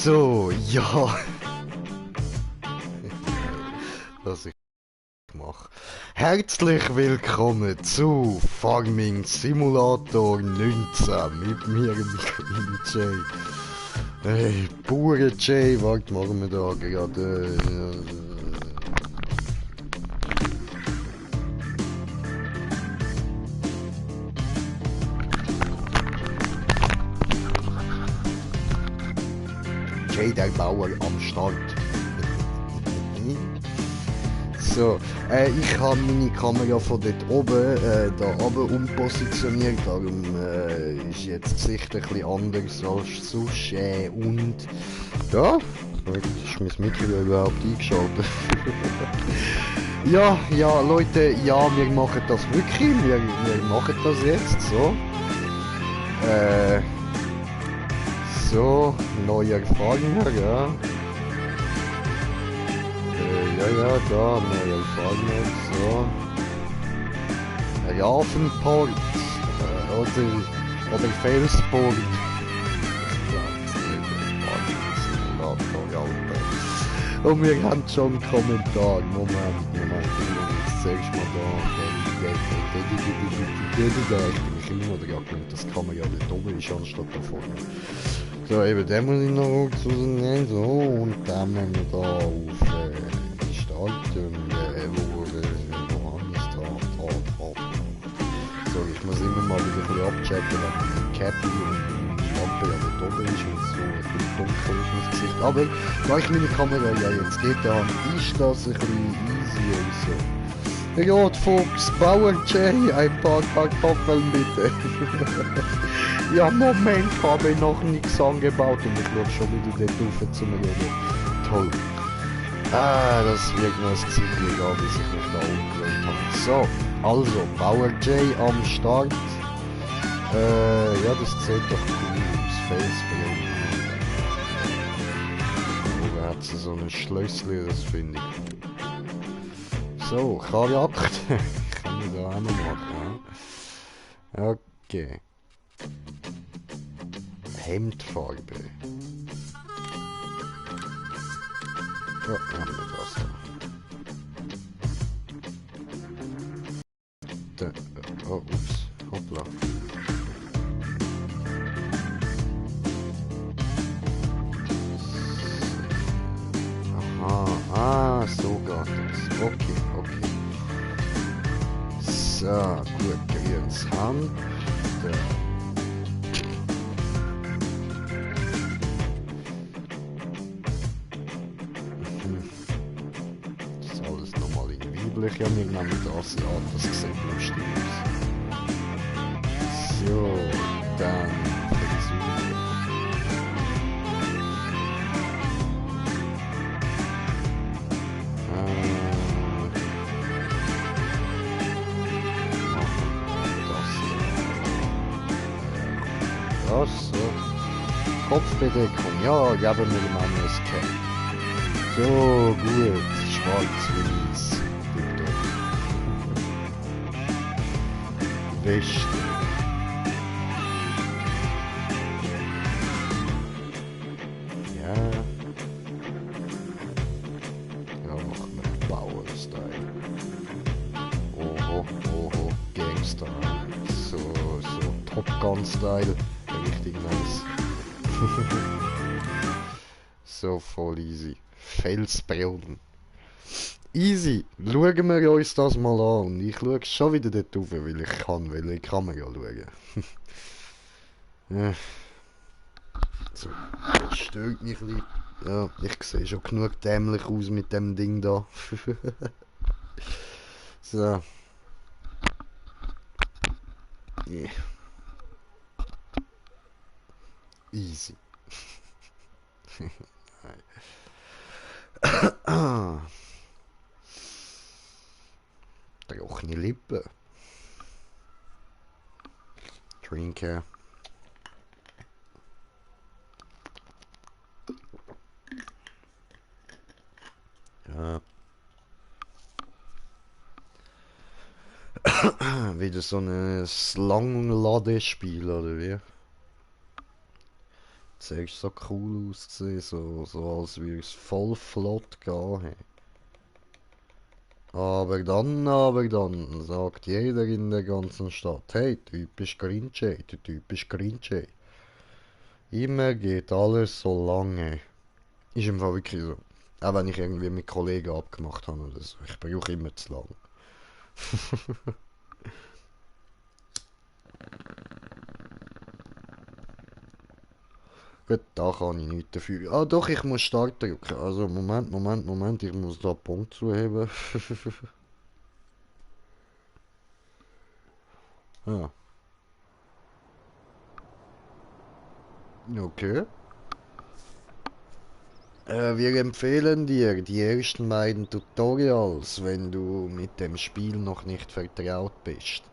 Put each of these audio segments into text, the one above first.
So, ja. Was ich mache. Herzlich willkommen zu Farming Simulator 19 mit mir, dem kleinen Jay. Hey, Bauern Jay, warte, machen wir da gerade. Jay, der Bauer am Start. So, ich habe meine Kamera von dort oben, da oben umpositioniert, darum ist jetzt die Sicht ein bisschen anders als sonst. Und da ist mein Mikro überhaupt eingeschaltet. ja, Leute, ja, wir machen das wirklich, wir machen das jetzt so. So, neuer Farmer, ja. Ja, da, neuer Farmer, so. Ravenport, oder Felsport. Und wir haben schon einen Kommentar. Moment, jetzt zeigst du mal da. Ich bin klein oder ja, das kann man ja nicht oben ist, anstatt da vorne. So, eben, den muss ich noch rausnehmen, so, und dann müssen wir da auf Gestaltung, wo haben wir es da? So, ich muss immer mal wieder ein bisschen abchecken, wenn die Cappy und die Lampe ja nicht oben ist und so ein bisschen dunkel ist ins Gesicht. Aber, da ich meine Kamera ja jetzt geht, dann ist das ein bisschen easy und so. Ja, Fuchs, Bauer Jay, ein paar Kartoffeln bitte. Ja, Moment, habe ich noch nichts angebaut und ich schaue schon wieder dort rauf zum Reden. Toll. Das wird noch ein Zeitchen gehen, bis ich mich da umgewöhnt habe. So, also, Bauer Jay am Start. Ja, das sieht doch cool aus. Felsbrand. Oder hat sie so ein Schlössli, das finde ich. So, Charakter. Kann ich da auch noch machen, ja? Okay. Hemdfarbe. Ja, haben wir das da. Oh, ups, hoppla. Aha, so geht das. Okay. So, gut, grünes Hand. Ja, wir nehmen das an, das sieht lustig aus. So, dann Frisur. Das so. Kopfbedeckung, ja, geben wir ihm ein Cap. So, gut, schwarz-weiß. Weste. Ja. Ja, machen wir Bauer-Style. Oho, Gangster. So, Top Gun-Style. Richtig nice. So, voll easy. Felsbrillen. Easy, schauen wir uns das mal an. Und ich schaue schon wieder dort rauf, weil ich die Kamera schauen. Ja. So, das stört mich ein bisschen. Ja, ich sehe schon genug dämlich aus mit dem Ding da. So. Yeah. Easy. Trockene Lippen. Trinken. Ja. Wieder so ein Langladespiel, oder wie? Zuerst so cool ausgesehen, so als würde es voll flott gehen. Hey. Aber dann sagt jeder in der ganzen Stadt, hey, typisch Grinchey, du typisch Grinchey. Immer geht alles so lange. Ist im Fall wirklich so. Auch wenn ich irgendwie mit Kollegen abgemacht habe oder so. Ich brauche immer zu lang. Gut, da kann ich nichts dafür. Ah doch, ich muss Start drücken. Also Moment, ich muss da einen Punkt zuheben. Ja, okay. Wir empfehlen dir die ersten beiden Tutorials, wenn du mit dem Spiel noch nicht vertraut bist.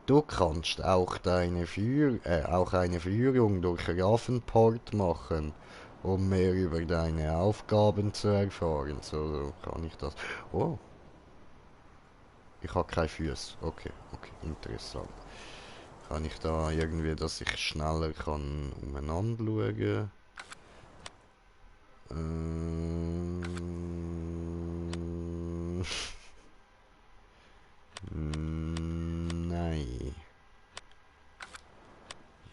Du kannst auch eine Führung durch Ravenport machen, um mehr über deine Aufgaben zu erfahren. So kann ich das. Oh, ich habe keine Füße. Okay, interessant. Kann ich da irgendwie, dass ich schneller kann umeinander schauen? Ähm, nein.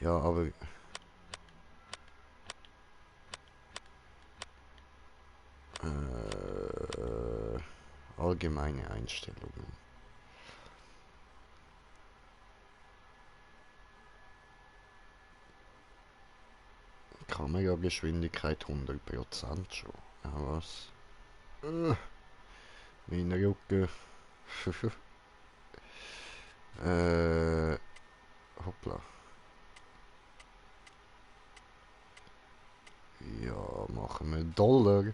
Ja, aber allgemeine Einstellungen. Kamerageschwindigkeit 100% schon. Ja, was? Mein Rücken. Hoppla. Ja, machen wir Dollar.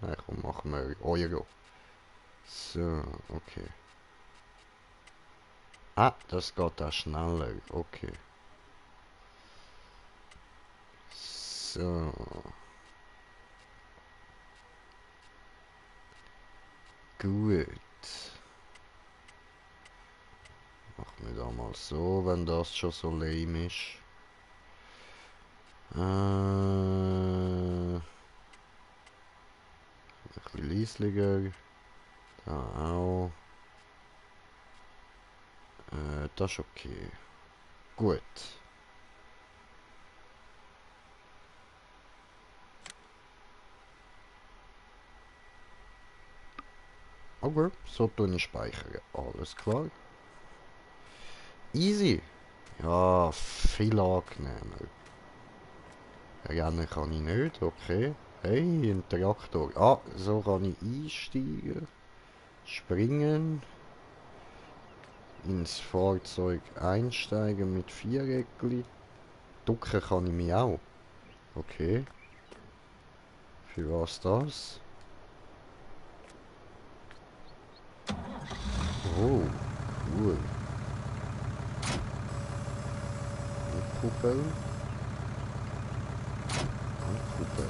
Nein, komm, machen wir Euro. So, okay. Ah, das geht auch schneller. Okay. So. Gut. Machen wir da mal so, wenn das schon so lame ist. Ein bisschen leislicher. Da auch. Das ist okay. Gut. Okay, so tun ich speichern. Alles klar. Easy. Ja, viel angenehmer. Rennen kann ich nicht, okay. Hey, Interaktor. Ah, so kann ich einsteigen. Springen. Ins Fahrzeug einsteigen mit Viereckli. Ducken kann ich mich auch. Okay. Für was das? Oh, cool. Kuppel. Kuppel.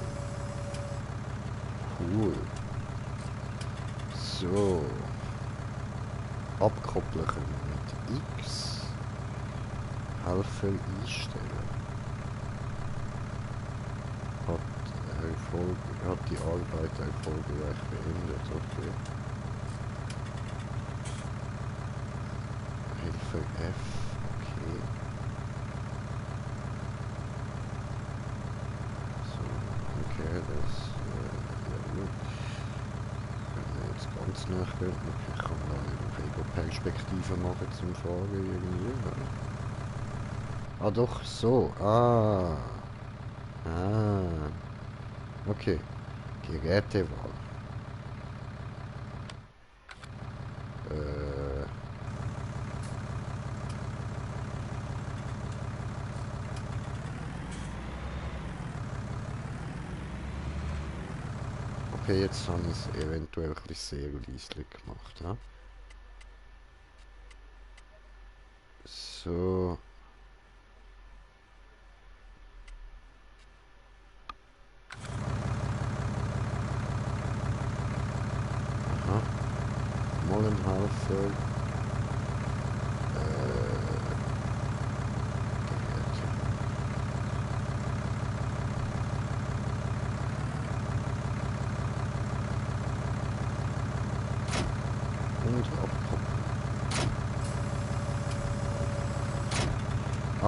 Cool. So. Abkoppeln mit X. Helfer einstellen. Hat die Arbeit erfolgreich beendet. Okay. Hilfe F. Okay. So, okay, das ja gut. Wenn wir jetzt ganz nachgehen, ich kann da eine Ego-Perspektive machen zum Fahren irgendwie. Ja. Ah doch, so. Ah. Okay. Gerätewahl. Äh. Okay, jetzt habe ich es eventuell ein bisschen sehr leislich gemacht. Ja? So. Aha. Mollenhalfer.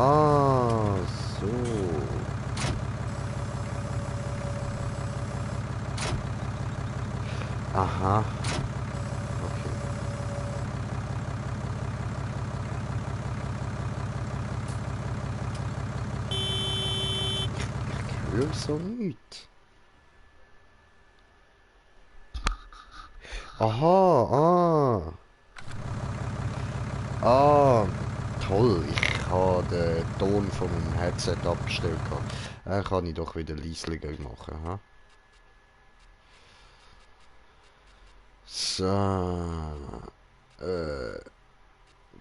Ah, so. Aha. Okay. Ich höre so nichts. Aha, toll. Ich habe den Ton von meinem Headset abgestellt. Kann ich doch wieder leislicher machen. Ha? So.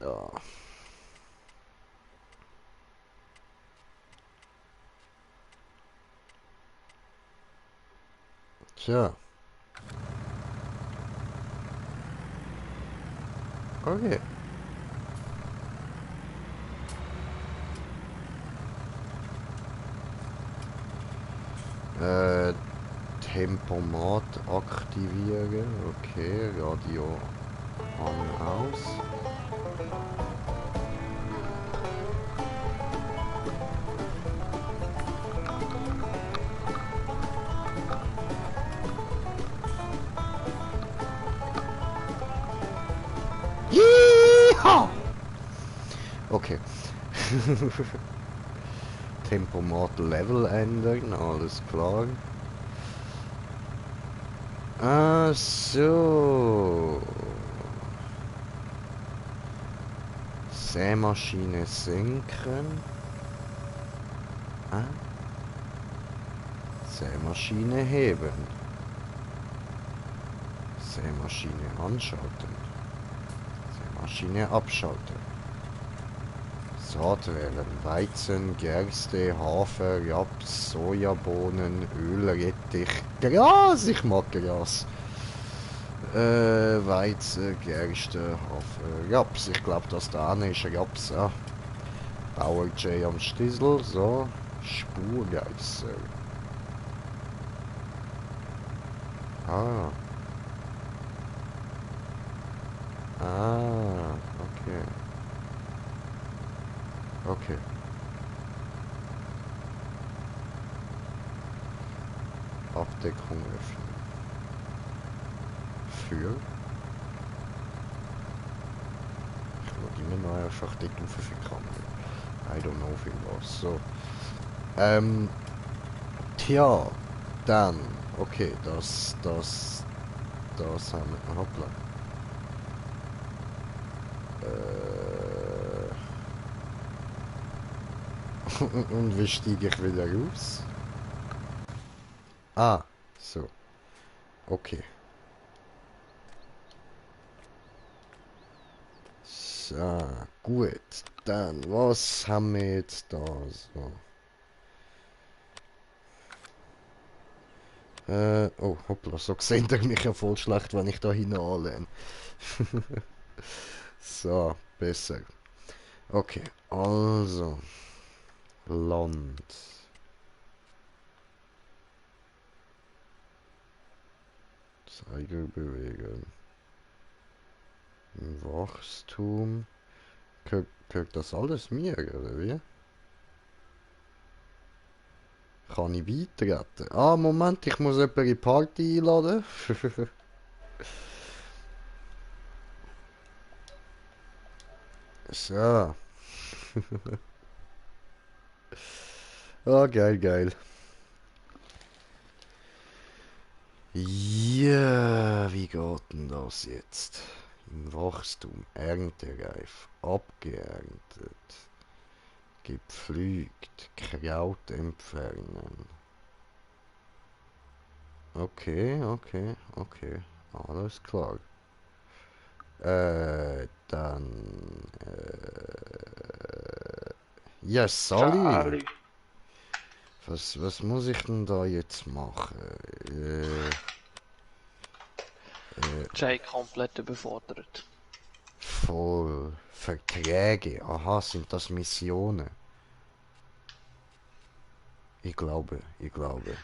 Ja. Tja. Okay. Tempomat aktivieren. Okay, Radio an, aus. Yeehaw! Okay. Tempomat Level ändern, alles klar. Ah, so. Sämaschine senken. Ah. Sämaschine heben. Sämaschine anschalten. Sämaschine abschalten. Saat wählen. Weizen, Gerste, Hafer, Raps, Sojabohnen, Öl, Rettich, Gras. Ich mag Gras. Weizen, Gerste, Hafer, Raps. Ich glaube, das da ist Raps. Ah. Bauer J am Stissel. So. Spurgeißer. Ah. Ah. Okay. Okay. Abdeckung öffnen. Für. Ich schaue immer noch einfach dort auf für Kamera. I don't know viel was. So. Tja. Dann. Okay, das haben wir. Hoppla. Und wie steige ich wieder raus? Ah, so. Okay. So, gut. Dann, was haben wir jetzt da so? Oh, hoppla, so sieht er mich ja voll schlecht, wenn ich da hinanlehne. So, besser. Okay, also. Land. Zeiger bewegen. Wachstum. Gehört das alles mir, oder wie? Kann ich beitreten? Ah, Moment, ich muss jemanden in die Party einladen. So. Ah, geil, geil. Ja, wie geht denn das jetzt? Im Wachstum, erntereif, abgeerntet, gepflügt, Kraut entfernen. Okay, okay, okay, alles klar. Dann, ja, Sally. Charlie. Was muss ich denn da jetzt machen? Jay komplett überfordert. Voll. Verträge. Aha, sind das Missionen? Ich glaube, ich glaube.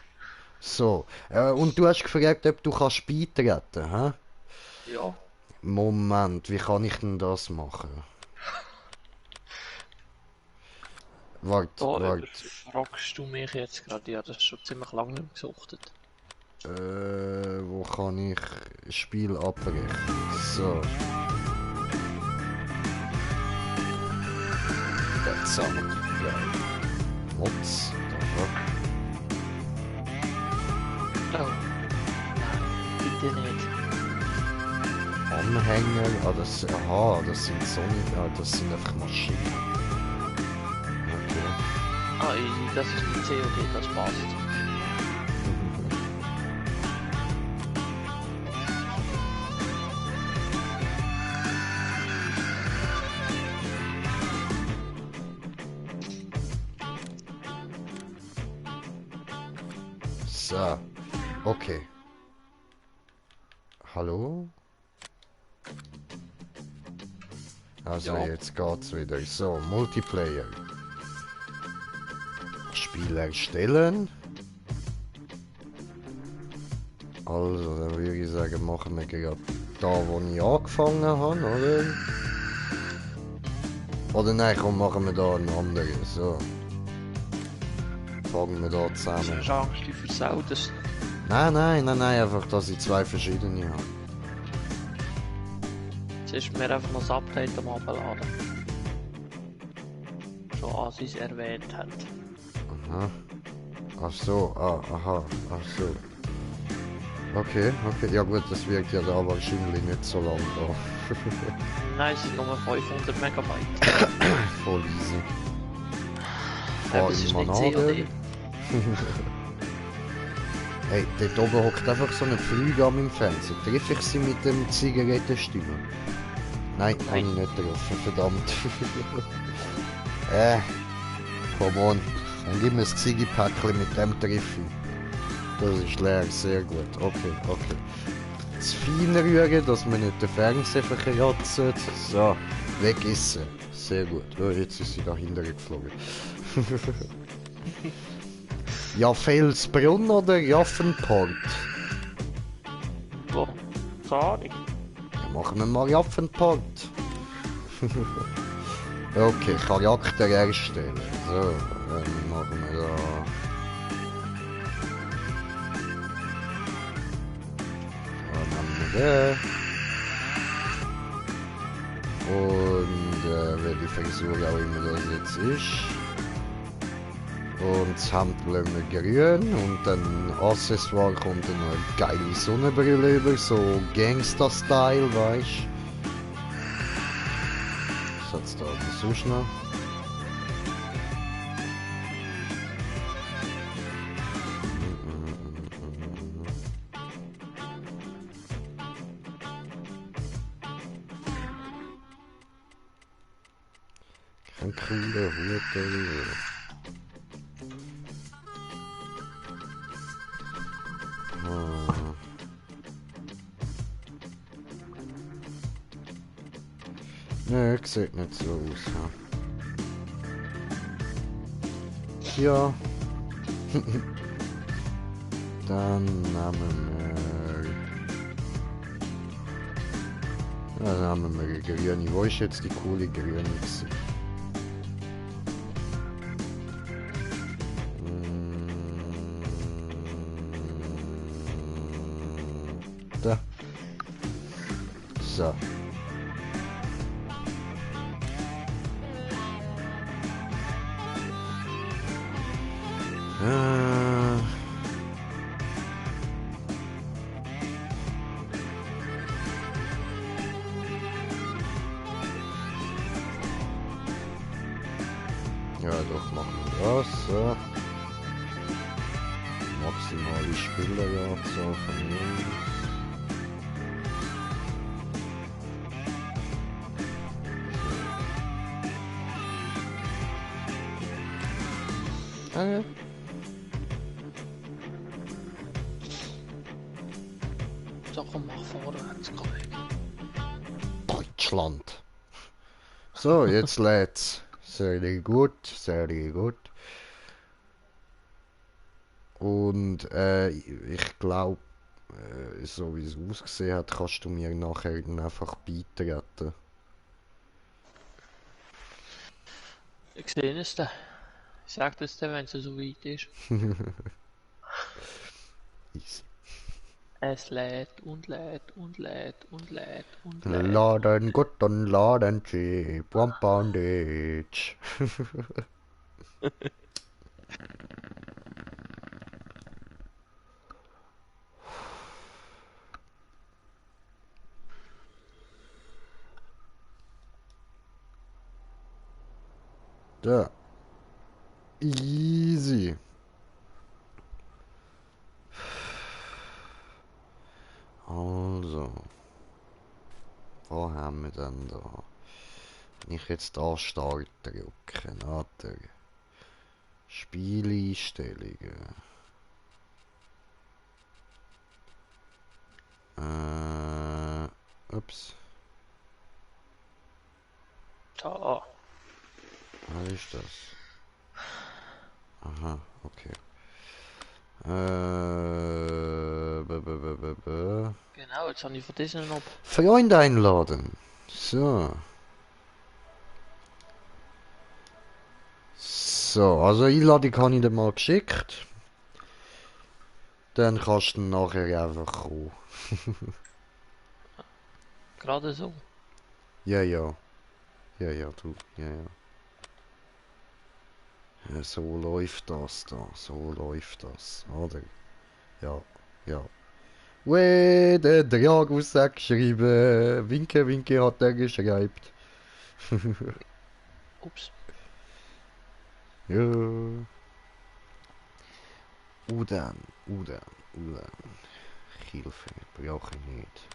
So, und du hast gefragt, ob du kannst beitreten, hä? Ja. Moment, wie kann ich denn das machen? Warte, Da warte. fragst du mich jetzt gerade, ja, das ist schon ziemlich lange nicht mehr gesuchtet. Wo kann ich Spiel abbrechen? So. Jetzt haben wir Mods. Oh. Nein, bitte nicht. Anhänger. Ah, aha, das sind Sonic. Ah, das sind einfach Maschinen. Okay. Ah, easy, das ist die COD, das passt. So. Okay. Hallo? Also Ja. jetzt geht's wieder. So, Multiplayer. Spiel erstellen. Also, dann würde ich sagen, machen wir gerade da, wo ich angefangen habe, oder? Oder nein, komm, machen wir da einen anderen. So. Fangen wir da zusammen. Hast du Angst, die versaut das? Nein, einfach, dass ich zwei verschiedene habe. Jetzt ist mir einfach noch das Update am Abladen. Schon als ich es erwähnt hat. Aha. Ach so, aha, ach so. Okay, ja gut, das wirkt ja da wahrscheinlich nicht so lang da. Nein, es sind nur 500 Megabyte. Voll easy. Aber es ist nicht COD. Hey, dort oben hockt einfach so eine Flüge an meinem Fernseher. Treffe ich sie mit dem Zigarettenstimme? Nein, habe ich nicht getroffen, verdammt. Come on. Dann gib mir das Ziggy-Päckchen mit dem Treffer. Das ist leer, sehr gut. Okay. Das Fein rühren, dass man nicht den Fernseher verkratzt. So, weg ist sie. Sehr gut. Oh, jetzt ist sie dahinter geflogen. Ja, Felsbrunn oder Jaffenport? Wo? Sorry. Ja, machen wir mal Jaffenport. Okay, Charakter erstellen. So, dann machen wir da. Dann nehmen wir den. Und welche Frisur auch immer das jetzt ist. Und das Hemd lassen wir grün und dann Accessoire kommt dann noch eine geile Sonnenbrille über, so Gangster-Style, weißt du. Was hat's da denn sonst noch? Kein cooler Hut oder Nö, sieht nicht so aus. Ja. Dann nehmen wir... Dann nehmen wir eine grüne. Wo ist jetzt die coole grüne gewesen? Da. So. Ja, doch, machen wir das. So. Maximale Spielerzahl von uns. Okay. So, komm, mach vorwärts, Kollege. Deutschland. So, jetzt lädt's. Sehr gut, sehr gut. Und ich glaube, so wie es ausgesehen hat, kannst du mir nachher dann einfach beitreten. Ich sehe es da. sag das dann, wenn es so weit ist. Easy. Es lädt und lädt und lädt und lädt und lädt. Laden gut und laden cheap. One poundage. Da. Easy. Also. Wo haben wir denn da? Wenn ich jetzt da Start drücke, warte. Spieleinstellungen. Ups. Da. Was ist das? Aha, okay. Genau, jetzt habe ich von diesen noch. Freunde einladen. So. So, also Einladung habe ich dir mal geschickt. Dann kannst du nachher einfach kommen. Gerade so. Ja, ja. Ja, ja, du. Ja, ja. Ja, so läuft das da. So läuft das. Oder? Ja, ja. Weh, der Dragus hat geschrieben. Winke, winke hat er geschrieben. Ups. Ja. Udan, Udan, Udan. Hilfe, brauche ich nicht.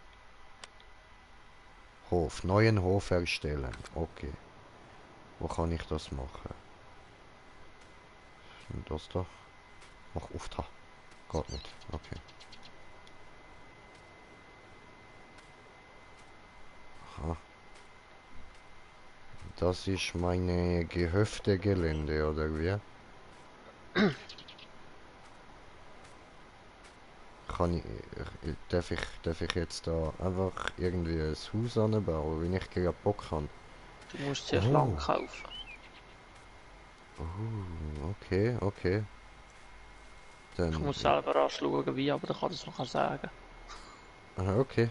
Hof, neuen Hof erstellen. Okay. Wo kann ich das machen? Das da? Mach auf da. Geht nicht. Okay. Aha. Das ist meine Gehöftegelände, oder wie? Kann darf ich jetzt da einfach irgendwie ein Haus anbauen, wenn ich gerade Bock habe? Du musst zuerst Oh, lang kaufen. okay, okay. Ich Dann, muss selber anschauen, wie, aber da kann ich es noch sagen. okay.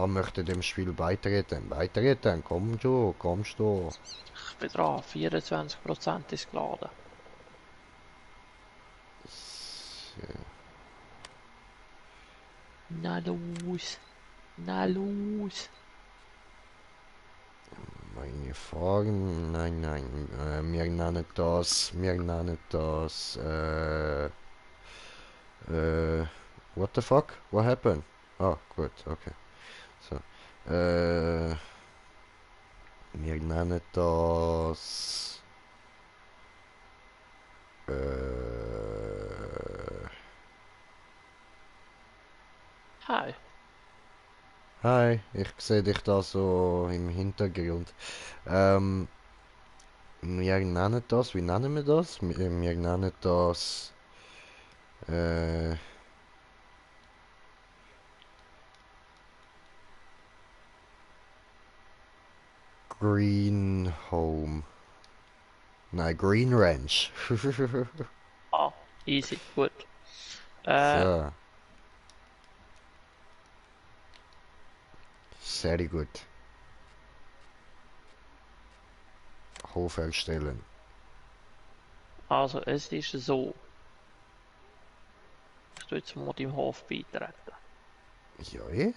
Möchte dem Spiel beitreten. Beitreten, komm schon, kommst du. Ich bin dran, 24% ist geladen. Na los, na los. Meine Fragen, nein, nein, wir nennen das, what the fuck? What happened? Ah, gut, okay. So, wir nennen das, Hi. hi, ich sehe dich da so im Hintergrund. Wir nennen das, wie nennen wir das? Wir nennen das, äh, Green Home. Nein, Green Ranch. Ah, easy, gut. So, sehr gut. Hof erstellen. Also es ist so. Ich tue jetzt mal im Hof beitreten. Ja, eh?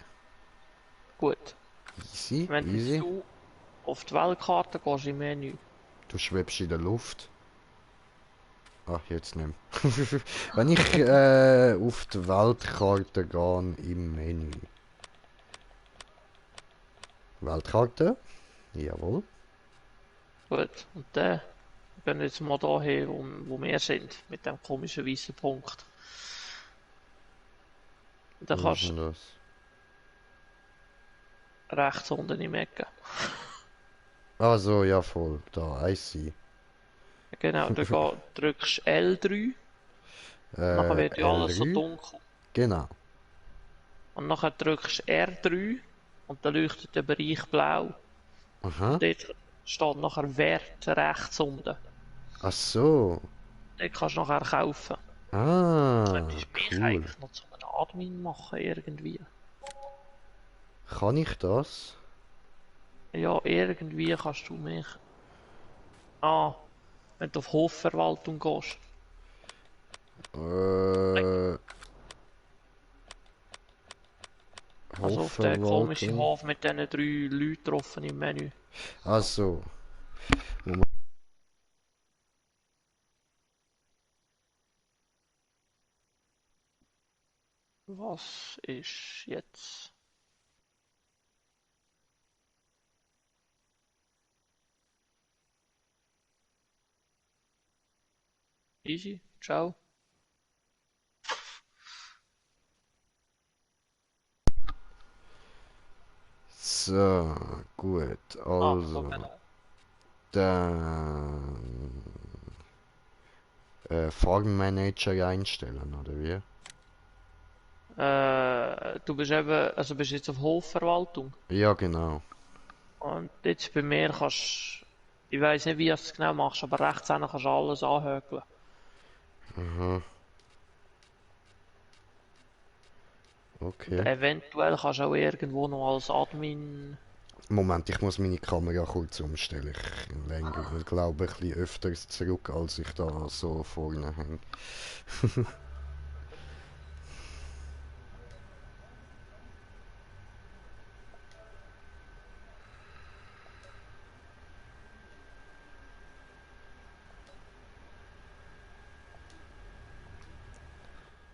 Gut. Easy, Wenn jetzt easy. du auf die Weltkarte gehst im Menü. Du schwebst in der Luft. Ach, jetzt nicht mehr. Wenn ich auf die Weltkarte gehe im Menü. Weltkarte? Jawohl. Gut. Und dann gehen wir jetzt mal dahin, wo wir sind. Mit dem komischen weißen Punkt. Und dann Wo ist kannst denn das? du rechts unten im Ecke. Ah so, ja voll. Da, I see. Genau, dann drückst L3. Nachher wird ja alles so L3? dunkel. Genau. Und nachher drückst R3 und dann leuchtet der Bereich blau. Aha. Und dort steht nachher Wert rechts unten. Ach so. Den kannst du nachher kaufen. Ah, Könntest mich cool. eigentlich noch zu einem Admin machen, irgendwie. Kann ich das? Ja, irgendwie kannst du mich. Ah, wenn du auf Hofverwaltung gehst. Äh, Also auf den komischen Hofverwaltung. Hof mit diesen 3 Leuten getroffen im Menü. Ach so. Was ist jetzt? Easy, ciao. So, gut. Ah, schau Also, da. dann Farm Manager einstellen, oder wie? Du bist eben, also bist jetzt auf Hofverwaltung. Ja, genau. Und jetzt bei mir kannst, ich weiß nicht, wie du es genau machst, aber rechts hinten kannst du alles anhökeln. Aha, Und okay. eventuell kannst du auch irgendwo noch als Admin. Moment, ich muss meine Kamera kurz umstellen. Ich lenke, glaube ich, ein bisschen öfters zurück, als ich da so vorne hänge.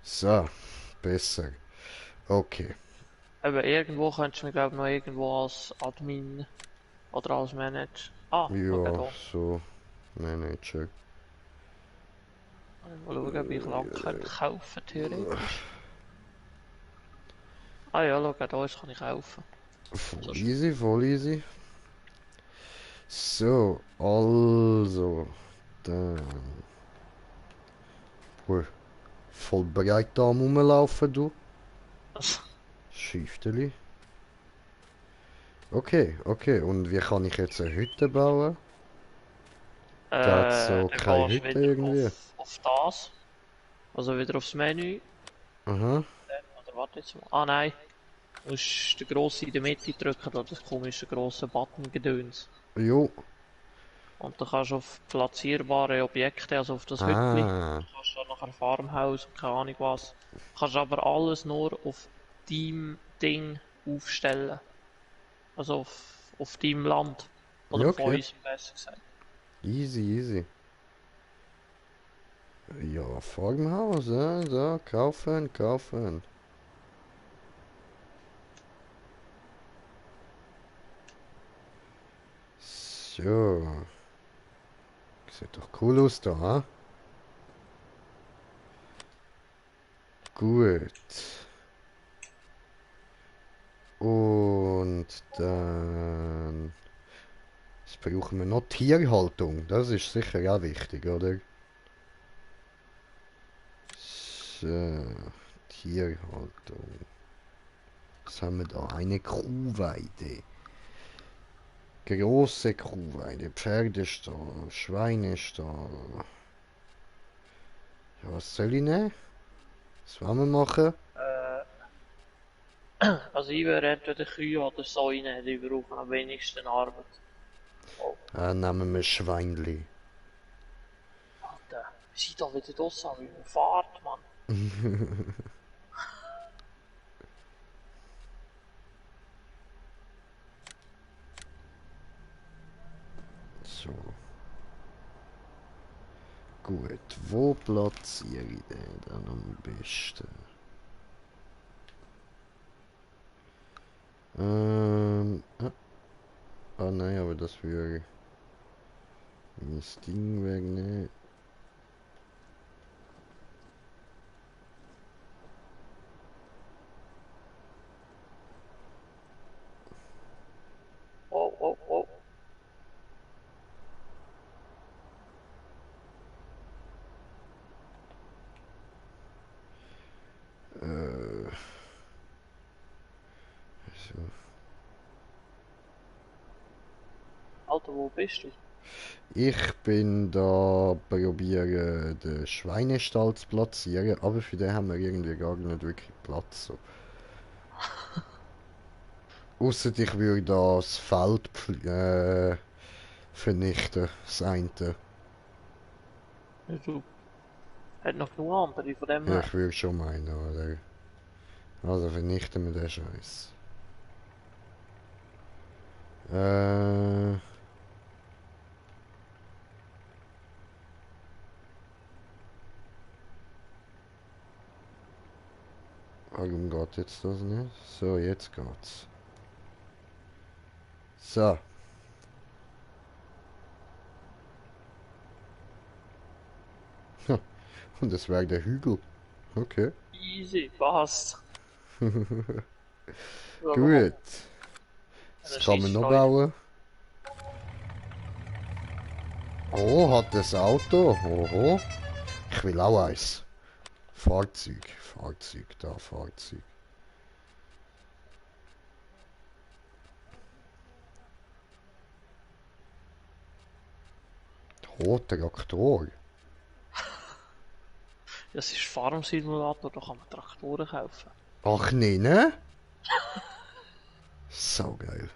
So, besser. Okay. Eben irgendwo könntest du mich, glaube ich, noch irgendwo als Admin oder als Manager. Ah, schau Ja, da. so, Manager. Mal schauen, ob ich lang könnte kaufen, theoretisch. Ah ja, schau, da ist kann ich kaufen. So Voll ist easy, voll easy. So, also, dann. Ui, voll bereit da am rumlaufen, du. das. Schüchteli. Okay, okay. Und wie kann ich jetzt eine Hütte bauen? Geht's so Dann keine gehst du Hütte wieder irgendwie? auf das. Also wieder aufs Menü. Aha. Oder warte jetzt mal. Ah nein. Du musst den grossen in der Mitte drücken, da das komische grosse Button-Gedöns. Jo. Und dann kannst du auf platzierbare Objekte, also auf das Hütli, Ah. kannst du dann nachher Farmhaus und keine Ahnung was. Kannst aber alles nur auf deinem Ding aufstellen. Also auf deinem Land. Oder Ja, auf okay. uns, besser gesagt. Easy, easy. Ja, Farmhaus, so, kaufen, kaufen. So. Sieht doch cool aus da, ha? Gut. Und dann... Jetzt brauchen wir noch Tierhaltung. Das ist sicher auch wichtig, oder? So, Tierhaltung. Was haben wir da? Eine Kuhweide. Große Kuhweide. Pferdestall. Schweinestall. Ja, was soll ich nehmen? Was wollen wir machen? Also ich würde entweder Kühe oder Säune, die brauchen am wenigsten Arbeit. Oh, Nehmen wir Schweinli. Alter, wie sieht da wieder das an, wie man fährt, Mann. So, gut. Wo platziere ich den dann am besten? Nein, aber das würde mein Ding wegnehmen. Oh, oh, oh. Äh, so. Alter, wo bist du? Ich bin da probieren, den Schweinestall zu platzieren, aber für den haben wir irgendwie gar nicht wirklich Platz. So. Ausser ich würde das Feld vernichten, das eine. Ja, du, hat noch genug andere von dem Ja, her. ich würde schon meinen, oder? Also vernichten wir den Scheiß. Äh, warum geht jetzt das nicht? So, jetzt geht's. So. Und das wäre der Hügel. Okay. Easy, passt. Schau mal, Gut. eine Was kann man noch Schießfreude. bauen? Oh, hat das Auto. Oho. Ich will auch eins. Fahrzeug. Fahrzeug, da, Fahrzeug. Oh, Traktor. Das ist Farm Simulator, da kann man Traktoren kaufen. Ach nee, ne? So geil.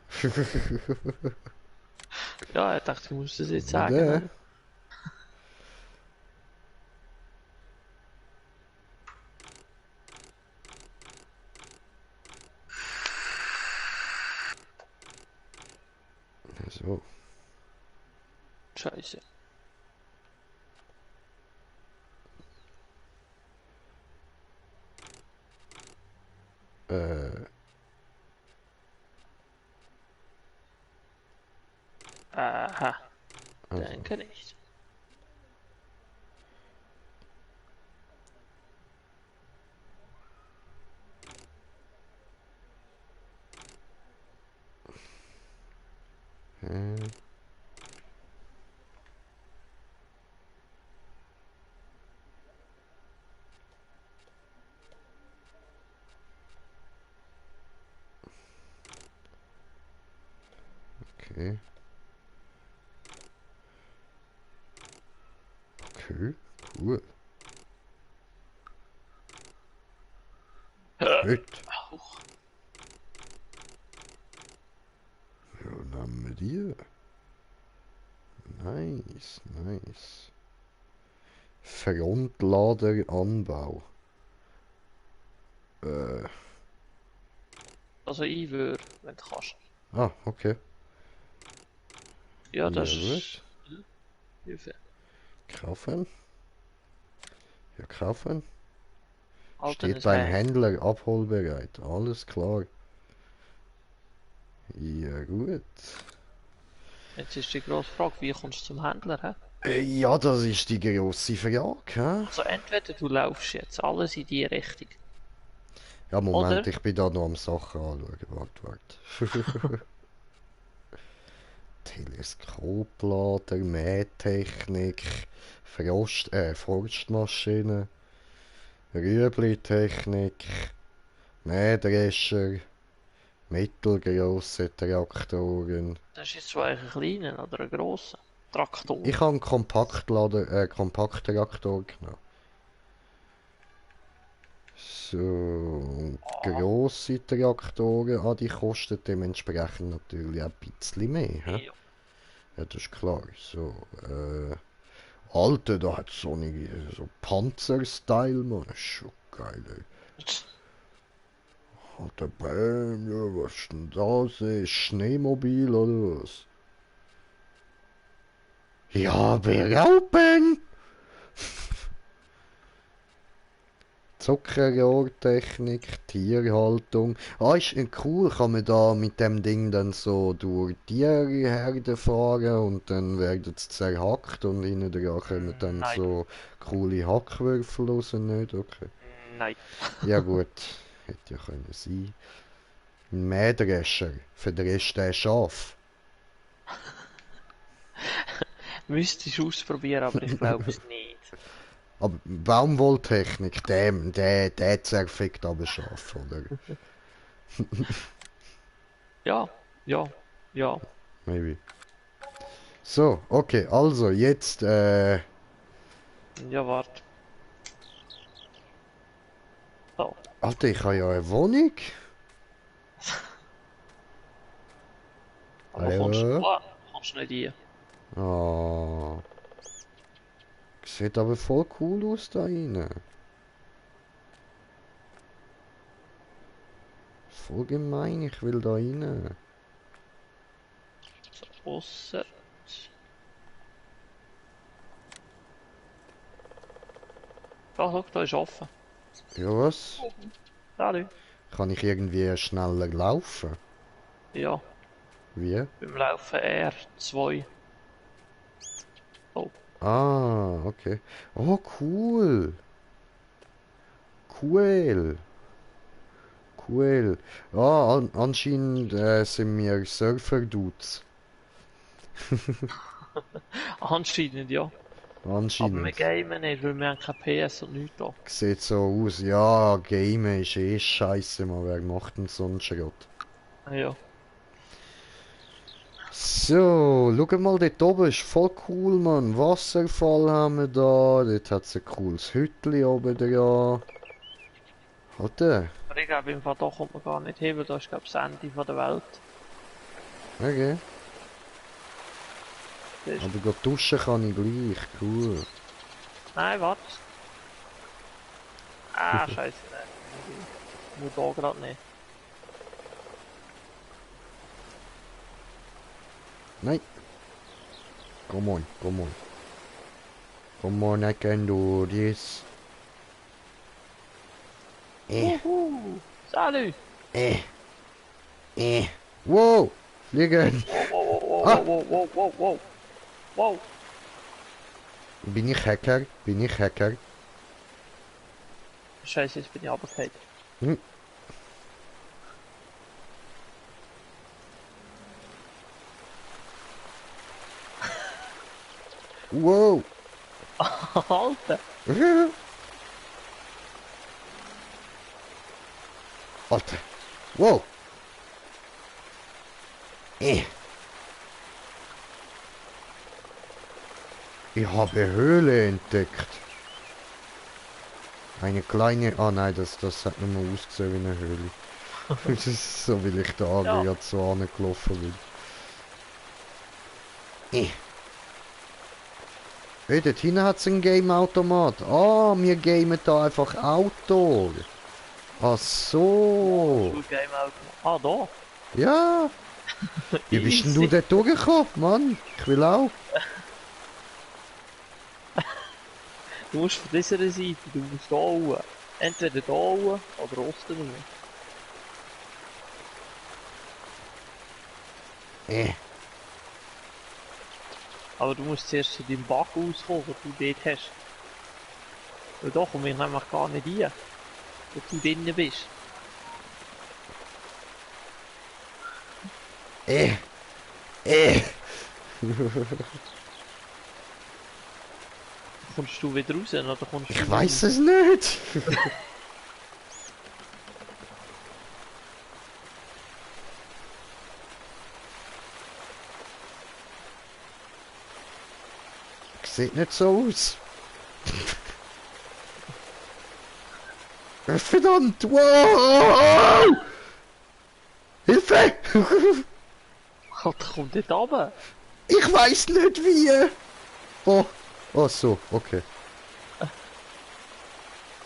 Ja, ich dachte, ich muss das jetzt Nur sagen, der. oder? So. Scheiße. Äh, Aha, also. denke nicht. Äh, okay. Okay, cool. Gut. Auch. Ja, dann haben wir die. Nice, nice. Frontladeranbau. Äh, Also ich würde, wenn du kannst. okay. Ja, das Ja, gut. ist Hilfe. Kaufen. Ja, kaufen. Alter, Steht es beim wäre. Händler abholbereit. Alles klar. Ja, gut. Jetzt ist die grosse Frage, wie kommst du zum Händler, hä? Ja, das ist die grosse Frage, hä? Also entweder du laufst jetzt alles in die Richtung, Ja, Moment, oder? ich bin da noch am Sachen anschauen. Warte. Teleskoplader, Mähtechnik, Forstmaschine, Rüebli-Technik, Mähdrescher, mittelgrosse Traktoren. Das ist jetzt so ein kleiner oder ein grosser Traktor. Ich habe einen Kompakttraktor genommen. So, und Aha, grosse Traktoren, die kosten dementsprechend natürlich auch ein bisschen mehr. He? ja. Ja, das ist klar. So, Alter, da hat so Panzer-Style, Mann. Das ist schon geil, ey. Alter, Bam, ja, was ist denn das, ey? Schneemobil oder was? Ja, berauben! Zuckerrohrtechnik, Tierhaltung. Ist cool, kann man da mit dem Ding dann so durch Tierherden fahren und dann werden sie zerhackt und innen dran kommen dann Nein, so coole Hackwürfel raus, nicht? Okay. nein. Ja gut, hätte ja können sein. Ein Mähdrescher, verdrescht der Schaf. Müsstest du ausprobieren, aber ich glaube es nicht. Aber Baumwolltechnik, der zerfickt aber Schaf, oder? Ja, ja, ja. Maybe. So, okay, also jetzt, Ja, warte. So. Alter, ich habe ja eine Wohnung. Aber kommst du Hallo? da? Kommst du nicht rein? Oh, sieht aber voll cool aus da rein. Voll gemein, ich will da rein. So, ausser. Da, schau, da ist offen. Ja, was? Salut. Kann ich irgendwie schneller laufen? Ja, Wie? beim Laufen R2. Oh, Ah, okay. Oh, cool. Cool. Cool. Ja, anscheinend sind wir Surfer-Dudes. anscheinend ja. Aber wir Anscheinend. gamen nicht, weil wir haben kein PS und nichts da. Sieht so aus. Ja, Game ist eh scheiße, man. Wer macht denn so einen Schrott? Ja. So, schau mal, dort oben ist voll cool, Mann. Wasserfall haben wir da. Dort hat es ein cooles Hütchen oben dran. Alter. Aber ich glaube, im Fall da kommt man gar nicht hin, weil da ist, glaube ich, das Ende von der Welt. Okay. Das ist... Aber go duschen kann ich gleich. Cool. Nein, warte. Ah, scheiße, nein. Muss da gerade nicht. Nein. Come on, come on. Come on, I can do this. Wuhu! Salut! Wow! Fliegen! Wow, Ah! wow, wow, wow, wow, wow, wow. Bin ich Hacker? Bin ich Hacker? Scheiße, jetzt bin ich runtergefallen. Hm. Wow! Alter! Alter! Wow! Ich habe Höhle entdeckt. Eine kleine... Ah nein, das hat nur mal ausgesehen wie eine Höhle. Das ist so, wie ich da Ja. gerade so angelaufen bin. Hey, dort hinten hat es einen Game-Automat. Ah, wir gamen da einfach Auto. Ach so. Game out. Ah, da! Ja. Wie bist denn du Easy. dort durchgekommen, Mann? Ich will auch. Du musst von dieser Seite, du musst da oben. Entweder da oben oder Osten raus. Aber du musst zuerst zu deinem Bug auskommen, den du dort hast. Weil da komme ich nämlich gar nicht rein, wo du drinnen bist. Kommst du wieder raus oder kommst du Ich wieder weiß raus? es nicht. Sieht nicht so aus. Verdammt! Wow! Hilfe! Alter, komm dort runter! Ich weiß nicht wie. Oh, oh so, okay.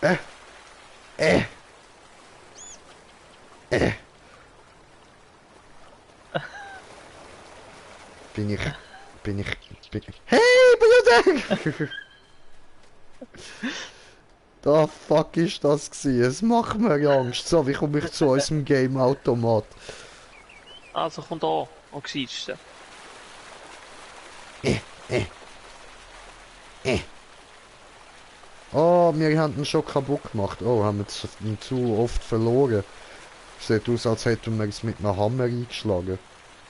Äh. Bin ich... Hey, Bruder! Da fuck ist das gewesen? Es macht mir Angst. So, wie komme ich zu unserem Game-Automat? Also komm da, am gescheitsten. Oh, wir haben ihn schon kaputt gemacht. Oh, haben wir zu oft verloren. Sieht aus, als hätten wir es mit einem Hammer eingeschlagen.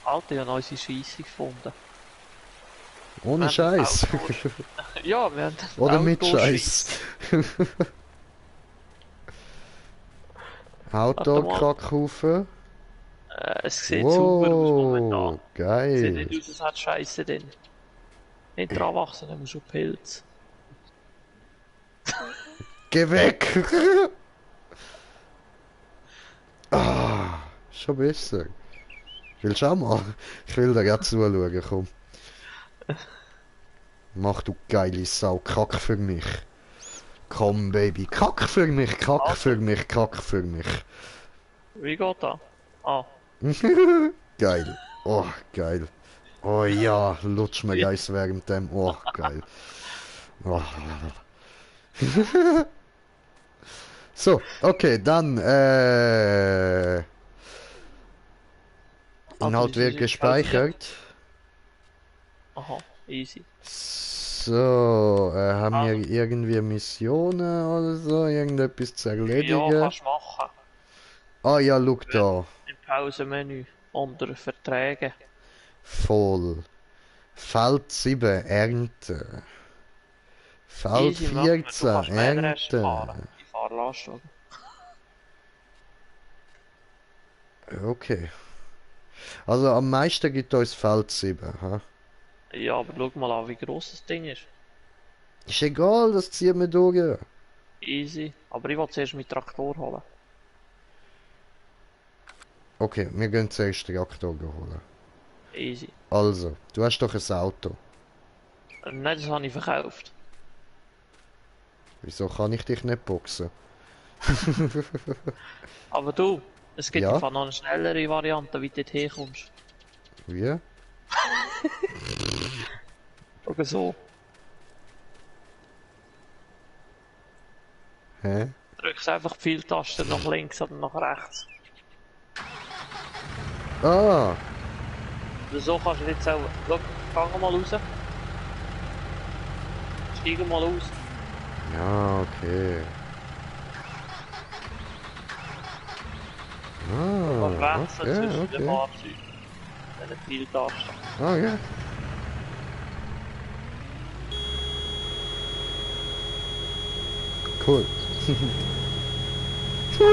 Alter, ich habe unsere Scheisse gefunden. Ohne Wir Scheiß. haben das Ja, wir haben das Oder mit Outdoor-Scheisse. Scheiß. Outdoor-Kackhaufen. Es sieht sauber aus momentan. Wow, Sieht geil. nicht aus, als hat Scheisse drin. Nicht dran wachsen, dann musst du Pilz. Geh weg! Ah, schon besser. Willst du auch mal? Ich will da gerade zuschauen, komm. Mach du geile Sau, kack für mich. Komm, Baby, kack für mich, kack für mich, kack für mich. Wie geht das? Ah, Geil. Oh, geil. Oh ja, lutsch mir Eis während dem. Oh, geil. Oh. So, okay, dann, also Inhalt ist wird es gespeichert. gespeichert. Aha, easy. So, haben wir Also, irgendwie Missionen oder so? Irgendetwas zu ja, erledigen? kannst du machen. Ah ja, schau Wenn da. im Pausenmenü unter Verträge. Voll. Feld 7, Ernte. Feld Easy machen wir. Du 14, kannst Mähdrescher fahren. Ernte. Ich fahre Lastwagen. Okay. Also am meisten gibt uns Feld 7. Ha? Ja, aber schau mal an, wie gross das Ding ist. Ist egal, das ziehen wir durch. Easy. Aber ich will zuerst meinen Traktor holen. Okay, wir gehen zuerst den Traktor holen. Easy. Also, du hast doch ein Auto. Nein, das habe ich verkauft. Wieso kann ich dich nicht boxen? Aber du, es gibt Ja? einfach noch eine schnellere Variante, wie du dort herkommst. Wie? Oder so. Hä? Drückst einfach die Pfeiltaste nach links oder nach rechts. Ah! Oder so kannst du jetzt auch... Schau, geh mal raus. Steig mal aus. Ja, okay. Du Ah, kannst wechseln okay, zwischen den okay. Fahrzeugen. Mit den Pfeiltasten. Ah, ja. Cool.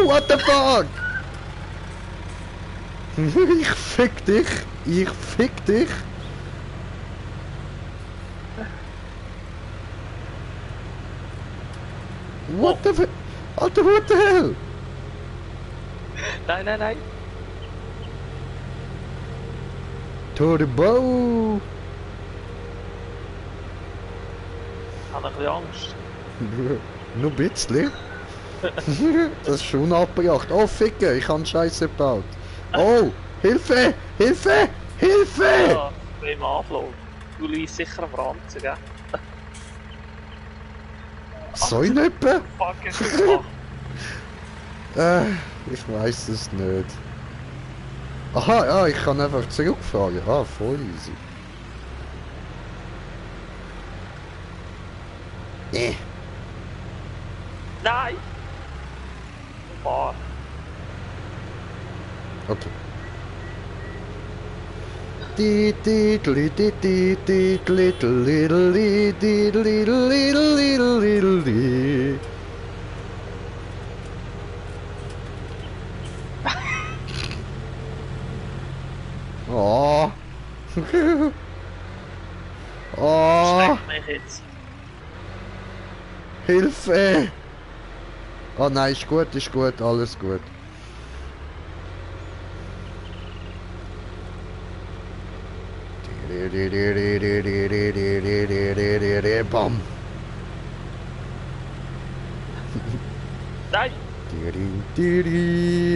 What the fuck? Ich fick dich. Ich fick dich. What the fuck? Alter, what the hell? Nein, nein, nein. To the bow. Ich habe ein bisschen Angst. Nur ein bisschen. Das ist schon abgejagt. Oh, Ficker, ich habe Scheiße gebaut. Oh, Hilfe! Hilfe! Hilfe! Ja, beim Anflug. Du liegst sicher am Ranzen, gell? So in etwa? Fuck, hast du gemacht? Ich weiß es nicht. Aha, ja, ich kann einfach zurückfahren. Ah, voll easy. Nein! Fahr. Okay. Diddly diddly diddly diddly diddly diddly diddly. Oh. Oh. Schreck mich jetzt. Hilfe! Oh nein, ist gut, alles gut. Bam! Nein!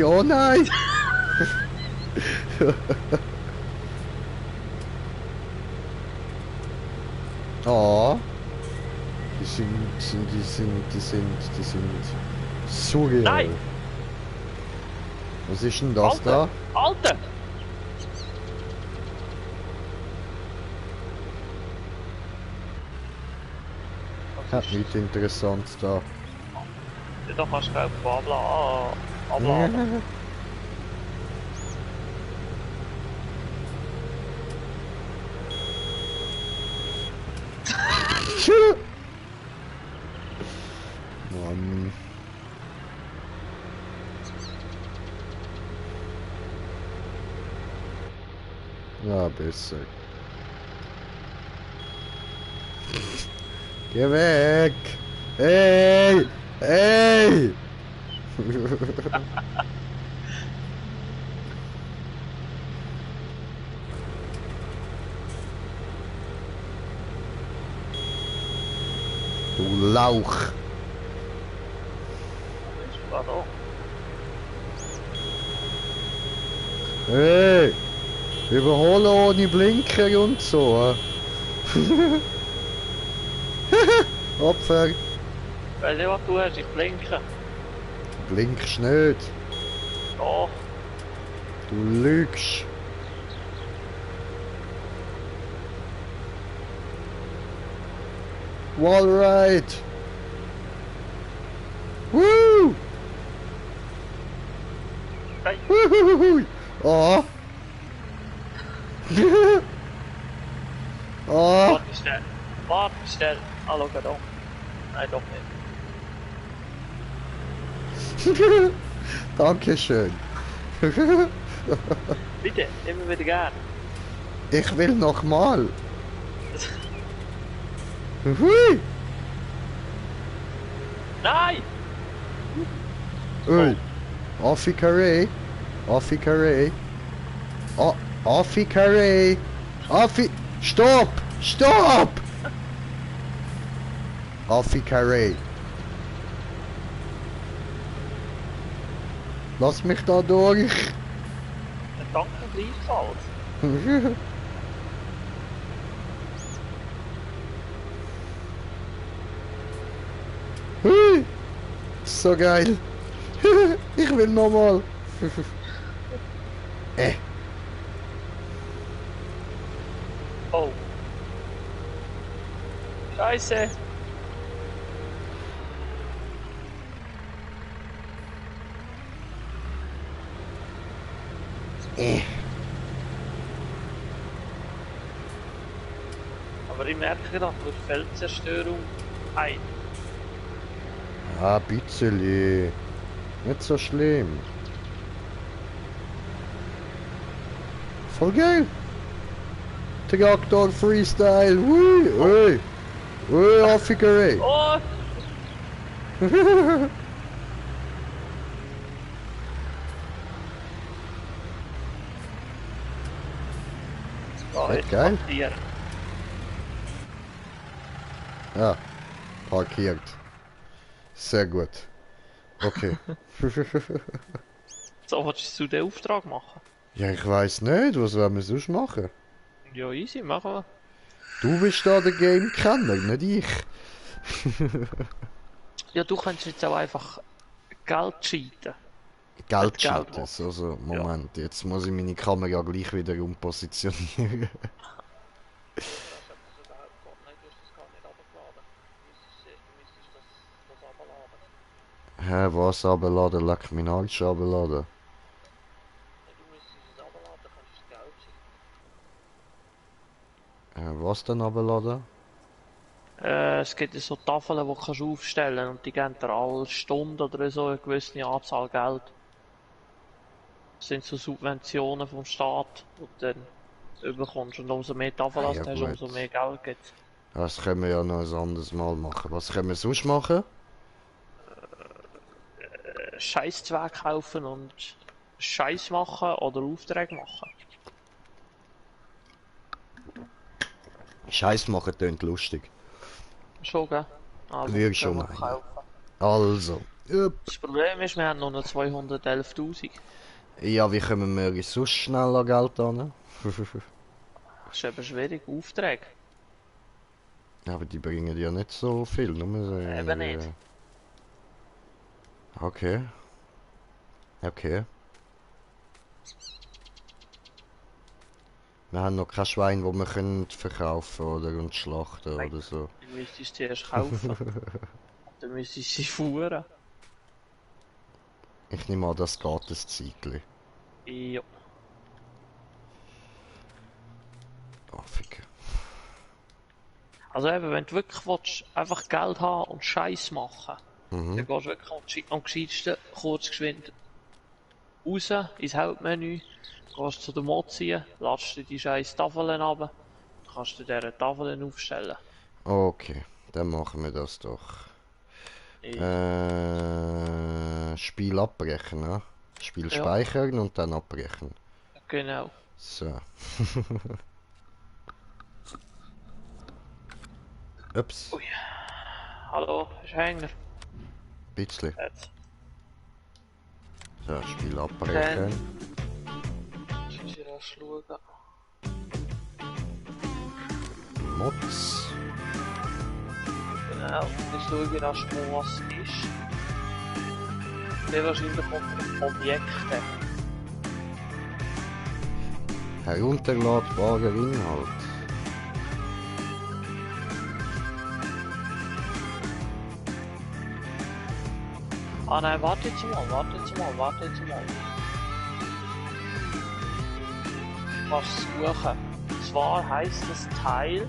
Oh nein! Oh. Die sind surreal. Nein! Was ist denn das Alter! Alter! da? Hat nichts Interessantes da. Ja, da kannst du glaub ich abladen. Mann. Ja, besser. Geh weg! Hey! Hey! Du Lauch! Ist war da. Hey! Überholen ohne Blinker und so. Opfer! Weißt du, was du hast? Ich blinke. Du blinkst nicht. Doch. Du lügst. Wallride! Woo! Hey. Wuhuhuhui. Oh! Oh! Warte schnell. Warte schnell. Ah, schau da. Nein, doch nicht. Dankeschön. Bitte, immer wieder gern. Ich will nochmal. Hui! Nein! Ui! Affi Carré! Affi Carré! Affi Carré! Affi! Stopp! Stopp! Affi Carré! Lass mich da durch! Danke gleichfalls. Hui! So geil! Ich will nochmal! Oh. Scheiße. Aber ich merke gerade durch Feldzerstörung ein. Ah, bisschen. Nicht so schlimm. Voll geil. Traktor Freestyle. Ui, ui. Ui, Affikerei. Oh! Oh, Echt jetzt geil. passiert. Ja, parkiert. Sehr gut. Okay. So, willst du den Auftrag machen? Ja, ich weiß nicht, was wollen wir sonst machen? Ja, easy, machen wir. Du bist da der Game-Kenner, nicht ich. Ja, du kannst jetzt auch einfach Geld cheaten. Geld Geld cheaten. machen. Also, Moment, jetzt muss ich meine Kamera gleich wieder umpositionieren. Hä, was abladen? Leck mich Arsch abladen. Was denn abladen? Es gibt ja so Tafeln, die du kannst aufstellen und die geben dir alle Stunde oder so eine gewisse Anzahl Geld. Das sind so Subventionen vom Staat, die du dann bekommst. Und umso mehr Tafeln Ah, du ja, hast, gut. umso mehr Geld gibt's. Das können wir ja noch ein anderes Mal machen. Was können wir sonst machen? Scheißzweig kaufen und Scheiß machen oder Aufträge machen. Scheiß machen tönt lustig. Schon, gell? Also, Würde ich können schon wir meinen. kaufen. Also. Das Problem ist, wir haben noch 211.000. Ja, wie kommen wir sonst schnell an Geld an? Das ist eben schwierig, Aufträge. Aber die bringen ja nicht so viel, nur so Eben nicht. Okay. Okay. Wir haben noch kein Schwein, das wir können verkaufen oder und schlachten Nein. oder so. Du müsstest es zuerst kaufen. Dann müsstest du sie fuhren. Ich nehme an, das geht ein Zeitchen. Ja. Oh, Fick. Also eben, wenn du wirklich willst, einfach Geld haben und Scheiß machen, dann gehst du wirklich am gescheitsten kurz geschwind raus ins Hauptmenü, gehst zu der Mod ziehen, ladst dir die scheiß Tafeln runter, kannst du diese Tafeln aufstellen. Okay, dann machen wir das doch. Easy. Spiel abbrechen, ne? Spiel Ja, speichern und dann abbrechen. genau. So. Ups, Ui, hallo, ist Hänger. bisschen. Jetzt. So, Spiel Dann, abbrechen. muss ich rasch schauen. Mods. Genau, ich schaue rasch mal, was es ist. Sehr wahrscheinlich unter Objekte. Herunterladbarer Inhalt. Ah nein, warte jetzt mal. Was suchen. Und zwar heisst das Teil.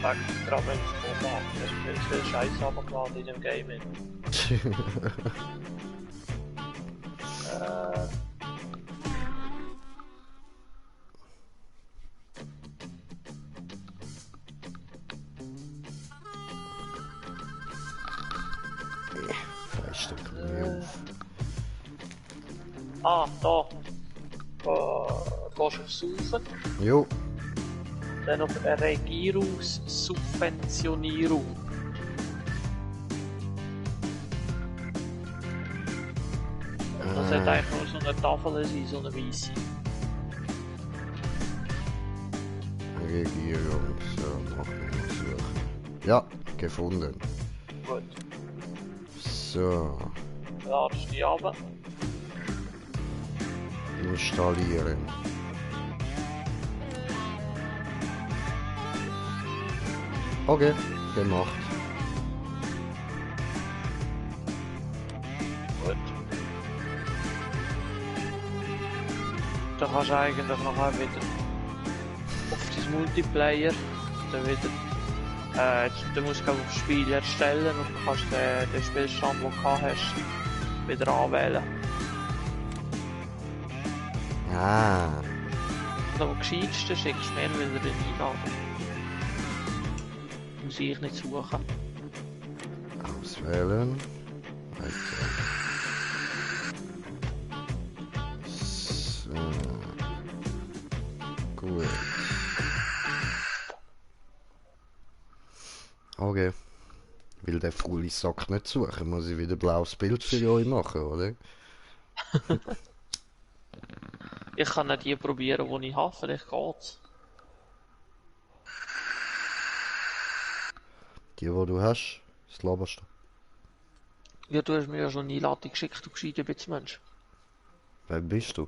Sag ich gerade, wenn ich es mache. Es ist viel Scheiße runtergeladen in dem Game. Reicht ein bisschen auf. Da. Gehst auf Suchen. Jo. Dann auf Regierungssubventionierung. Das sollte eigentlich nur so eine Tafel sein, so eine weisse. Regierung. So, machen wir mal suchen. Ja, gefunden. Gut. So. Ladest die runter. Installieren. Okay, gemacht. Gut. Da kannst du eigentlich nachher wieder auf dein Multiplayer, dann wieder, du musst du auf Spiel erstellen und du kannst den Spielstand, den du gehabt hast, wieder anwählen. Ah. Und am gescheitsten schickst du mir wieder den Einladung. Muss ich nicht suchen. Auswählen. Weiter. So. Gut. Okay. Will der faule Sack nicht suchen, muss ich wieder ein blaues Bild für euch machen, oder? Ich kann nicht die probieren, die ich habe, vielleicht geht's. Die du hast, das laberst du. Ja, du hast mir ja schon eine Einladung geschickt, du gescheiter bisschen Mensch. Wer bist du?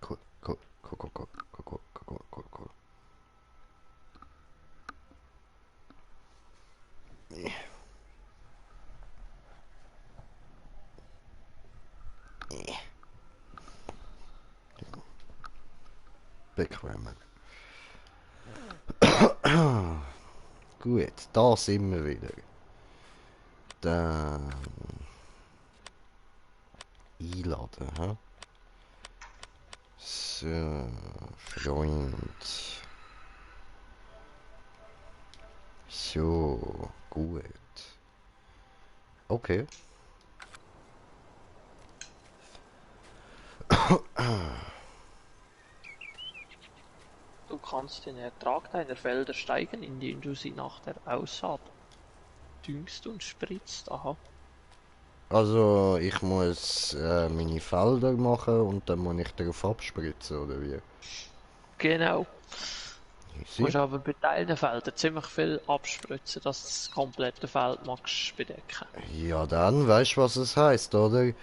Cool, cool, cool, cool, cool, cool, cool, cool, cool. Nee. Nee. Bequemen. Gut, da sind wir wieder. Dann einladen, hä? So, Freund. So, gut. Okay. Du kannst den Ertrag deiner Felder steigern, indem du sie nach der Aussaat düngst und spritzt. Aha. Also, ich muss meine Felder machen und dann muss ich darauf abspritzen, oder wie? Genau. Du Easy. musst aber bei deinen Feldern ziemlich viel abspritzen, dass du das komplette Feld magst bedecken. Ja, dann weißt du, was es heißt, oder? I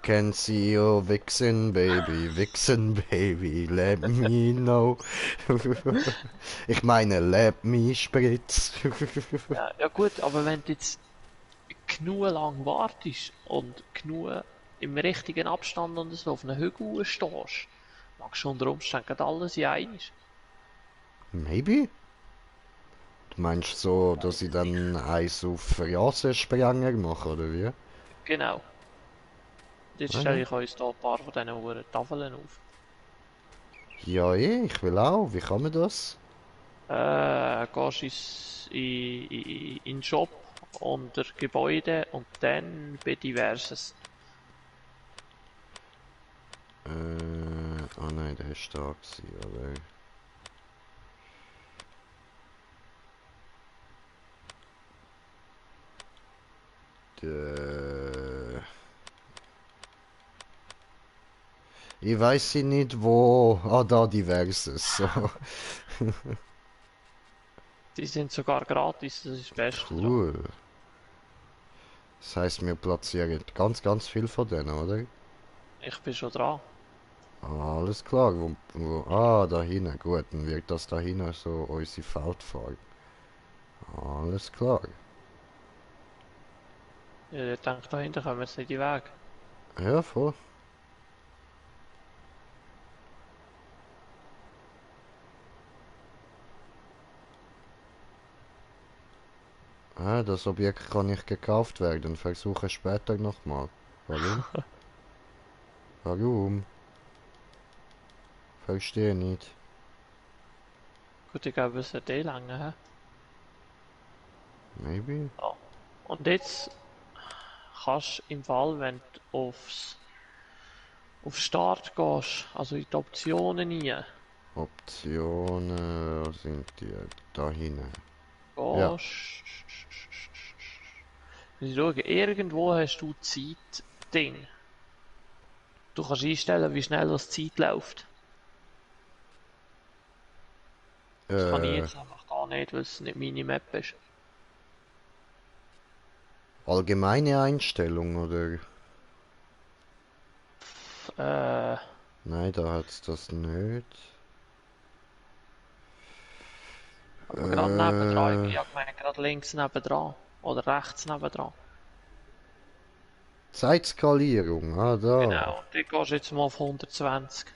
can see you vixen baby, let me know. Ich meine, let me spritz. Ja gut, aber wenn du jetzt genug lang wartest und genug im richtigen Abstand und so auf einem Hügel stehst, magst du unter Umständen gerade alles in eins. Maybe? Du meinst so, dass ich dann eins auf Rasensprenger mache, oder wie? Genau. Jetzt stelle ich uns hier ein paar von diesen hohen Tafeln auf. Ja, ich will auch. Wie kann man das? Gehst in den Shop unter Gebäude und dann bei Diverses. Oh nein, der ist da gewesen, oder? Ich weiß nicht wo. Ah, da diverses. So. Die sind sogar gratis, das ist das Beste dran. Cool. Das heisst, wir platzieren ganz viel von denen, oder? Ich bin schon dran. Ah, alles klar. Da hinten. Gut, dann wird das da hinten so unsere Feldfarbe. Alles klar. Ich denke, dahinter kommen wir jetzt nicht in den Weg. Ja, voll. Ah, das Objekt kann nicht gekauft werden. Versuche später nochmal. Warum? Warum? Verstehe nicht. Gut, ich glaube, es wird eh länger, hä? Maybe? Ja. Und jetzt kannst du im Fall, wenn du auf Start gehst, also in die Optionen rein, Optionen, wo sind die? Da hinten. Ja. gehst... Ich schauen, irgendwo hast du Zeit-Ding. Du kannst einstellen, wie schnell das Zeit läuft. Das kann ich jetzt einfach gar nicht, weil es nicht meine Map ist. Allgemeine Einstellung, oder? Äh, Nein, da hat's das nicht. aber gerade nebendran, ich habe gemeint, gerade links nebendran. Oder rechts nebendran. Zeitskalierung, da. Genau, und die gehst jetzt mal auf 120.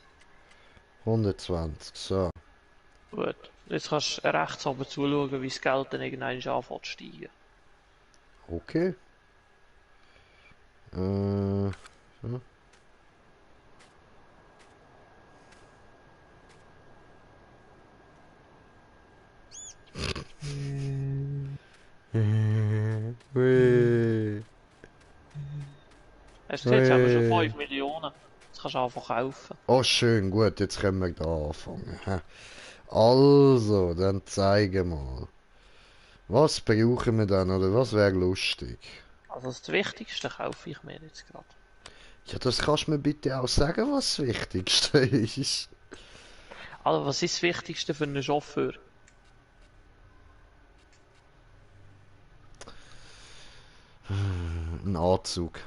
120, so. Gut. Jetzt kannst du rechts oben zuschauen, wie das Geld dann irgendwann anfängt zu steigen. Okay. So. Ui. Hast du gesehen, jetzt haben wir schon 5 Millionen. Jetzt kannst du einfach kaufen. Oh, schön, gut, jetzt können wir da anfangen. Hä? Also, dann zeige mal. Was brauchen wir dann, oder was wäre lustig? Also das Wichtigste kaufe ich mir jetzt gerade. Ja, das kannst du mir bitte auch sagen, was das Wichtigste ist. Also was ist das Wichtigste für einen Chauffeur? Ein Anzug.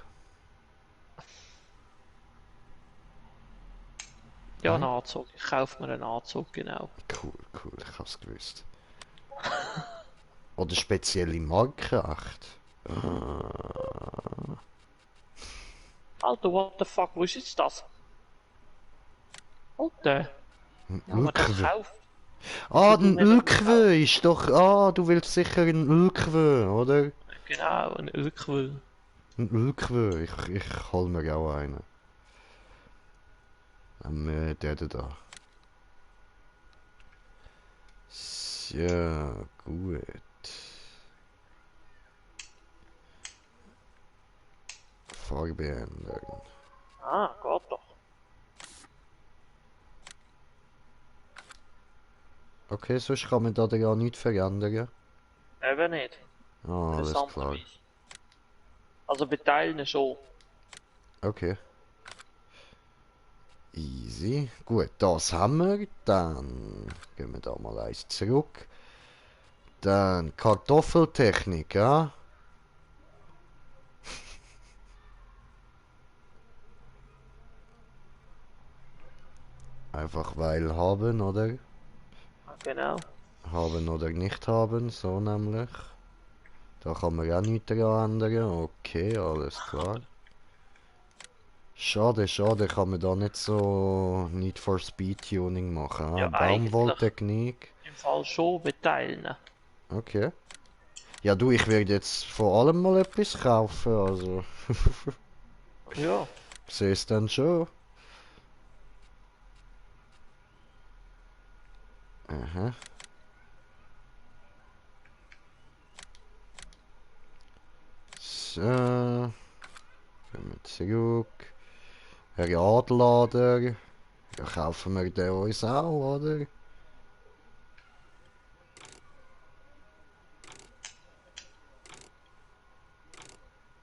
Ja, einen Anzug. Ich kaufe mir einen Anzug, genau. Cool, ich hab's gewusst. Oder spezielle Marke, echt. Alter, what the fuck, wo ist jetzt das? Alter, ja, aber den Ölquö. gekauft. Ah, Du ein mir den Ölquö ist doch... Ah, du willst sicher ein Ölquö, oder? Genau, ein Ölquö. Ein Ölquö, ich hol mir auch einen. Der da. Ja, gut. Farbe ändern. Ah, geht doch. Okay, sonst kann man da ja nichts verändern. Eben nicht. Ah, alles klar. Interessanterweise. Also bei Teilen schon. Okay. Easy. Gut, das haben wir. Dann gehen wir da mal eins zurück. Dann Kartoffeltechnik, ja? Einfach weil haben, oder? Genau. Haben oder nicht haben, so nämlich. Da kann man auch nichts daran ändern. Okay, alles klar. Schade, kann man da nicht so Need for Speed Tuning machen. Ja, eigentlich Baumwolltechnik. im Fall schon bei Teilen. Okay. Ja du, ich werde jetzt vor allem mal etwas kaufen, also. Ja. Siehst dann schon. Aha. So. Gehen wir zurück. Radlader. Ja, kaufen wir den uns auch, oder?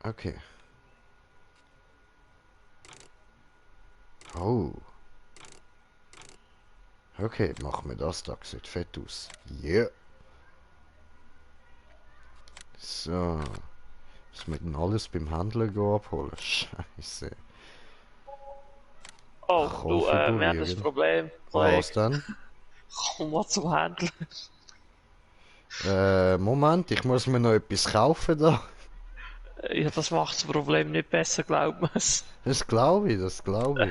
Okay. Oh. Okay, machen wir das. Das sieht fett aus. Yeah. So. Müssen wir denn alles beim Händler gehen abholen? Scheiße. Oh, du, wir haben das Konfigurieren. Problem, Was Kollege. denn? Komm mal zum Händler. Moment, ich muss mir noch etwas kaufen da. Ja, das macht das Problem nicht besser, glaubt man es. Das glaube ich, das glaube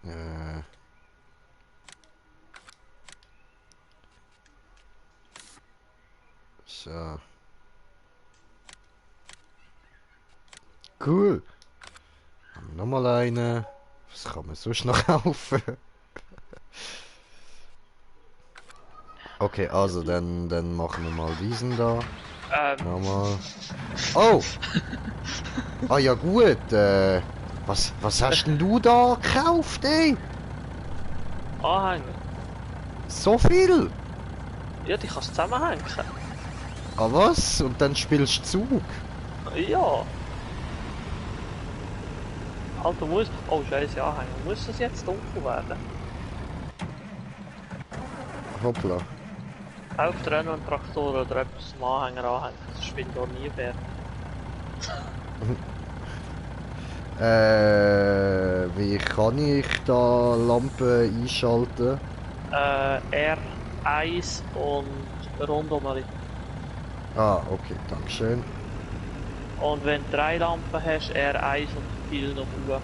ich. Äh, so. Cool. Haben wir nochmal eine. Was kann man sonst noch kaufen? Okay, also dann machen wir mal diesen da. Nochmal. Oh! Ah ja gut, was hast denn du da gekauft, ey? Anhänger. So viel? Ja, die kannst du zusammenhängen. Ah was? Und dann spielst du Zug? Ja. Alter, muss... Oh, scheiße, Anhänger. Muss das jetzt dunkel werden? Hoppla. Kauft ihr auch noch einen Traktor oder etwas zum Anhänger anhängen? Das spielt doch nie fair. Wie kann ich da Lampe einschalten? R1 und rundum. Ah, okay, dankeschön. Und wenn du 3 Lampen hast, R1 und viel noch oben.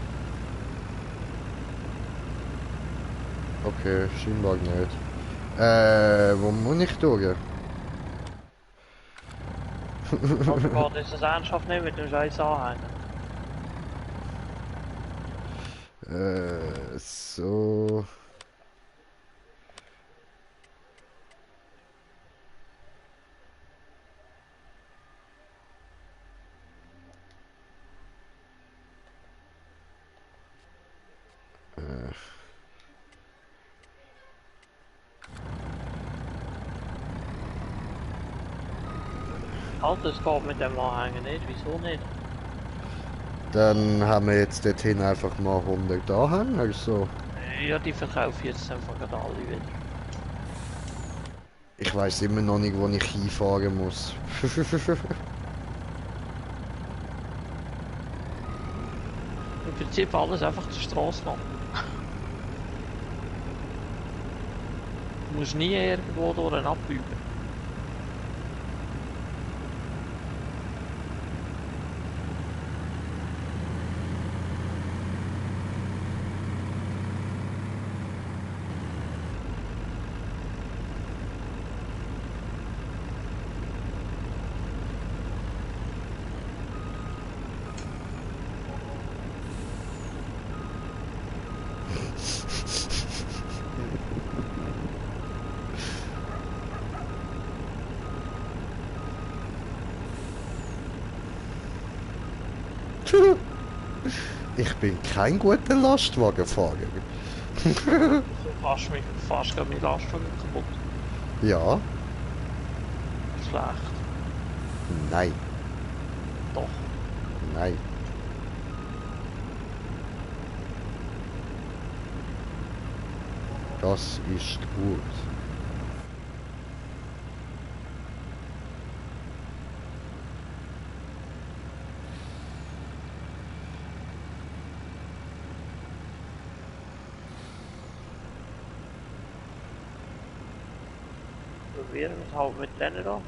Okay, scheinbar nicht. Wo muss ich durch? Aber geht das ernsthaft nicht mit dem scheiß Anhänger? So. Äh. Alter, es geht mit dem Anhänger nicht, wieso nicht? Dann haben wir jetzt dorthin einfach mal 100 Anhänger, also. Ja, die verkaufe ich jetzt einfach gerade alle wieder. Ich weiß immer noch nicht, wo ich hinfahren muss. Im Prinzip alles einfach zur Straße machen. Du musst nie irgendwo durch einen abbiegen. Ich bin kein guter Lastwagenfahrer. Du fast gerade mein Lastwagen kaputt. Ja, Schlecht. nein, Doch. nein. Das ist gut. Probieren wir es halt mit denen da.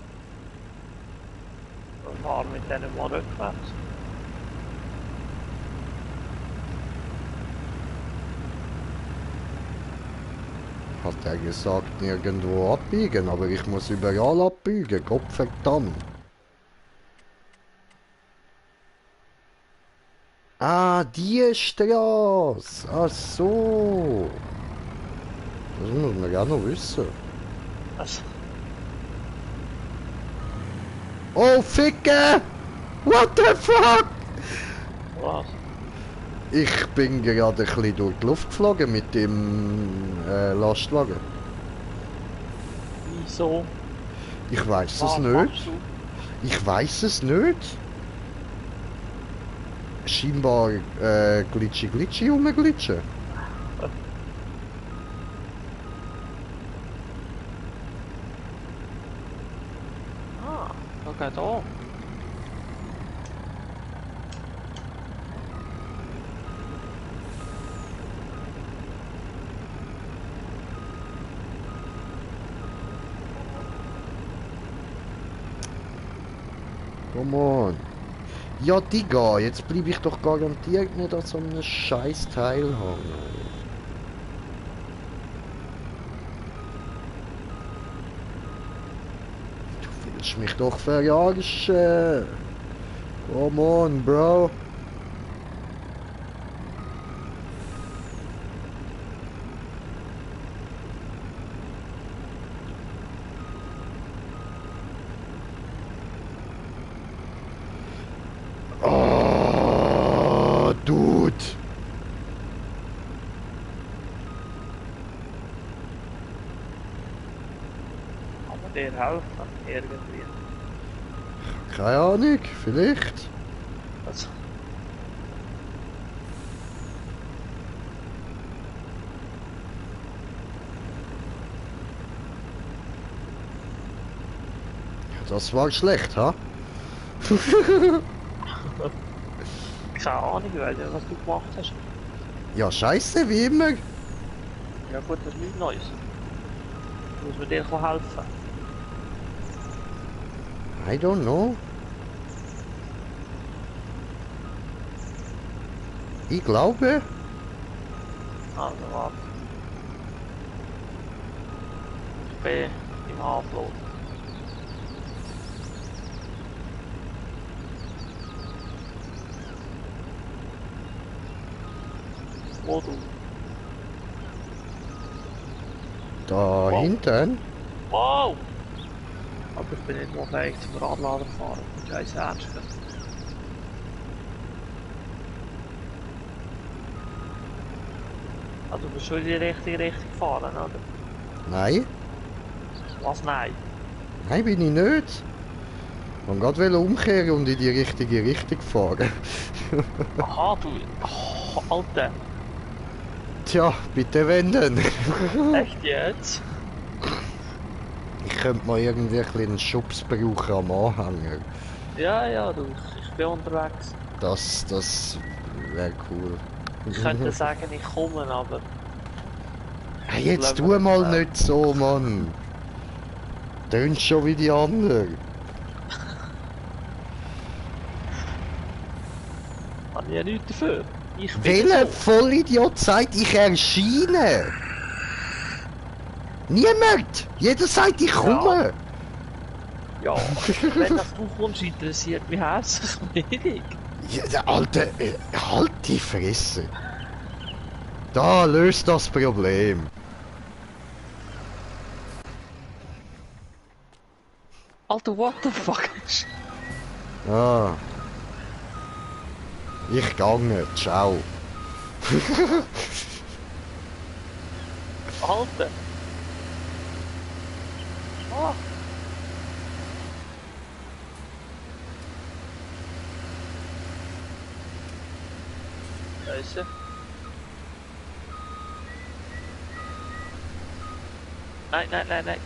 Wir fahren mit denen mal rückwärts. Hat er gesagt, nirgendwo abbiegen, aber ich muss überall abbiegen, Gottverdammt. Ah, die Straße. Ach so. Das muss man ja noch wissen. Also, Oh, Ficke! What the fuck? was? Ich bin gerade ein bisschen durch die Luft geflogen mit dem Lastwagen. Wieso? Ich weiß es Was nicht. machst du? Ich weiß es nicht. Scheinbar glitschi rumglitschen. Ah, okay, da. Come on. Ja, Digga, jetzt bleibe ich doch garantiert nicht an so einem scheiß Teil hängen. Du willst mich doch verarschen. Come on, Bro. Oh, Dude. Kann man dir helfen? Irgendwie. Keine Ahnung, vielleicht. Also, Das war schlecht, ha? keine Ahnung, ich weiß nicht, was du gemacht hast. Ja, scheiße, wie immer. Ja gut, das ist nichts Neues. Muss man dir helfen? I don't know. Ich glaube. Also warte. Ich bin im Upload. Wo du? Da Wow. hinten. Wow! Aber ich bin nicht mehr fähig zum Radlader fahren. Scheiß ernst. Also du bist schon in die richtige Richtung gefahren, oder? Nein. Was nein? Nein, bin ich nicht. Ich wollte gerade umkehren und in die richtige Richtung fahren. Aha, du. Oh, Alter. Tja, bitte wenden. Echt jetzt? Ich könnte mal irgendwie ein bisschen einen Schubs brauchen am Anhänger. Ja, ja, du. Ich bin unterwegs. Das wäre cool. Ich könnte sagen, ich komme, aber... Hey, jetzt Glaube, tu mal das- nicht so, Mann. Tönt schon wie die anderen. Habe ich ja nichts dafür. Ich bin Welcher so. Vollidiot sagt, ich erscheine? Niemand! Jeder sagt, ich komme! Ja, wenn das du kommst, interessiert mich herzlich wenig. Ja, Alter, halt die Fresse! Da, löst das Problem! Alter, what the fuck? Ah. Ich gange, ciao. Alter! Ah! Scheiße. Nein, nein, nein, nein.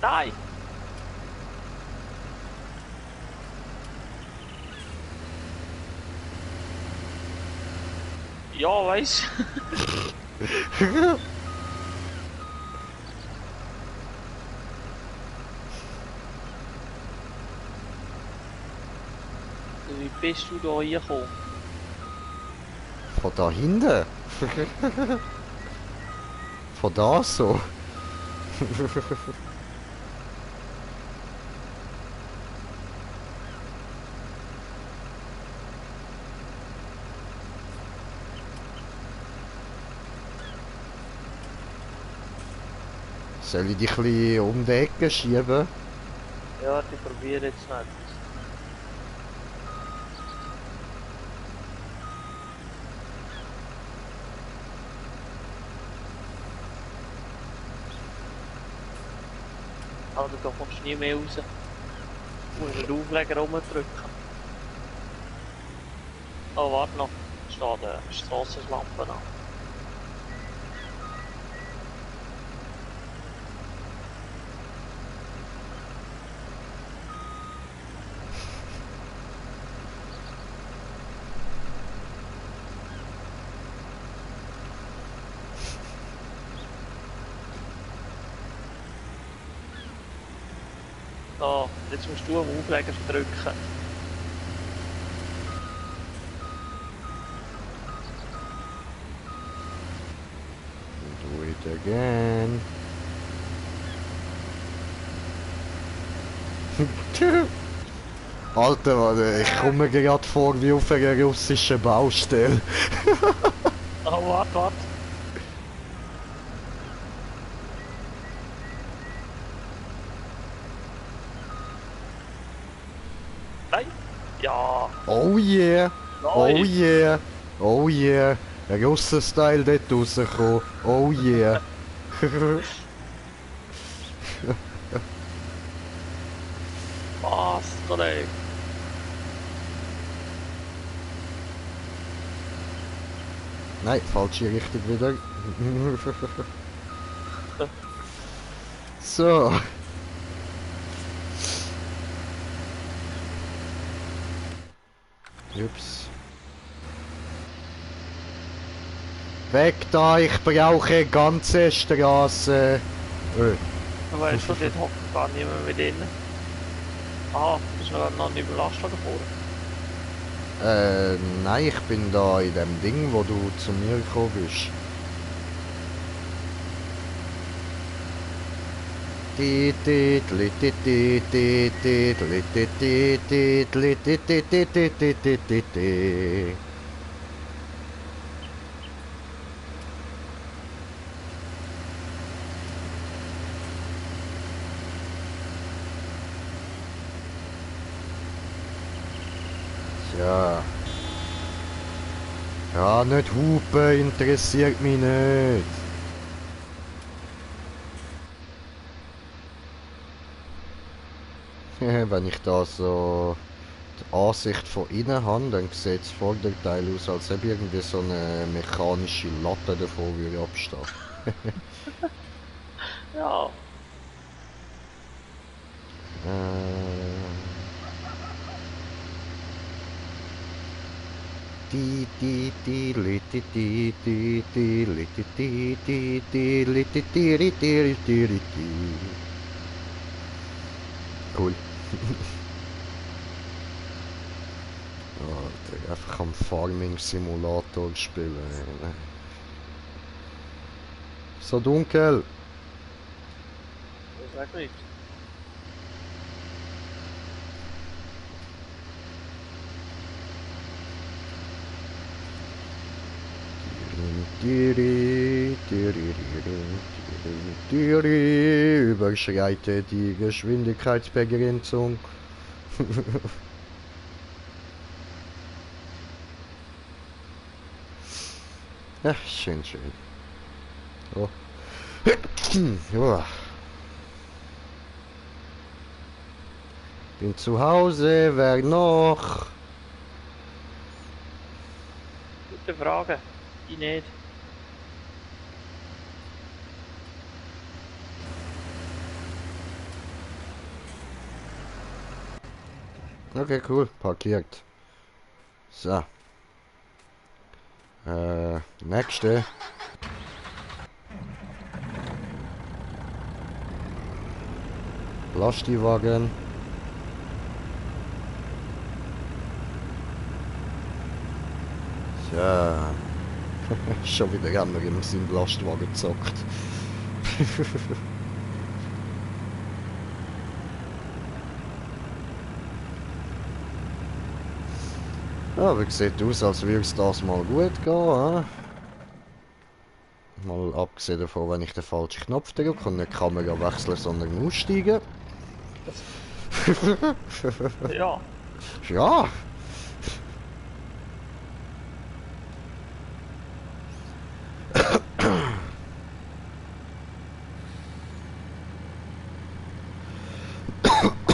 Nein! Ja, weißt wie bist du da reingekommen? Von da hinten? Von da so? Soll ich dich ein bisschen um die Ecke schieben? Ja, ich probiere jetzt nicht. Aber da kommst du nie mehr raus. Du musst den Aufleger rumdrücken. Oh, warte noch. Da steht eine Strassenlampe an. So, jetzt musst du am Aufleger drücken. Do it again. Alter, Mann, ich komme mir gerade vor wie auf einer russischen Baustelle. Oh, warte. Nein. Ja. Oh yeah! Oh Nein. yeah! Oh yeah! Ein Russen-Style dort rausgekommen. Oh yeah! Was, Kollege? Nein, falsche Richtung wieder. So. Ups. Weg da, ich brauche ganze Straße. Du weißt schon, dort hockt gar niemand mit denen. Aha, bist du noch nicht überlastet gefahren? Nein, ich bin da in dem Ding, wo du zu mir gekommen bist. Ja. Ja, nicht hupen, interessiert mich nicht. Wenn ich da so die Ansicht von innen habe, dann sieht das Vorderteil aus, als ob irgendwie so eine mechanische Latte davon würde abstehen. Ja. Cool. Alter, einfach am Farming Simulator spielen. So dunkel. Das sagt nichts. Überschreite die Geschwindigkeitsbegrenzung. Ja, schön. Oh. Ja. Bin zu Hause, wer noch? Gute Frage. Ich nicht. Okay, cool. Parkiert. So. Nächste. Lastiwagen. Ja. Schon wieder einer in seinem Lastwagen gezockt. Ja, aber sieht aus, als würde es das mal gut gehen. Mal abgesehen davon, wenn ich den falschen Knopf drücke und nicht die Kamera wechseln, sondern aussteigen. Ja. Ja.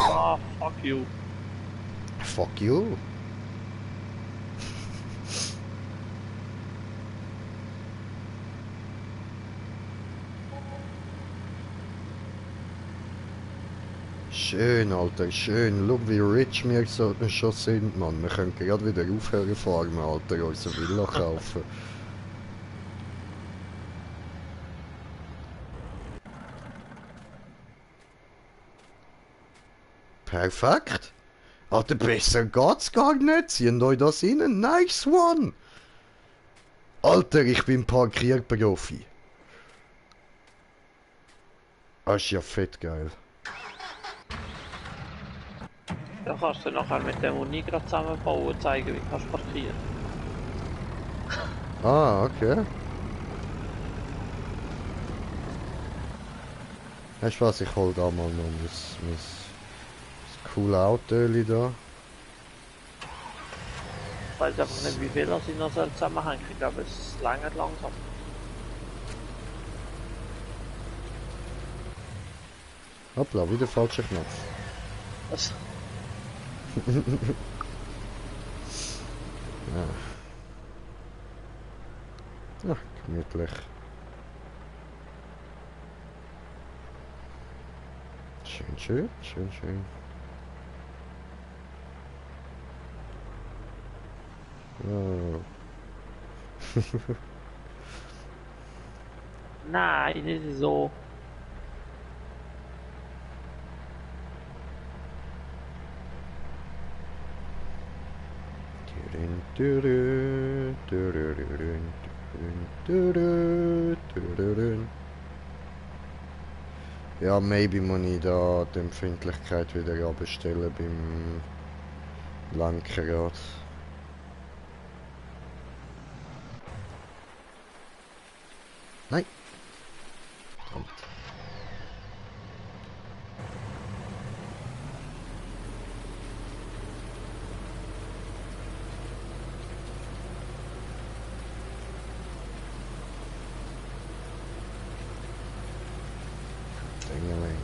Ah, fuck you. Fuck you. Schön, Alter, schön. Schau, wie rich wir so, schon sind, Mann. Wir können gerade wieder aufhören farmen, Alter, uns eine Villa kaufen. Perfekt. Alter, besser geht's gar nicht. Zieht euch das rein. Nice one. Alter, ich bin Parkierprofi. Das ist ja fett geil. Da kannst du nachher mit dem Uni gerade zusammenbauen und zeigen, wie kannst du parkieren. Ah, okay. Weißt du was, ich hol da mal noch mein coole Auto da. Ich weiß einfach nicht, wie viel das in noch zusammenhängt. Ich glaube, es längert langsam. Hoppla, wieder falscher Knopf. Das, Ja. Ja, gemütlich. Schön, schön, schön, schön. Oh. nein, nicht so. Ja, maybe muss ich da die Empfindlichkeit wieder abstellen beim Lenkrad. Nein. Verdammt. Dingelingt.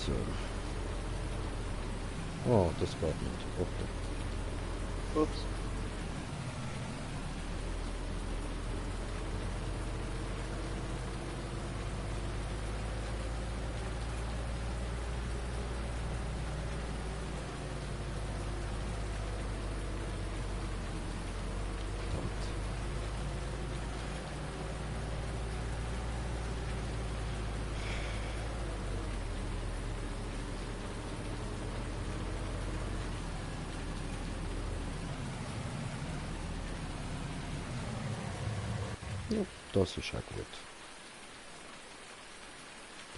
So. Oh, das geht nicht. Okay. Ups. Verdammt. Ja, das ist auch gut.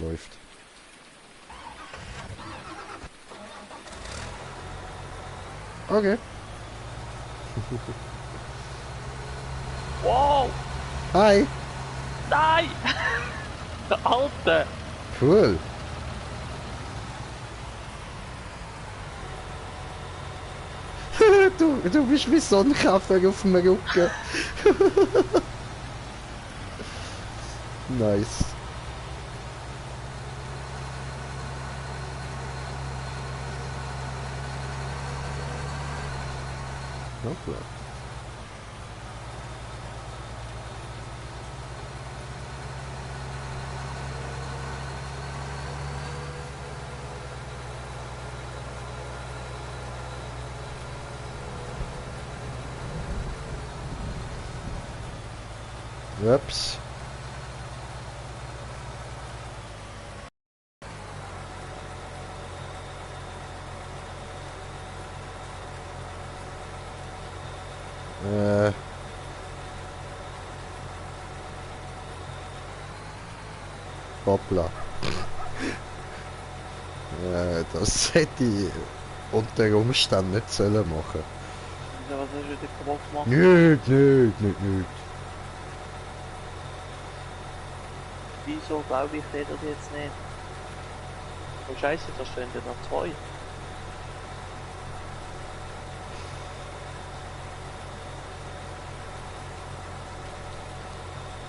Läuft. Okay. Wow! Hi. Nein! Alter! Cool. Du bist wie Sonnenkäfer auf dem Rücken. Nice. Hoppla. Ups. Äh. Hoppla. Das hätte ich unter Umständen nicht sollen machen. Ja, was hast du wieder kaputt gemacht? Nicht. Wieso glaube ich dir das jetzt nicht? Oh Scheiße, da stehen ja noch zwei.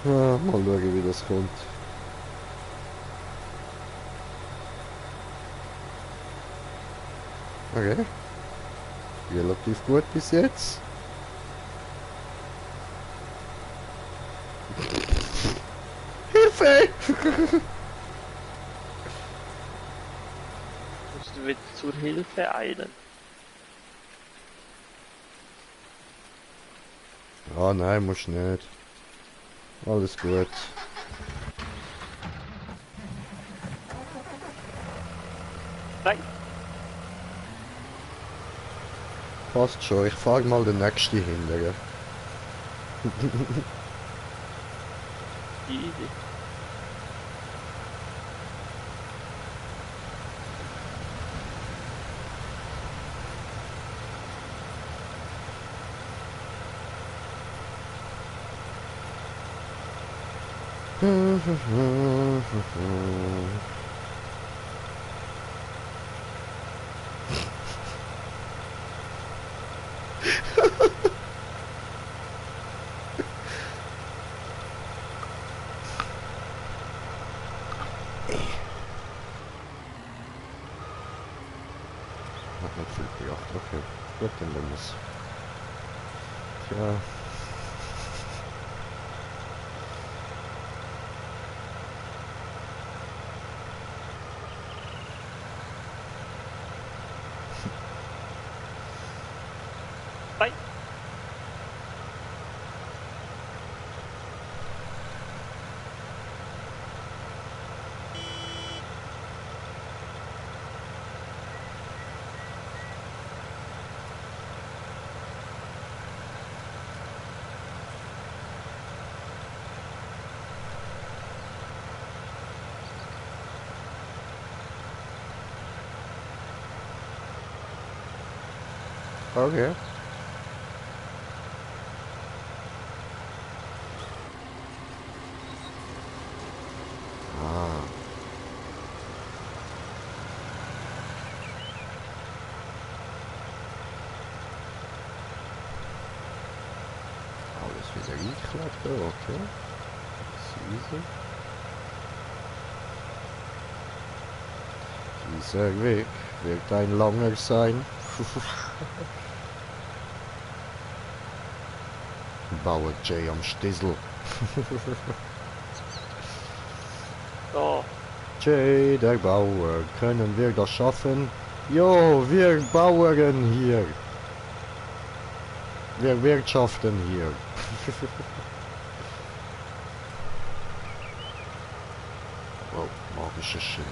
Ja, mal schauen, wie das kommt. Okay. Relativ gut bis jetzt. Hilfe! Musst du wieder zur Hilfe eilen. Ah nein, musst nicht. Alles gut. Nein! Passt schon, ich frage mal den nächsten hinterher. Easy. Hat nicht viel gebracht, okay. Gut, dann nehmen wir's. Tja. Nein! Okay. Ah. Alles wieder eingeklappt, okay. Das ist easy. Dieser Weg wird ein langer sein. Bauer J am Stissel. So, J, der Bauer, können wir das schaffen? Jo, wir Bauern hier. Wir wirtschaften hier. Oh, magisches Schild.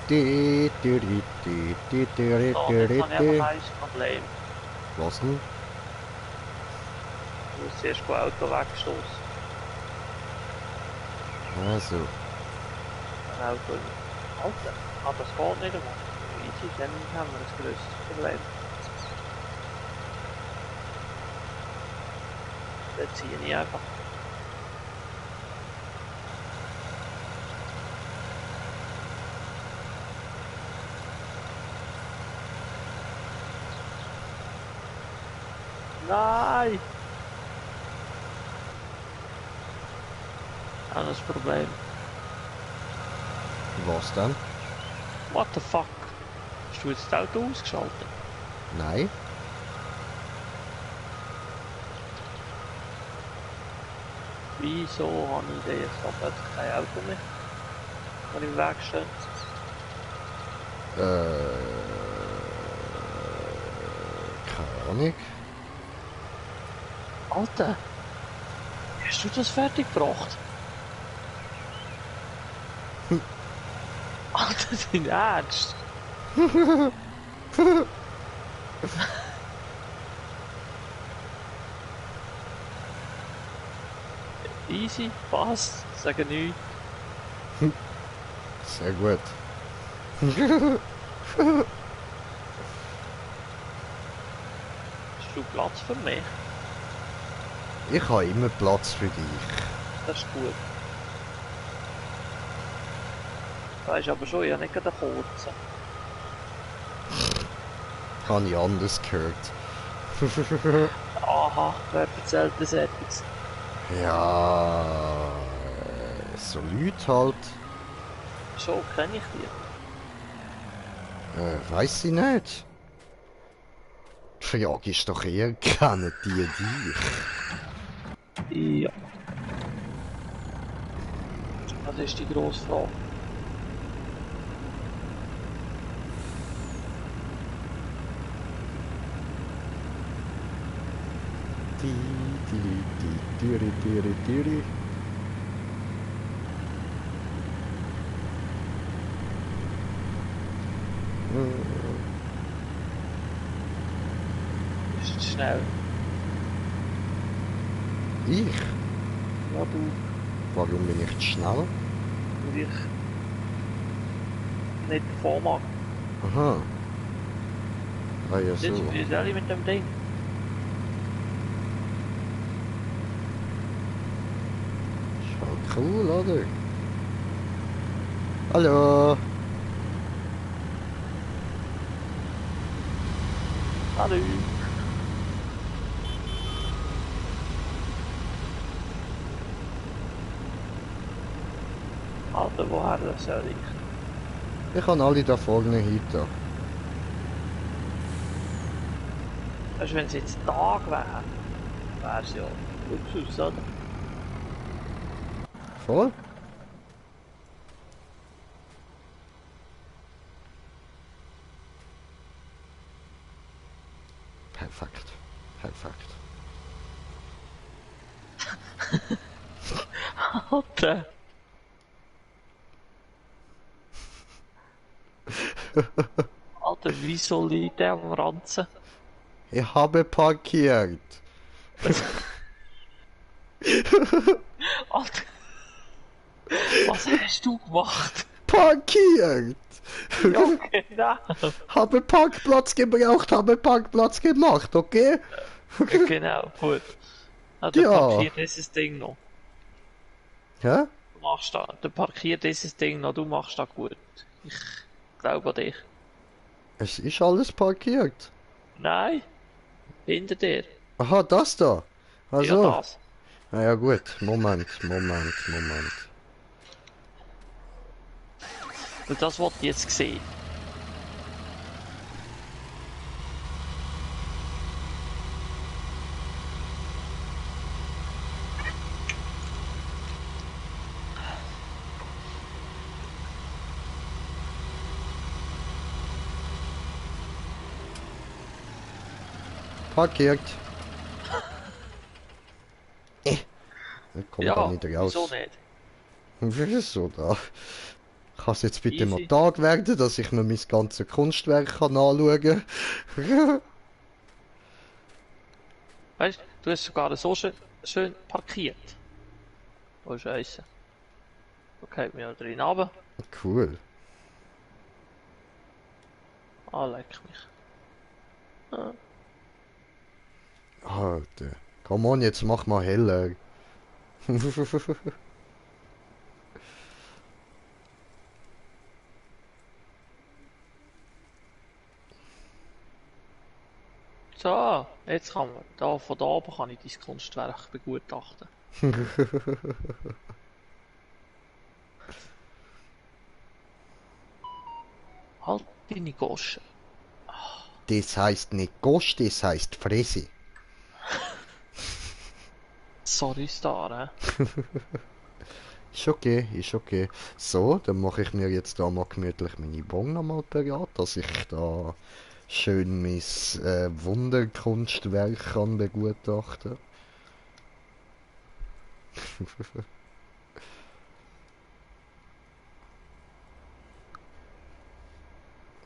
so, jetzt habe ich einfach ein Problem. Was denn? Du musst zuerst das Auto wegstoßen. Also, Ein Auto. Alter, ah, das geht nicht einmal. Easy, dann haben wir ein größeres Problem. Dann ziehe ich einfach. Nein! Ah, das Problem. was dann? What the fuck? Hast du jetzt das Auto ausgeschaltet? Nein? Wieso habe ich denn jetzt da plötzlich kein Auto mehr? Kann im Weg stehen? Keine Ahnung. Alter, hast du das fertig gebracht? Alter, dein Ernst? Easy, passt, sage nichts. Sehr gut. Hast du Platz für mich? Ich habe immer Platz für dich. Das ist gut. Weisst aber schon, ich habe nicht gerade einen kurzen. Habe ich anders gehört. Aha, wer erzählt das etwas? Ja, so Leute halt. Schon kenne ich Weiß ich nicht. Die Frage ist doch eher, kennen die dich? die. Ja. Das ist die grosse Frage. Diri. Ist zu schnell. Ich? Ja, du. Warum bin ich zu schnell? Weil ich nicht vormache. Aha. Ah ja, Jetzt so. wie soll ich mit dem Ding? Ist halt cool, oder? Hallo. Hallo. Alter, woher soll ich? Ich kann alle da vorne hinter. Weißt du, wenn es jetzt Tag wäre, wäre es ja Luxus, oder? Voll? Perfekt. Perfekt. Alter. Alter, wieso liegt der am Ranzen? Ich habe parkiert. Alter, was hast du gemacht? Parkiert! Ja, genau. Habe Parkplatz gebraucht, habe Parkplatz gemacht, okay? Genau, gut. Der Ja. parkiert dieses Ding noch. Hä? Du machst da, der parkiert dieses Ding noch, du machst da gut. Ich glaube an dich. Es ist alles parkiert. Nein, hinter dir. Aha, das da. Ja, Also. das. Na ja gut, Moment. Und das wollte ich jetzt sehen. Parkiert. Ich komm da Ja, nicht raus. wieso nicht? Wieso da? Kann es jetzt bitte mal Easy. Tag werden, dass ich mir mein ganzes Kunstwerk kann anschauen kann? Weißt du, hast sogar so schön parkiert. Oh Scheiße. Da geht mir ja drin runter. Cool. Ah, leck mich. Ah. Alter. Komm on, jetzt mach mal heller. So, jetzt kann man, da von da oben kann ich dein Kunstwerk begutachten. Halt deine Gosche. Das heißt nicht Gost, das heißt Fresse. Sorry, Star, Ist okay, ist okay. So, dann mache ich mir jetzt da mal gemütlich meine Bon nochmal parat, dass ich da schön mein Wunderkunstwerk kann begutachten.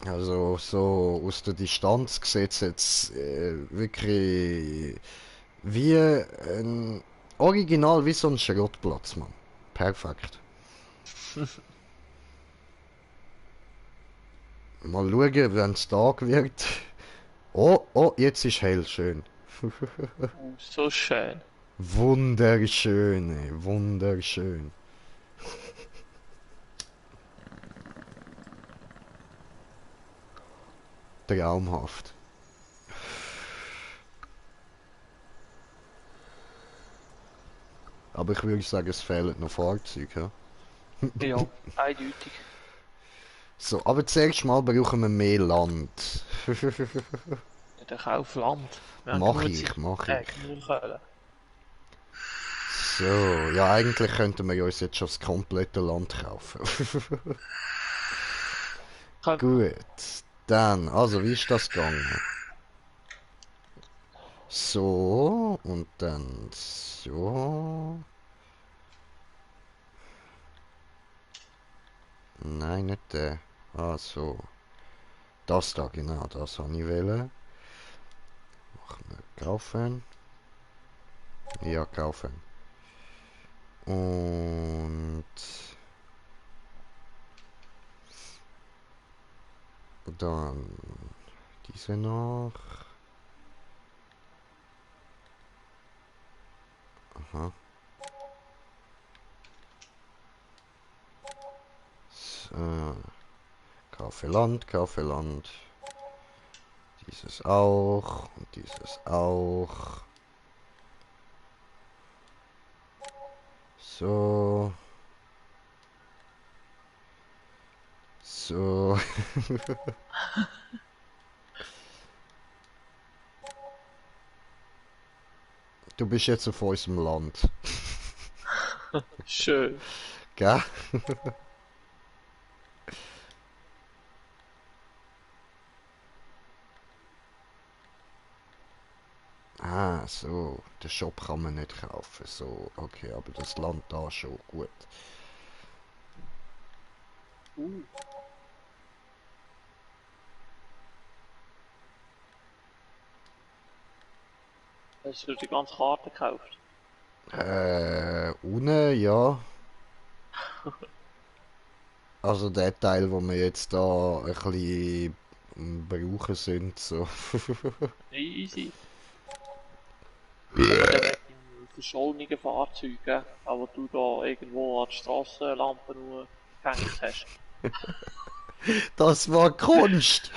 Also so aus der Distanz sieht es jetzt wirklich wie ein Original wie so ein Schrottplatz, Mann. Perfekt. Mal schauen, wenn es Tag wird. Oh, oh, jetzt ist hell, schön. So schön. Wunderschön, ey, wunderschön. Traumhaft. Aber ich würde sagen, es fehlen noch Fahrzeuge. Ja? Ja, eindeutig. So, aber zuerst mal brauchen wir mehr Land. Ja, dann kauf Land. Wir haben Mach genug ich, Zeit. mach ich. Genug Kohle. So, ja, eigentlich könnten wir uns jetzt schon das komplette Land kaufen. Könnte man. Gut, dann, also wie ist das gegangen? So, und dann so. Nein, nicht der. Ah, so. Das da, genau, das habe ich wählen. Machen wir kaufen. Ja, kaufen. Und dann diese noch. Aha. So. Kaufe Land, kaufe Land. Dieses auch und dieses auch. So. So. Du bist jetzt auf unserem Land. Schön. Gell? Ah, so. Den Shop kann man nicht kaufen. So, okay, aber das Land da schon. Gut. Uh, hast du die ganze Karte gekauft? Unten, ja. Also der Teil, wo wir jetzt da ein bisschen am brauchen sind, so. Easy. Aber dann mit den verschollenen Fahrzeugen, aber du da irgendwo an die Strassenlampe nur gehängt hast. Das war Kunst!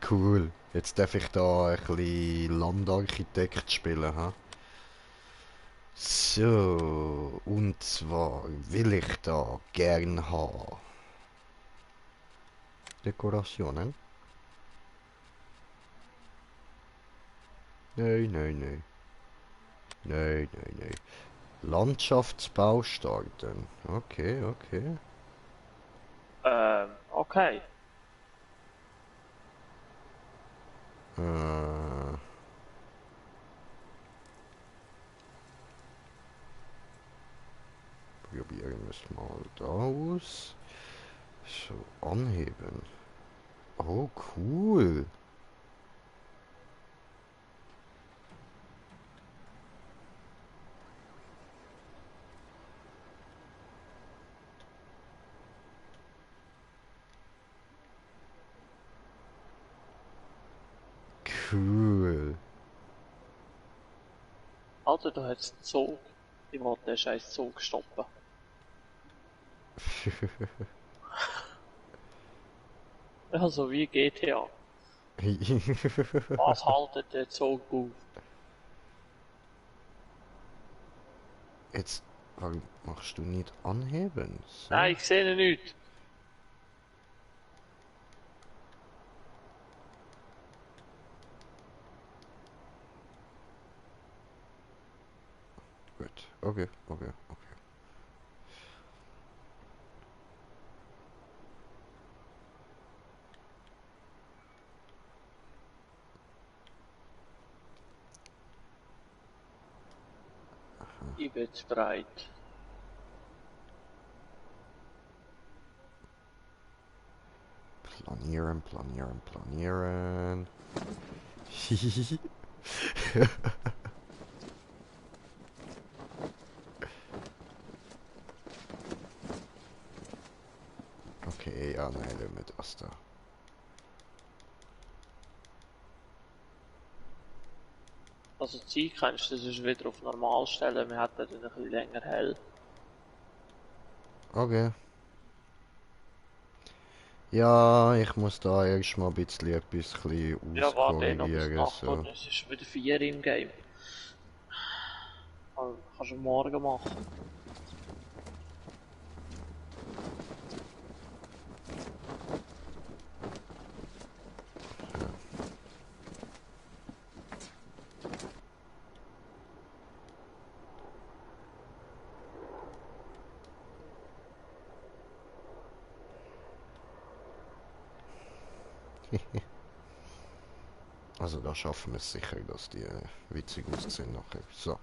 Cool. Jetzt darf ich da ein bisschen Landarchitekt spielen, ha? So, und zwar will ich da gern haben. Dekorationen? Nein, nein, nein. Nein, nein, nein. Landschaftsbau starten. Okay, okay. Okay. Äh, probieren wir es mal da aus. So, anheben. Oh, cool. Cool. Also, du hast einen Zug. Ich wollte den scheiß Zug stoppen. Also wie GTA. Was haltet der Zug auf? Jetzt, warum machst du nicht anheben? Nein, So. ich sehe ihn nicht. Gut. okay, okay, okay. Ich bin jetzt bereit. Planieren, planieren, planieren. Okay, ja, nein, lassen wir das da. Also die Zeit kannst du sonst wieder auf normal stellen, wir hätten dann ein bisschen länger hell. Okay. Ja, ich muss da erstmal ein bisschen etwas Ja, warte noch bis auskorrigieren, Nacht, so. oder? Es ist wieder 4 im Game. Also, kannst du morgen machen. Also da schaffen wir es sicher, dass die witzig aussehen nachher. So.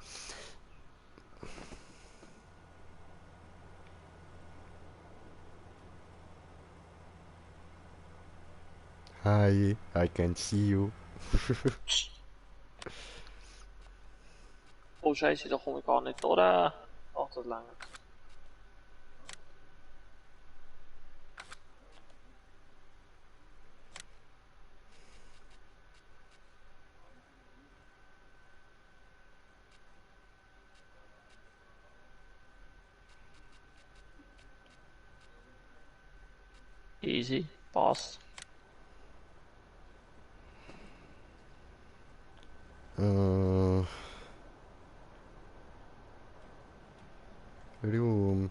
Hi, I can see you. Oh Scheiße, da komme ich gar nicht durch. Ach, das lange. Easy, passt. Warum?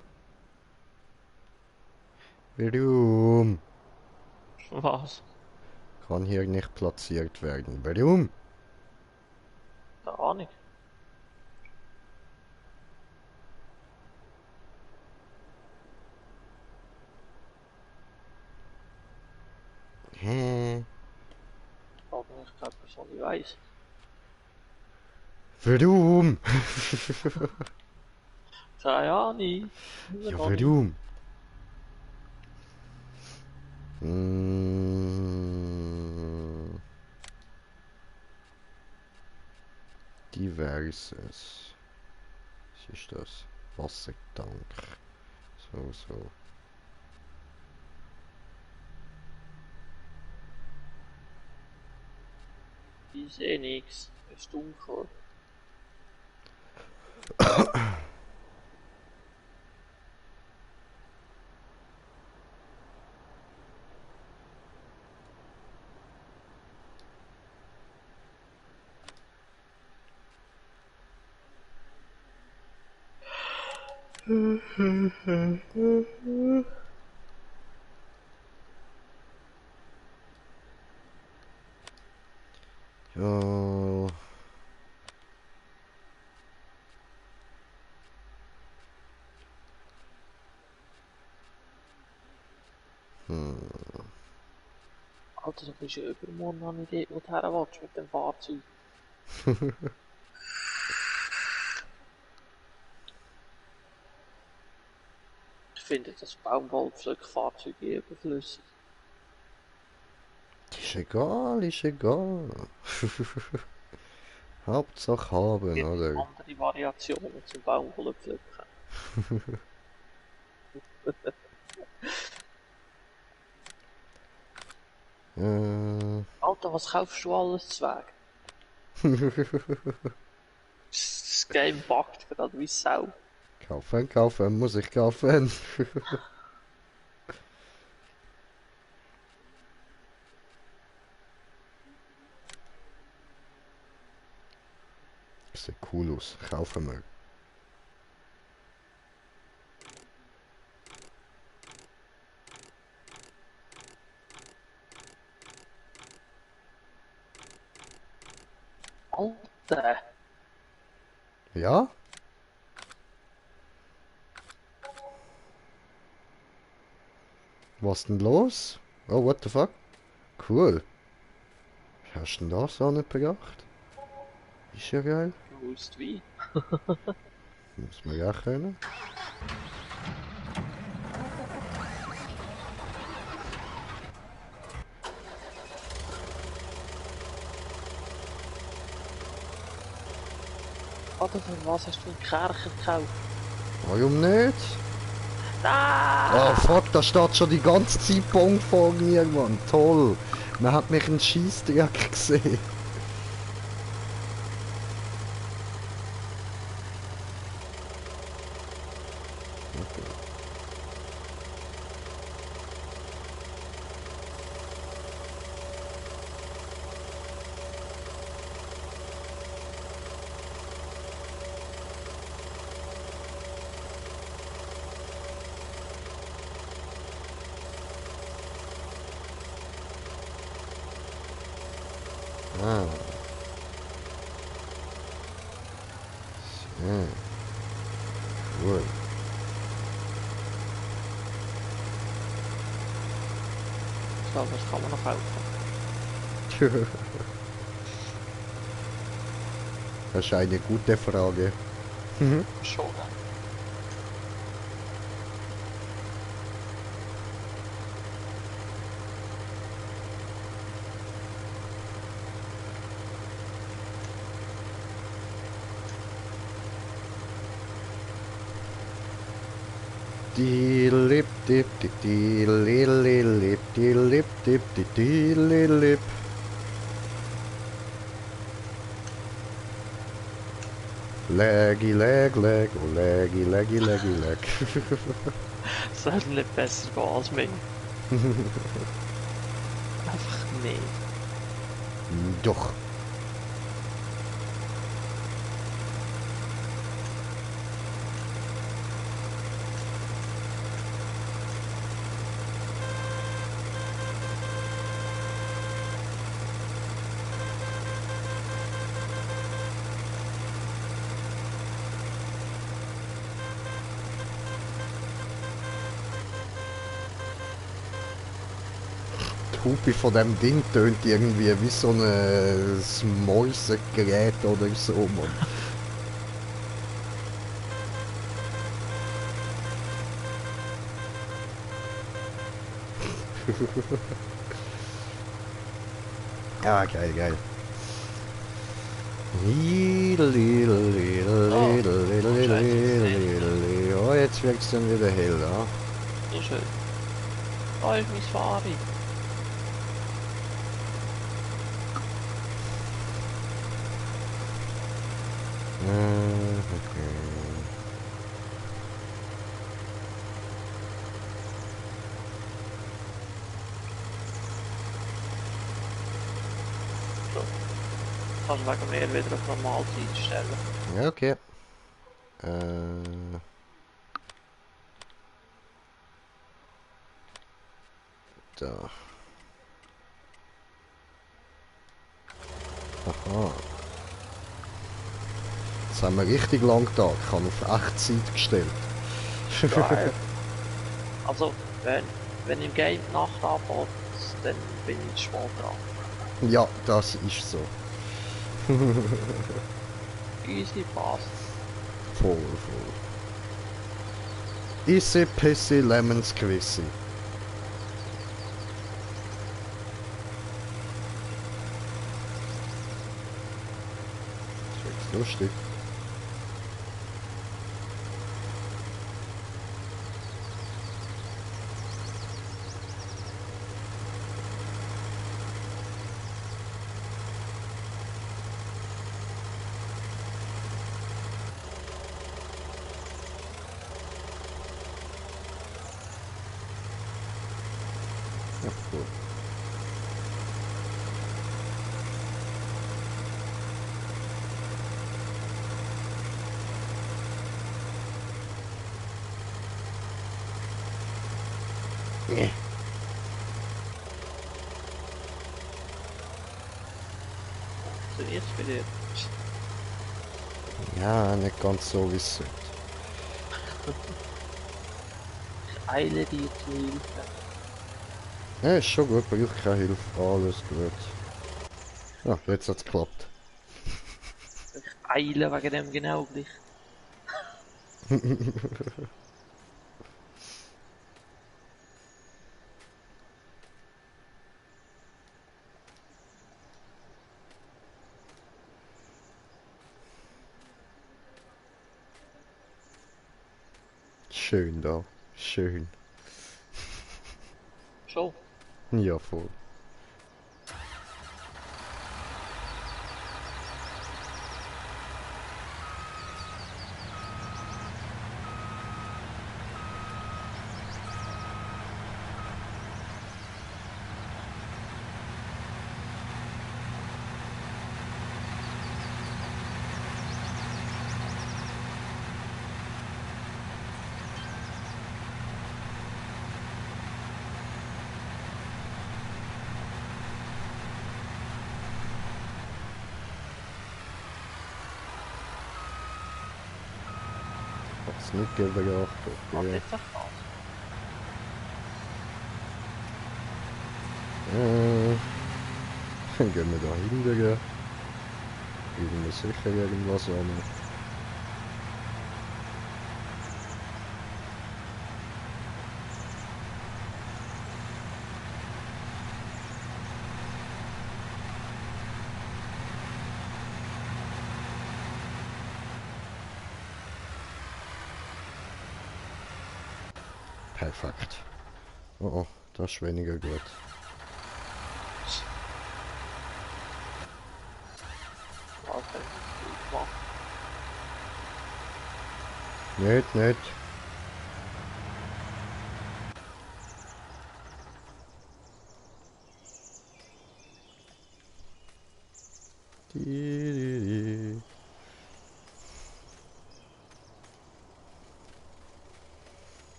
Warum? Was? Kann hier nicht platziert werden. Warum? Keine Ahnung. Hä? Frag mich keine Person, die weiß. Warum? Keine Ahnung. Immer Ja, noch nicht. warum? Hm, diverses. Was ist das? Wassertank. So, so. Ich sehe nichts. Es ist dunkel. Ja. Hm. Alter, du bist ja übermorgen noch nicht dort, wo du her willst mit dem Fahrzeug. Ich finde das Baumwollpflückfahrzeug überflüssig. Ist egal, ist egal. Hauptsache Es haben, gibt noch oder? andere Variationen zum Baumwollpflücken. Äh. Alter, was kaufst du alles Zweig? Das Game buggt gerade wie Sau. Kaufen, kaufen, muss ich kaufen. Sieht cool aus, kaufen wir. Alter, Ja? Was denn los? Oh, what the fuck? Cool. Wie hast du denn das auch nicht bedacht? Ist ja geil. Bewusst wie. Muss man ja können. Oder für was hast du einen Kercher gekauft? Warum nicht? Ah! Oh fuck, da steht schon die ganze Zeit Punkt vor mir, Mann. Toll. Man hat mich einen Scheissdreck gesehen. Ah. So. Cool. So, was kann man noch kaufen? Das ist eine gute Frage. Schon. Die lip dip die lip die lip dip die lip. Laggy lag lag, oh laggy laggy laggy lag. Es hätte nicht besser gehen als mir. Einfach nicht. Doch. Die Hupe von dem Ding tönt irgendwie wie so ein Mäusegerät oder so, Mann. Ja, geil, geil. Oh, jetzt wird's dann wieder hell, ja? So schön. Da ist mein Fari. Okay. So. Kannst du wegen mir wieder auf Normalzeit stellen. Ja, okay. Da. Aha. Jetzt haben wir richtig lang da. Ich habe auf Echtzeit gestellt. Geil. Also, wenn im Game die Nacht anfängt, dann bin ich zu spät dran. Ja, das ist so. Easy passt. Voll, voll. Easy Pissy Lemons Quissy. Das ist lustig. Ja, cool. Nee. Funktioniert bei dir? Ja, nicht ganz so wie es sollte. Ich eile dir zu Hilfe. Ja, ist schon gut, brauche keine Hilfe. Alles gut. Ja, jetzt hat's geklappt. Ich eile wegen dem genau gleich. Schön da. Schön. Schon. Ja, voll. Hat's nicht gegeben, geachtet. Was Ja. ist das? Dann gehen wir da hinten. Kriegen wir sicher irgendwas an. Perfekt. Oh, oh, das ist weniger gut. Was hab ich gemacht? Nicht, nicht. Die.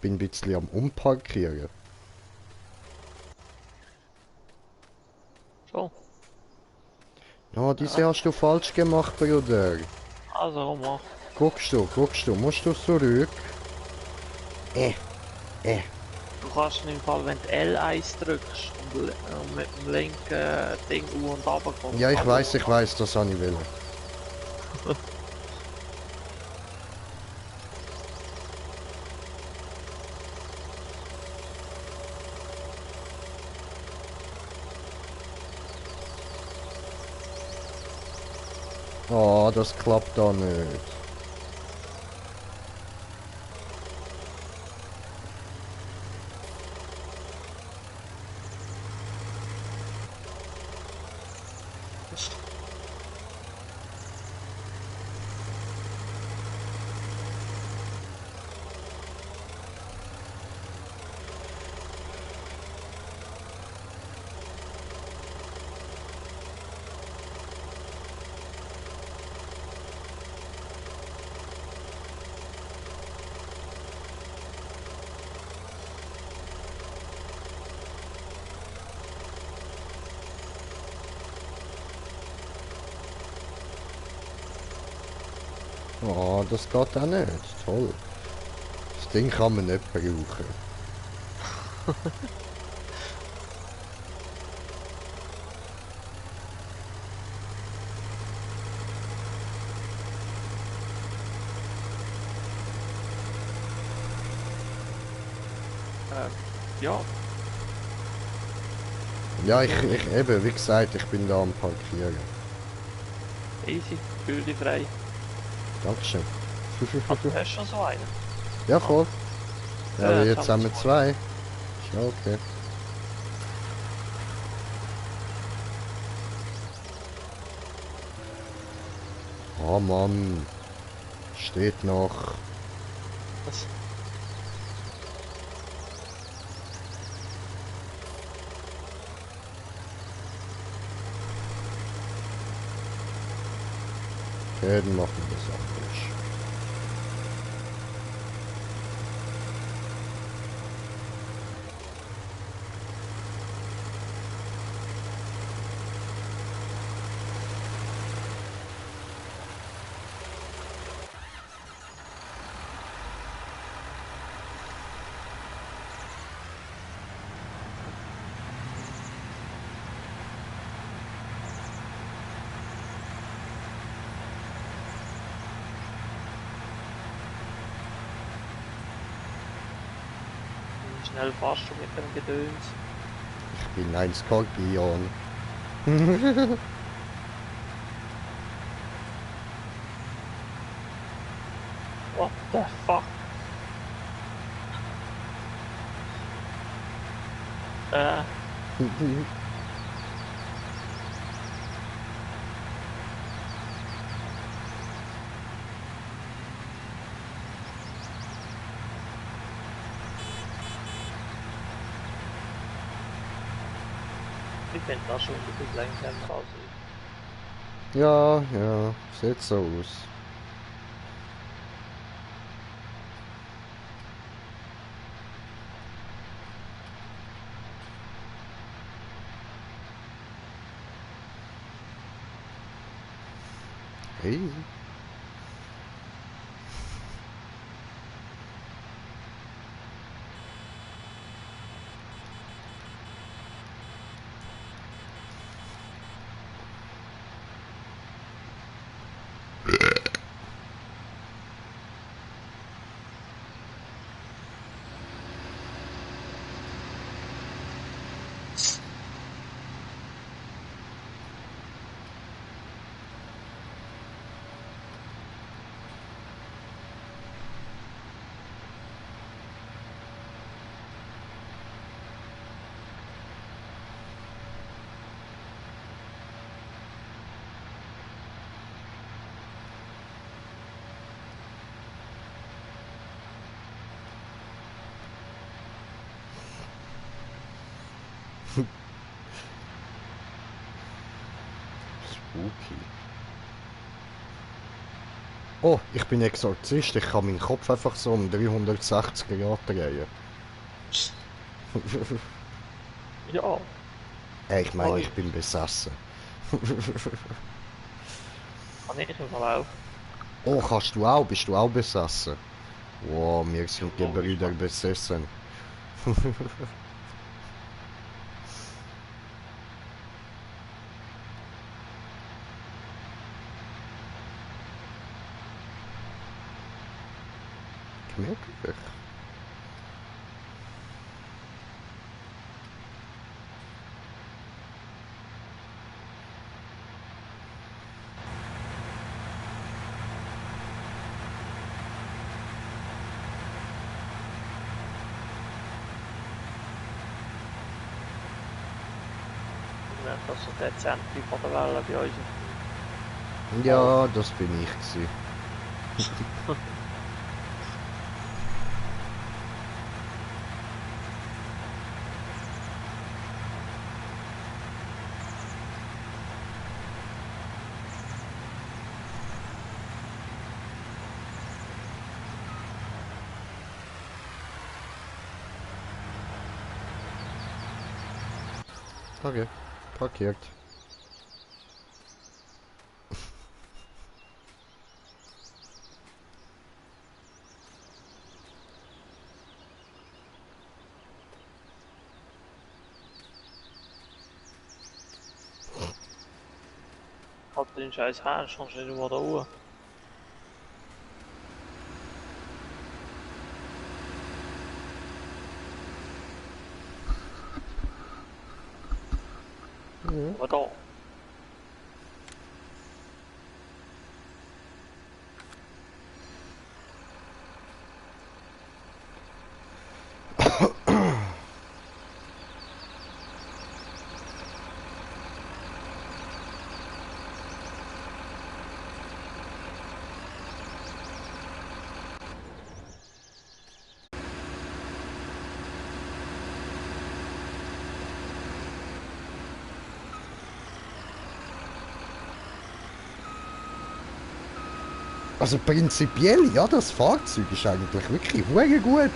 Bin ein bisschen am Umparkieren. Schon. Ja, diese hast du falsch gemacht, Bruder. Also mach. Guckst du, musst du zurück. Äh, äh. Du kannst im Fall, wenn du L1 drückst und mit dem linken Ding U und runter kommst. Ja, ich weiß, das habe ich will. Oh, das klappt da nicht. Oh, das geht auch nicht. Toll. Das Ding kann man nicht brauchen. Ja, Ja, ich eben, wie gesagt, ich bin da am Parkieren. easy. Fühl dich frei. Dankeschön. Ah, du hast schon so einen. Ja, voll. Ja, Ja, aber jetzt jetzt haben haben wir wir zwei. Ist ja okay. Oh Mann. Steht noch. Das, Okay, dann machen wir das anders. schnell fährst du mit dem Gedöns? Ich bin ein Skorpion. What the fuck? Ich finde das schon ein bisschen langsamer als ich. Ja, ja, sieht so aus. Hey. Spooky. Oh, ich bin Exorzist. Ich kann meinen Kopf einfach so um 360 Grad drehen. Ja. Ich meine, ich bin besessen. Kann ich im Fall auch. Oh, kannst du auch? Bist du auch besessen? Wow, wir sind Ja, Gebrüder besessen. Gemütlich. Das ist so dezent wie von der Welle bei uns. Ja, das bin ich gewesen. Okay, parkiert. Hat den scheiß Hahn schon über der Uhr. Ja. Aber da. Also prinzipiell, ja, das Fahrzeug ist eigentlich wirklich hure gut.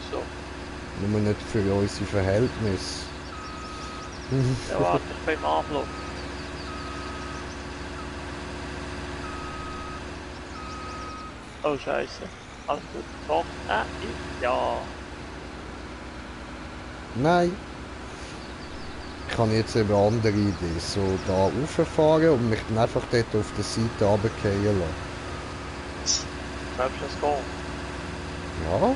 So. Nur nicht für unsere Verhältnisse. Ja, warte, ich bin im Anflug. Oh Scheiße. Alles gut. Doch. Ja. Nein. Ich habe jetzt eben eine andere Idee. So da rauffahren und mich dann einfach dort auf der Seite runterfallen lassen. Glaubst du, das geht? Ja.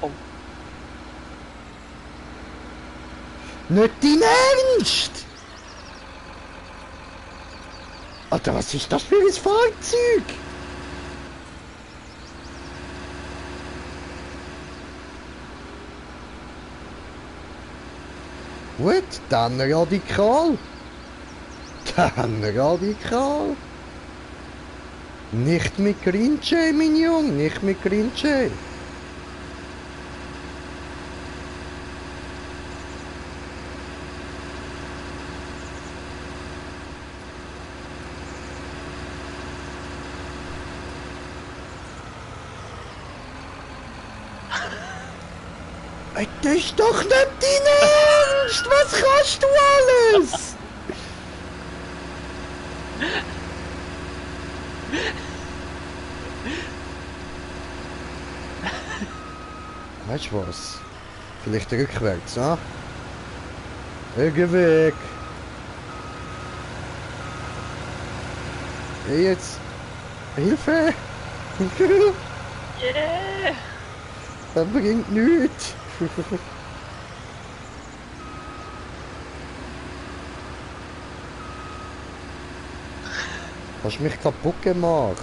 Oh, Nicht dein Ernst! Alter, was ist das für ein Fahrzeug? Gut, dann radikal. Dann radikal. Nicht mit Grinche, mein Junge, nicht mit Grinche. Ey, das ist doch nicht dein Ernst! Was kannst du alles? Weißt du was? Vielleicht rückwärts, ne? Geh weg! Hey, jetzt! Hilfe! yeah! Das bringt nichts! Hast mich kaputt gemacht?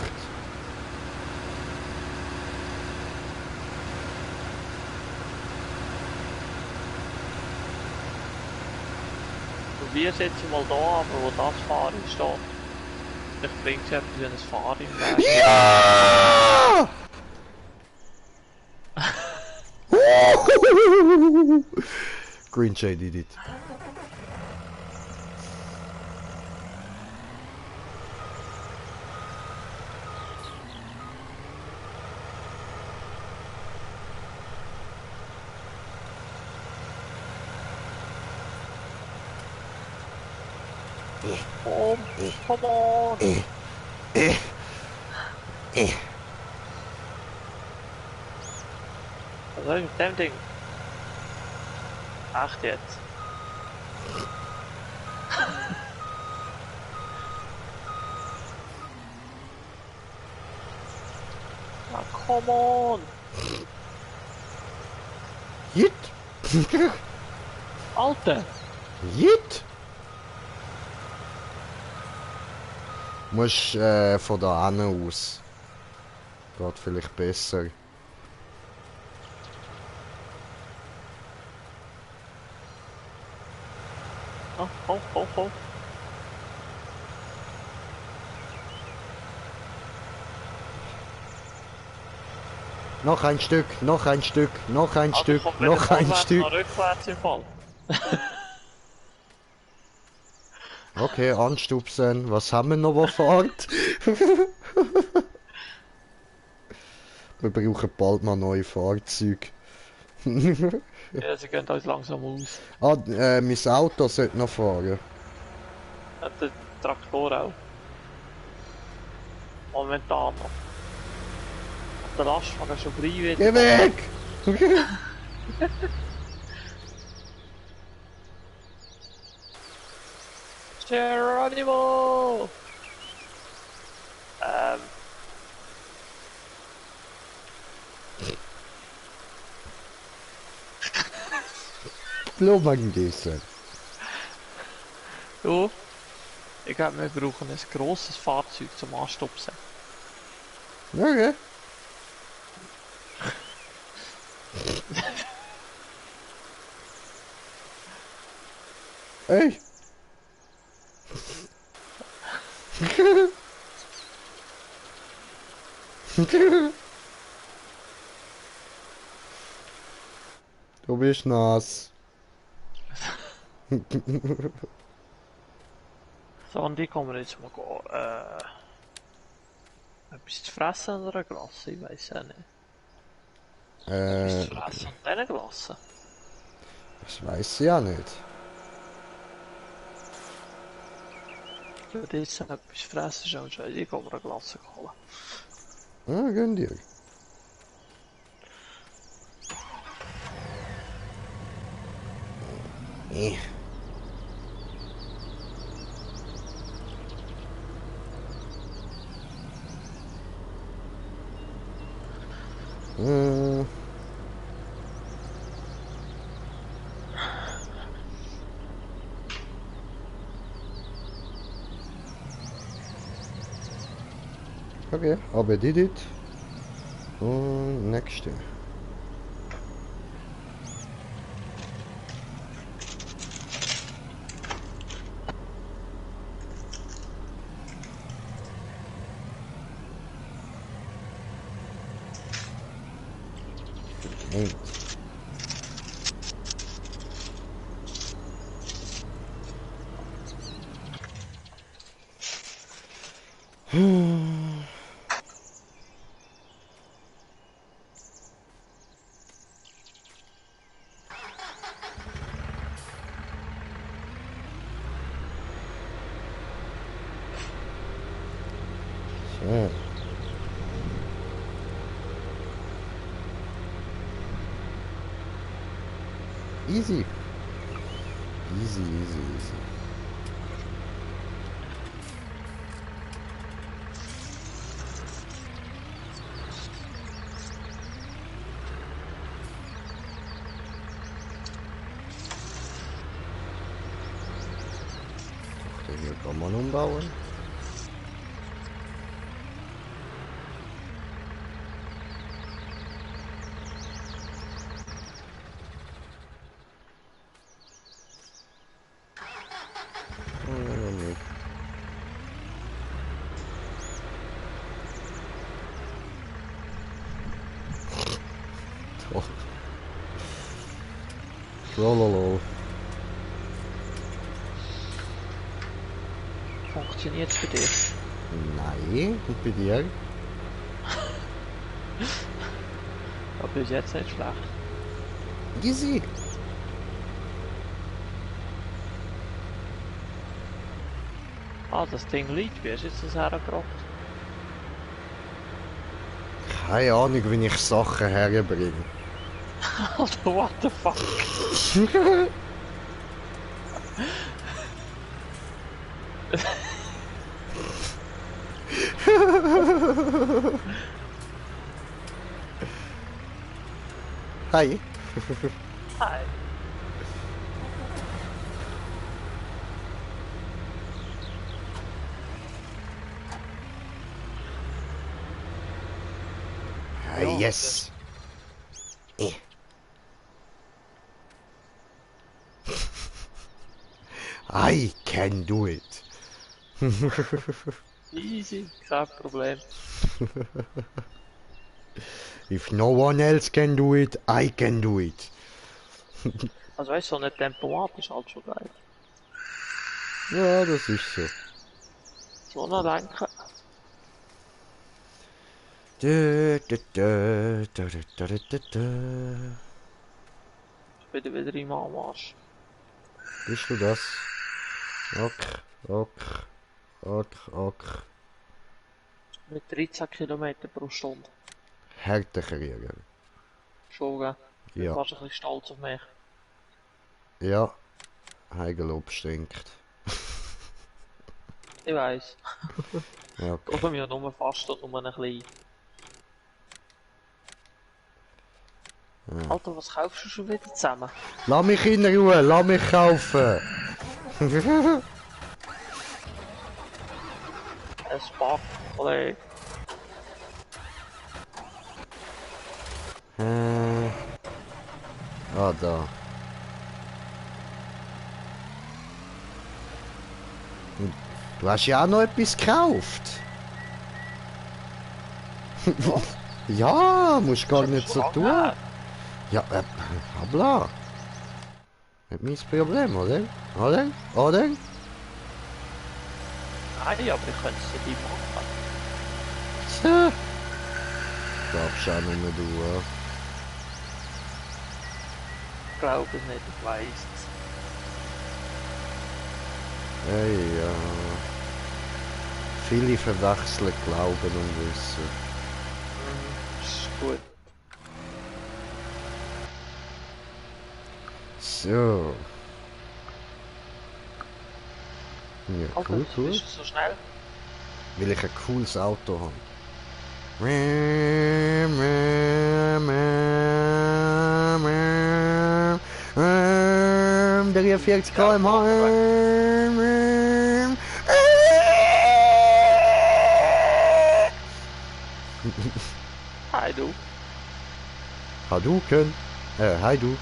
Probier es jetzt mal da, aber wo das Fahren steht. Vielleicht bringt es etwas, wenn es Fahren im Weg. Ja! Green Jay did it. Oh, come on! Was soll ich mit dem Ding? Echt jetzt? Ah, come on! Jit! Alter! Jit! Musst von da hinten aus. Geht vielleicht besser. Oh, oh, oh, oh. Noch ein Stück, noch ein Stück, noch ein Also Stück, kommt weder noch ein vorwärts Stück. noch rückwärts im Fall. Okay, anstupsen. Was haben wir noch, was fährt? Wir brauchen bald mal neue Fahrzeuge. Ja, sie gehen uns langsam aus. Ah, mein Auto sollte noch fahren. Ja, der Traktor auch. Momentan noch. Der Lastwagen schon gleich wieder. Geh weg! Geronimo! Blumengessen. Du, ich glaube, wir brauchen ein grosses Fahrzeug zum Anstupsen. Okay. Hey! Du bist nass. So, und die kommen jetzt mal etwas zu fressen oder eine Glasse? Ich weiß ja nicht. Etwas zu fressen und dann eine Glasse? Das weiß ich ja nicht. Ich würde jetzt etwas fressen, schon schön. Ich komme eine Glasse holen. Ah, gönn dir. Eh. Hm. Okay, aber did it. Und nächste. Verdammt. So. Easy. Easy, easy, easy. Den hier kann man umbauen. Nicht. Toll. Trollolol. Funktioniert's bei dir? Nein, und bei dir? Aber bis jetzt nicht schlecht. Easy. Ah, das Ding liegt. Wie hast du jetzt das hergebracht? Keine Ahnung, wie ich Sachen herbringe. Alter, what the fuck? Hi. Hi. Hi, yes. I can do it. Easy, kein Problem. If no one else can do it, I can do it. Also weißt du, so ein Tempomat ist halt schon geil. Ja, das ist so. Schon noch denken. Ich bin wieder im Anmarsch. Bist du das? Ok. Mit 13 Kilometer pro Stunde. Härtekrieger. Schon, gell? Ich bin Ja. fast ein bisschen stolz auf mich. Ja. Heigelob stinkt. Ich weiss. Ja. Ich komme ja nur fast und nur ein bisschen. Ja. Alter, was kaufst du schon wieder zusammen? Lass mich in Ruhe, lass mich kaufen. Ein Spark, Kollege. Ah, da. Du hast ja auch noch etwas gekauft. Ja, musst gar nicht so tun. Ja, habla. Nicht mein Problem, oder? Oder? Nein, aber ich könnte es für dich machen. Tja. Glaubst auch nicht mehr du, ja? Ich glaube es nicht, ich weiss es. Hey, ja. Viele verwechseln Glauben und Wissen. Ist gut. So. Ja, Alter, cool, wieso cool. bist du so schnell? Weil ich ein cooles Auto habe. Der 40 Bist du auch unterwegs? km/h. Hi du. Hadouken. Hi du.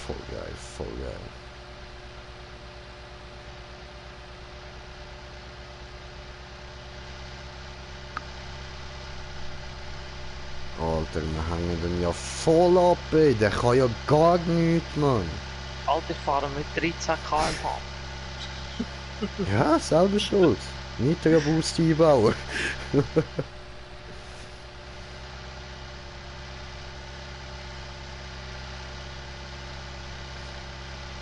Voll geil, voll geil. Alter, wir hängen den ja voll ab, ey. Der kann ja gar nichts, Mann. Alter, ich fahre mit 13 km/h. Ja, selber schuld. Nitro-Boost einbauen.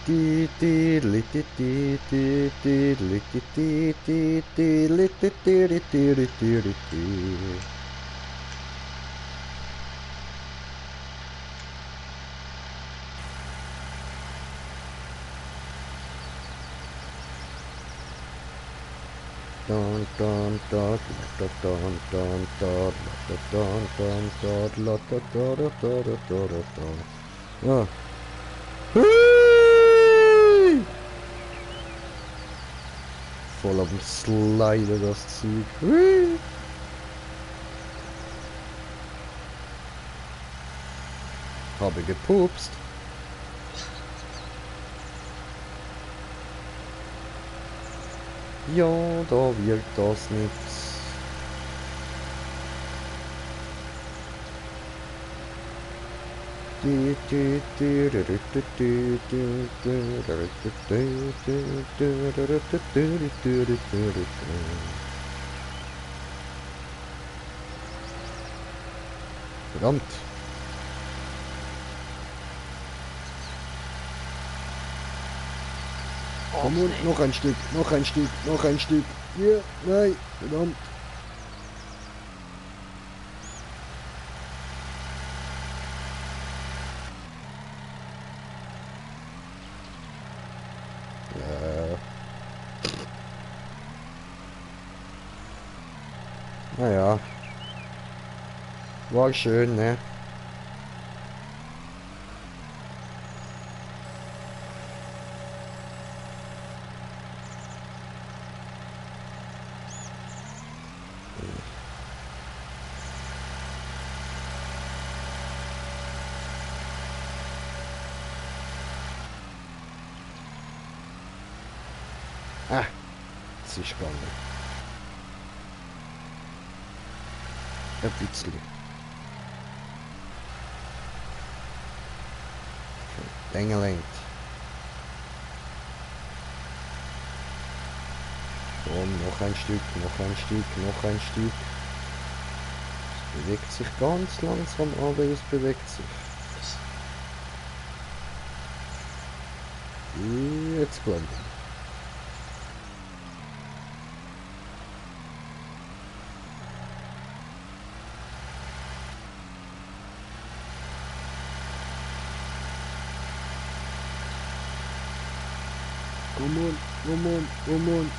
Dun dun dun dun dun dun dun dun dun dun dun dun dun. Ja. Hui! Voll am Sliden das Zeug. Hui! Habe gepupst. Ja, da wird das nichts. Verdammt. Komm Och, und nee. noch ein Stück, noch ein Stück, noch ein Stück. Ja, nein, verdammt. Ja. Naja. War schön, ne? Ah, es ist gegangen. Ein bisschen. Engelenkt. Komm, noch ein Stück, noch ein Stück, noch ein Stück. Es bewegt sich ganz langsam, aber es bewegt sich. Jetzt glaube ich. Come on, come on, come on.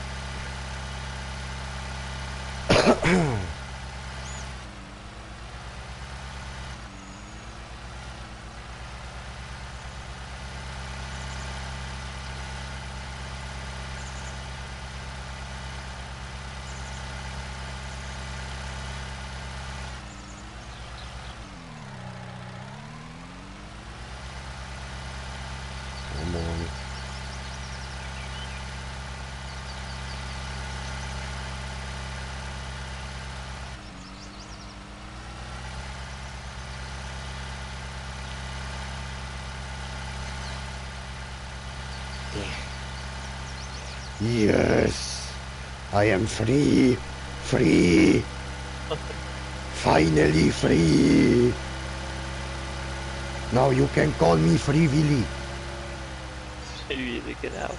Come on. Yes, I am free, free, finally free. Now you can call me Free Willy. Wie genau.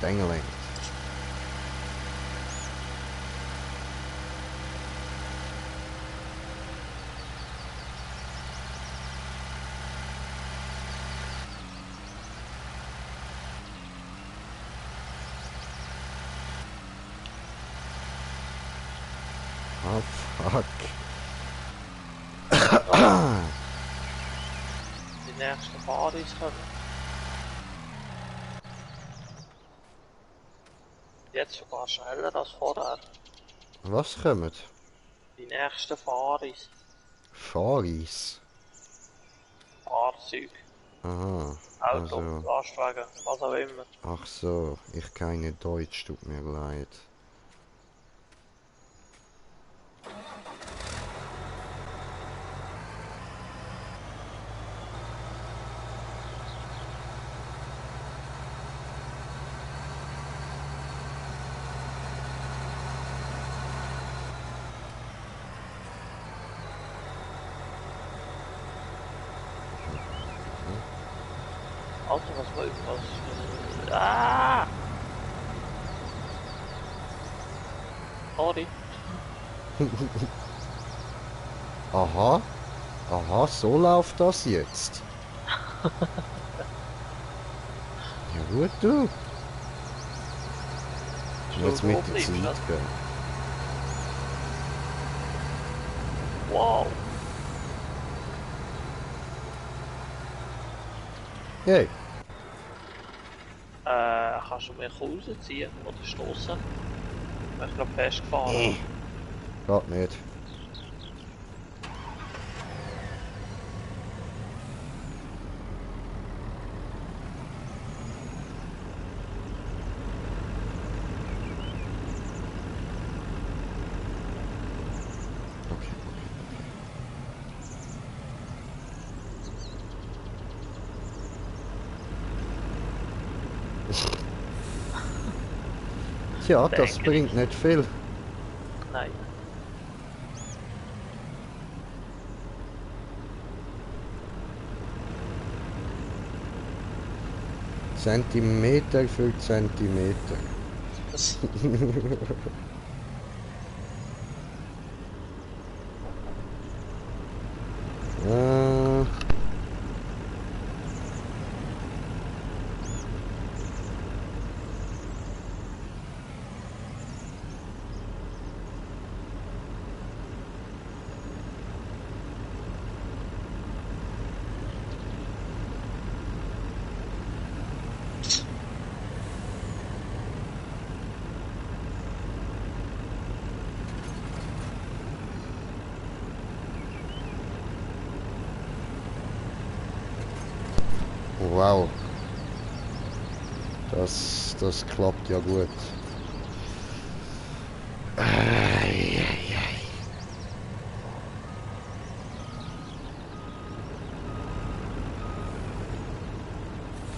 Dengelenk. Ah, fuck. Die nächsten Fahrers kommen. Jetzt sogar schneller als vorher. Was kommt? Die nächsten Fahrers. Faris. Fahrzeug. Aha. Auto, Also. Lastwagen, was auch immer. Ach so, ich keine Deutsch, tut mir leid. Alter, was war was? Ah! Sorry. Aha. Aha, so läuft das jetzt. Ja gut, du. Jetzt mit der Zeit gehen. Wow. Hey. Kannst du mich rausziehen oder stoßen? Ich bin gerade festgefahren. Geht nicht. Okay. Tja, das bringt nicht viel. Nein. Zentimeter für Zentimeter. Das Äh, wow. Das klappt ja gut. Ei, ei, ei.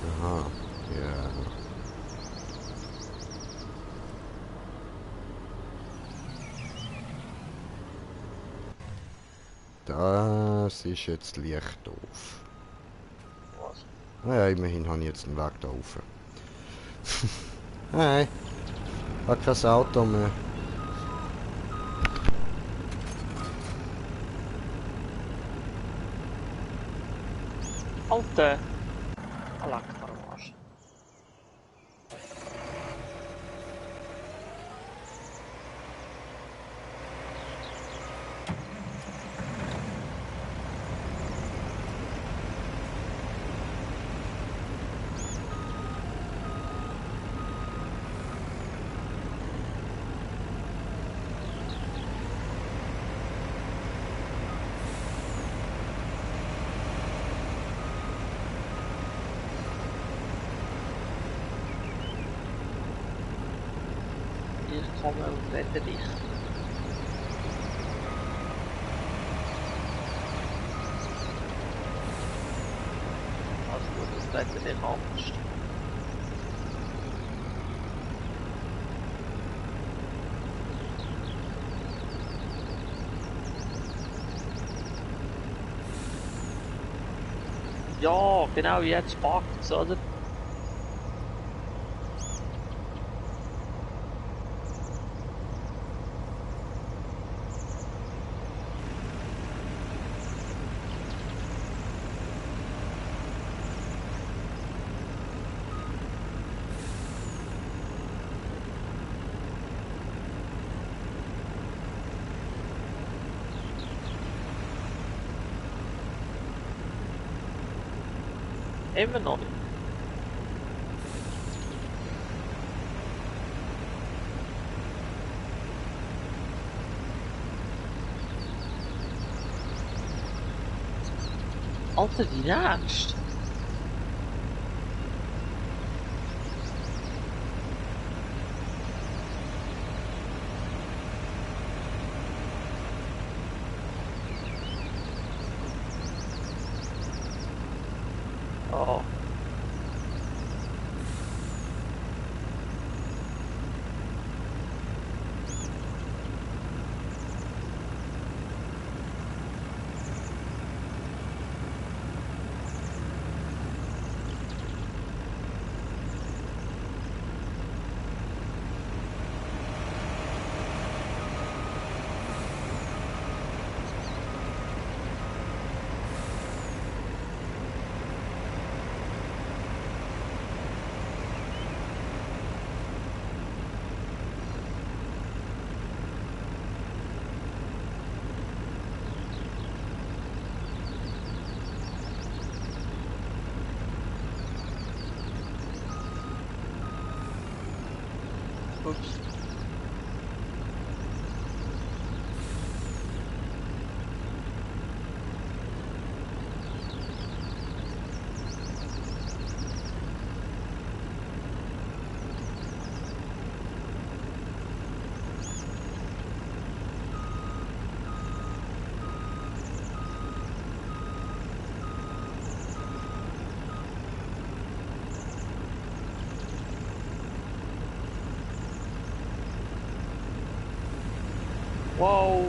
Aha, ja. Das ist jetzt Licht auf. was? Ah ja, immerhin habe ich jetzt einen Weg da rauf. Nein, ich habe kein Auto mehr. Alter! Leck mir am Arsch. Ich komme und rette dich. Also gut, das rette dich anders. Ja, genau jetzt packt's, oder? Immer noch nicht. Alter, die nervst. Oh. Ups. Wow.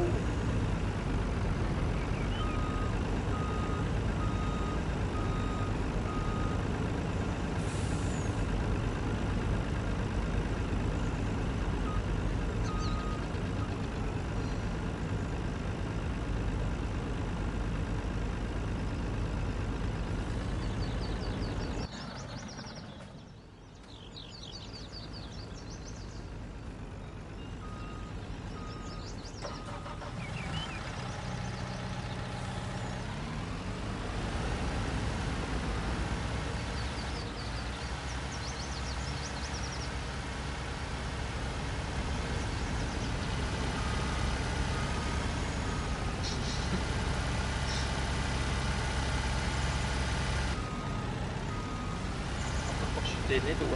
Was steht nicht durch?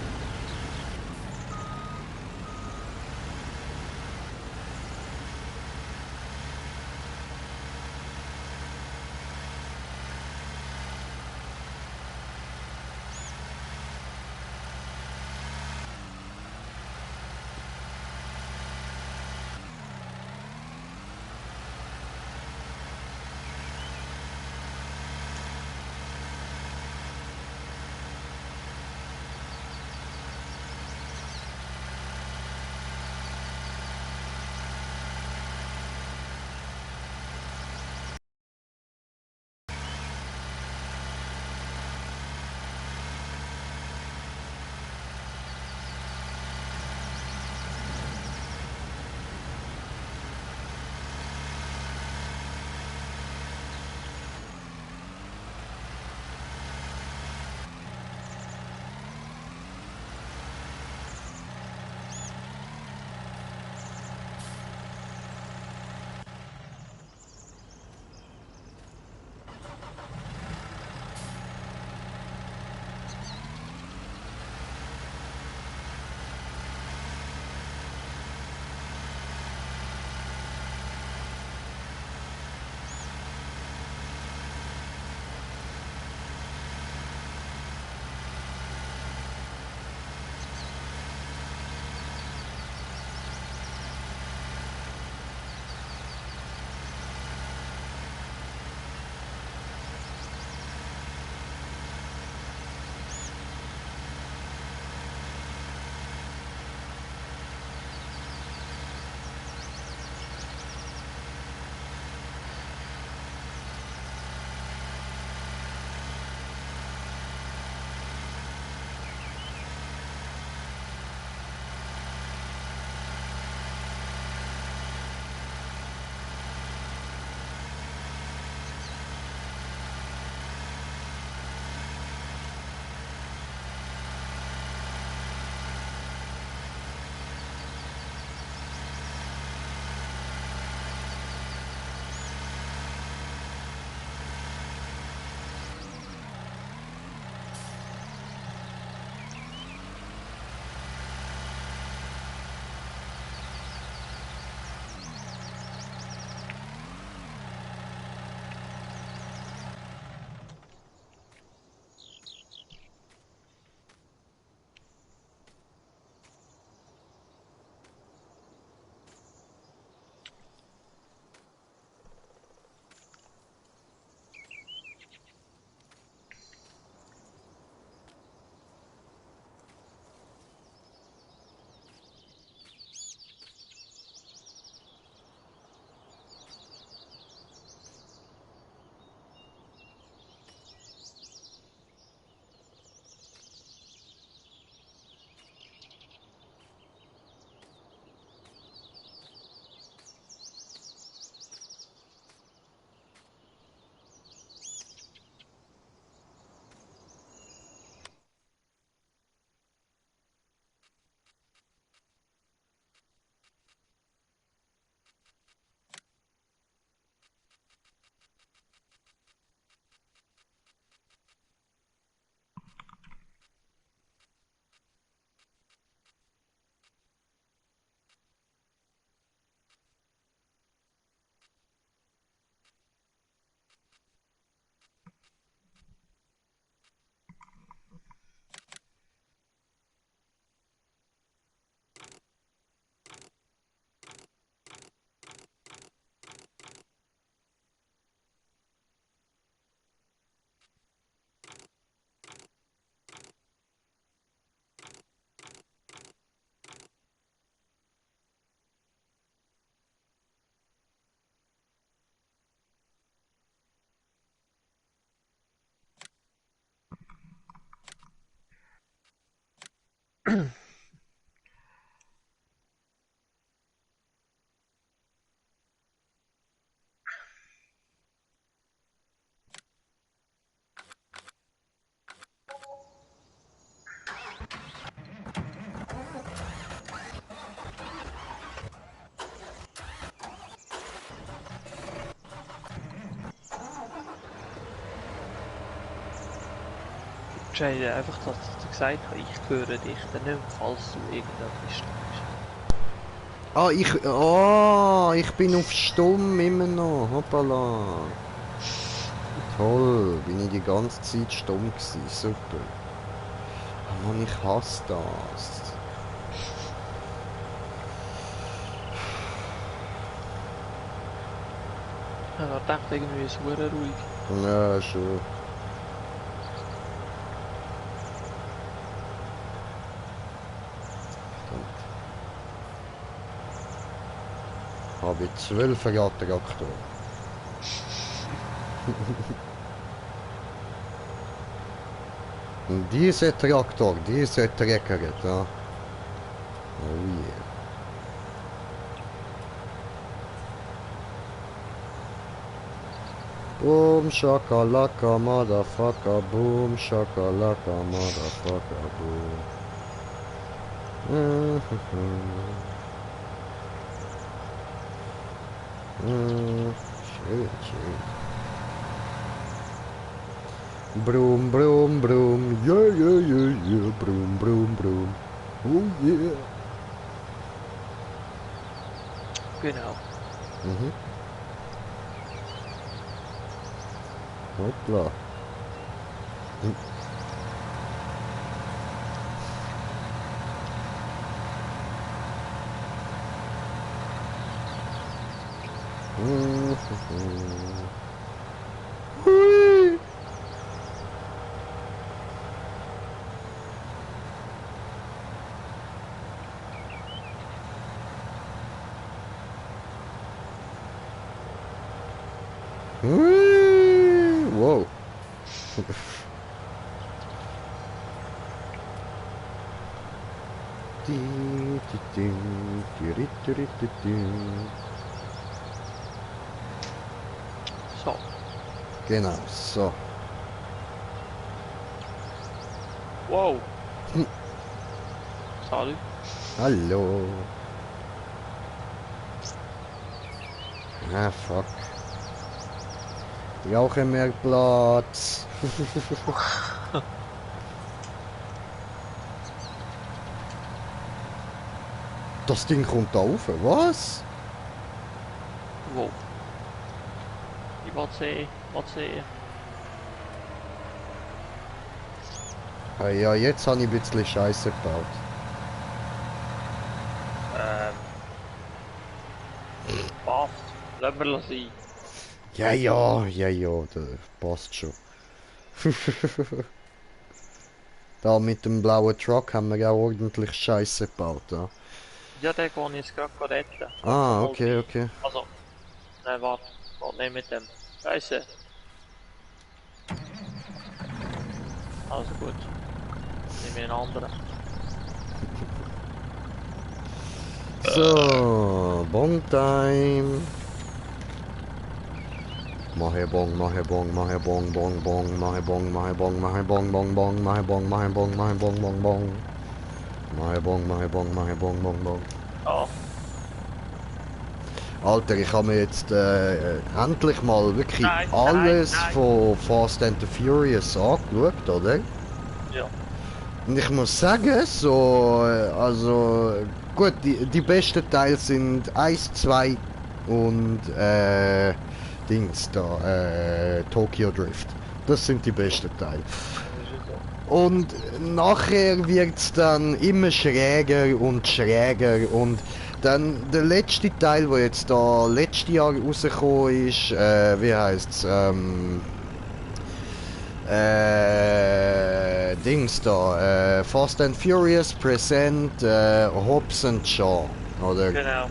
Entscheide einfach, dass ich dir gesagt habe, ich höre dich dann nicht mehr, falls du irgendetwas sagst. Ich bin auf Stumm immer noch. Hoppala. Toll, bin ich die ganze Zeit stumm gewesen. Super. Oh Mann, ich hasse das. Ich dachte irgendwie, es wäre ruhig. Ja, schon. Habe ich 12 Reaktoren. Und dieser Traktor, dieser Trecker, ja. Oh yeah. Boom, shakalaka, motherfucker, boom, shakalaka, motherfucker, boom. Schön, schön. Broom, broom, broom, yeah, yeah, yeah, yeah, broom, broom, broom. Oh yeah. Genau. Mhm. Hoppla. Hui. Hui. Wow. So. Genau, so. Wow. Salut. Hallo. Ah, fuck. Brauche mehr Platz. Das Ding kommt da rauf, was? Wow. Ich will sehen, Ah, ja, jetzt habe ich ein bisschen Scheiße gebaut. Passt. Lassen wir sein. Ja, das passt schon. Da mit dem blauen Truck haben wir ja ordentlich Scheiße gebaut, ja. Ja, den gehe ich jetzt gerade retten. Warte Ah, mal okay, bei. okay. Also, nein, warte. Warte nicht mit dem. Scheiße. Also gut. Nehme ich einen anderen. So, Bong Time. Mache Bong, mache Bong, mache Bong, Bong, Bong, mache Bong, mache Bong, mache Bong, Bong, Bong, mache Bong, mache Bong, mache Bong, Bong, Bong. Mache Bong, mache Bong, mache Bong, Bong, Bong. Ah, Alter, ich habe mir jetzt endlich mal wirklich nein, alles nein. von Fast and the Furious angeschaut, oder? Ja. Und ich muss sagen, so, also, gut, die besten Teile sind 1, 2 und, Dings da, Tokyo Drift. Das sind die besten Teile. Das ist so. Und nachher wird es dann immer schräger und dann der letzte Teil, der jetzt da letztes Jahr rausgekommen ist, wie heißt's, Dings da, Fast and Furious Present Hobbs and Shaw, oder? Genau.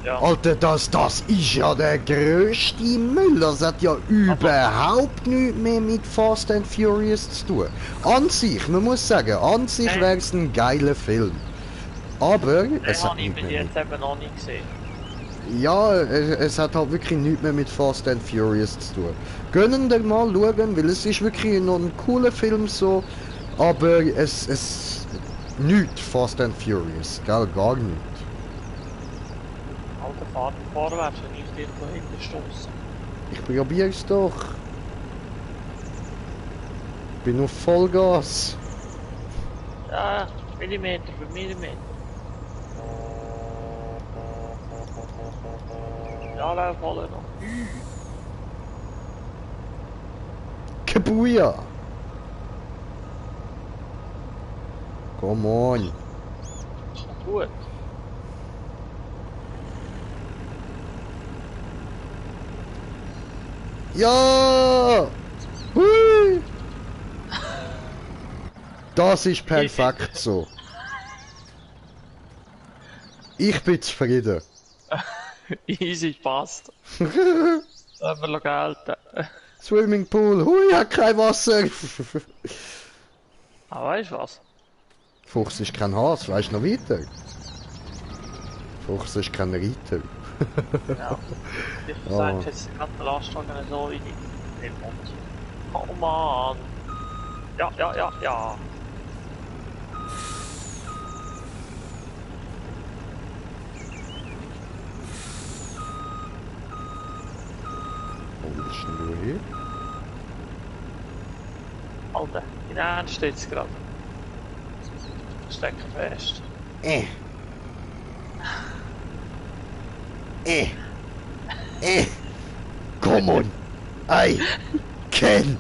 Ja. Alter, das ist ja der grösste Müll. Das hat ja überhaupt nichts mehr mit Fast and Furious zu tun. An sich, man muss sagen, an sich Nein. wäre es ein geiler Film. Aber es Den hat habe ich nichts bis mehr mit... jetzt eben noch nicht gesehen. Ja, es hat halt wirklich nichts mehr mit Fast and Furious zu tun. Gönnen wir mal schauen, weil es ist wirklich noch ein cooler Film so. Aber es... Nicht Fast and Furious, gell? Gar nicht. Alter, fahr vorwärts, wenn ich irgendwo hinten stoße. Ich probier's doch. Bin auf Vollgas. Ja, Millimeter für Millimeter. Ja, lauf alle noch. Kabuja! Come on. Das kommt gut. Ja! Hui! Das ist perfekt so. Ich bin zufrieden. Easy, passt. Lassen wir gelten. Swimmingpool, hui, hat kein Wasser. Ah, weißt du was? Fuchs ist kein Has, weißt du noch weiter? Fuchs ist kein Reiter. Ja. Ich Oh. sage jetzt gerade den Lastwagen so in den Mund. Oh Mann. Ja, ja, ja, ja. Wo bist denn du hier? Alter, in Ernst steht's gerade. Stecken fest. Eh. Come on. I can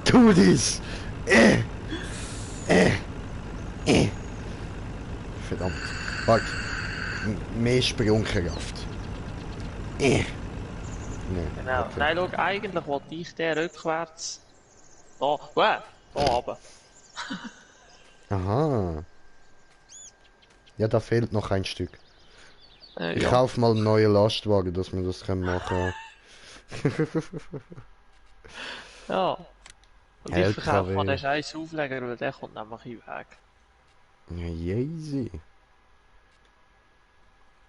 do this. Verdammt. Warte. Mehr Sprungkraft. Nee. Genau. Okay. Nein, schau, eigentlich wollte ich den rückwärts. Da, da oben. Aha. Ja, da fehlt noch ein Stück. Ich Ja. kauf mal einen neuen Lastwagen, dass wir das können machen. Ja. Und ich LKW. verkaufe mal den scheiß Aufleger, weil der kommt nämlich in den Weg. Ja, easy.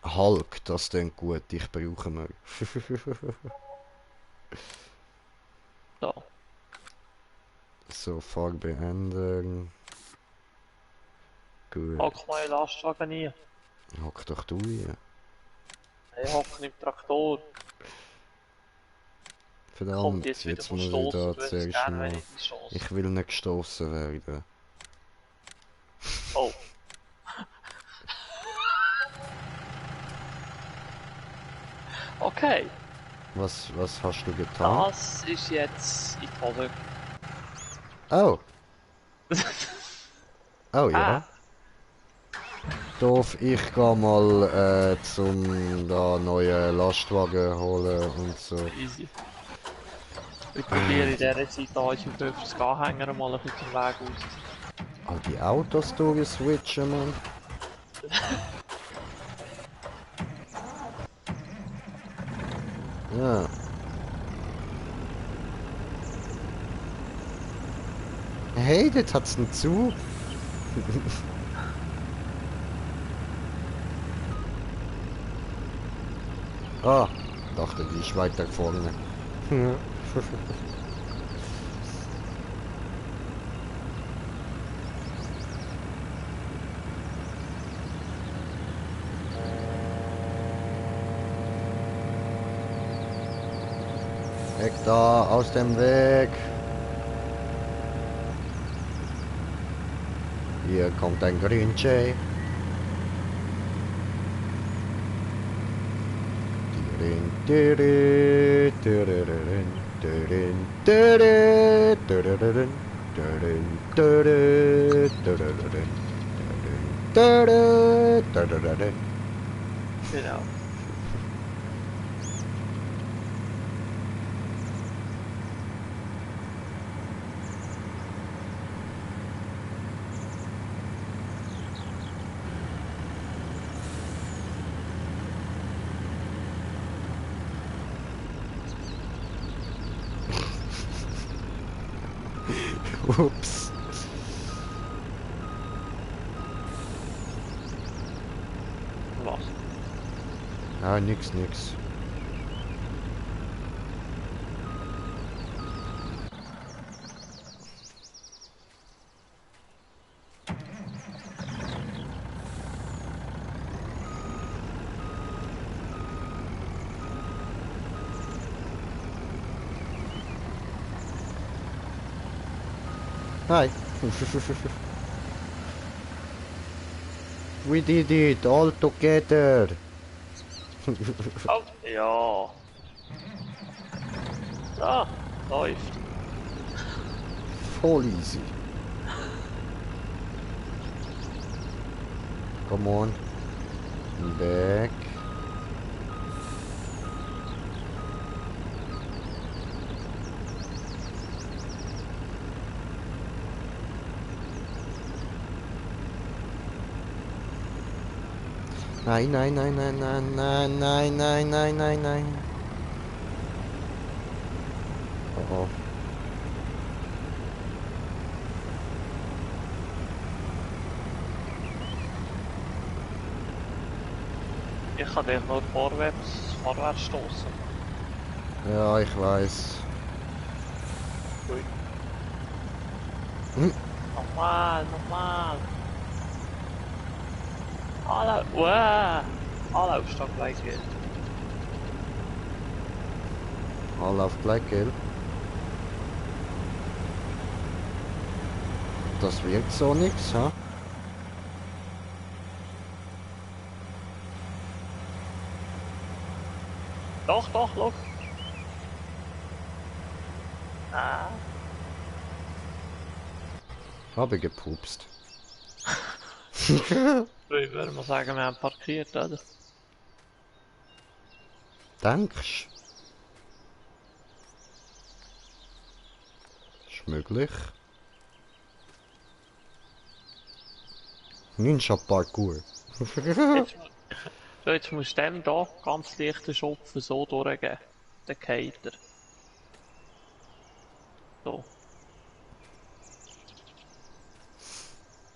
Hulk, das klingt gut, ich brauche ihn. Da. So, Farbe ändern. Gut. Hock mal in den Lastwagen rein. Hock doch du hier. Ich hocke im Traktor. Kommt Verdammt, jetzt wieder jetzt vom muss ich Stossen, da du würdest zuerst gerne, mal... wenn ich die stosse. Ich will nicht gestoßen werden. Oh. Okay, Was hast du getan? das ist jetzt in die Hose. Oh. Oh ja. Ah. Darf ich geh mal zum da neuen Lastwagen holen und so. Easy. Ich probiere in dieser Zeit da unsere 50 Anhänger mal ein bisschen zum Weg aus. All die Autos durchswitchen, man. Ja. Hey, dort hat's einen Zug. Ah, dachte, die ist weiter vorne. Weg da, aus dem Weg. Hier kommt ein Green Jay. Genau. Ups. Was? Ah, nix, nix. Hi. We did it all together. Oh, ja. Ah, läuft. Voll easy. Come on. Back. Nein, nein, nein, nein, nein, nein, nein, nein, nein, nein, nein. Oh, oh. Ich kann dich nur vorwärts stoßen. Ja, ich weiß. Ui. Hm. Nochmal. Alle Aufstand gleich geht. Alle auf gleich gelb. Das wirkt so nix, ha? Doch, look. Ah. Habe gepupst. Ich würde mal sagen, wir haben parkiert, oder? Denkst? Ist möglich. Ninja Parkour. Jetzt musst du dem hier ganz leichten Schopfen so durchgeben. Dann geht er. So.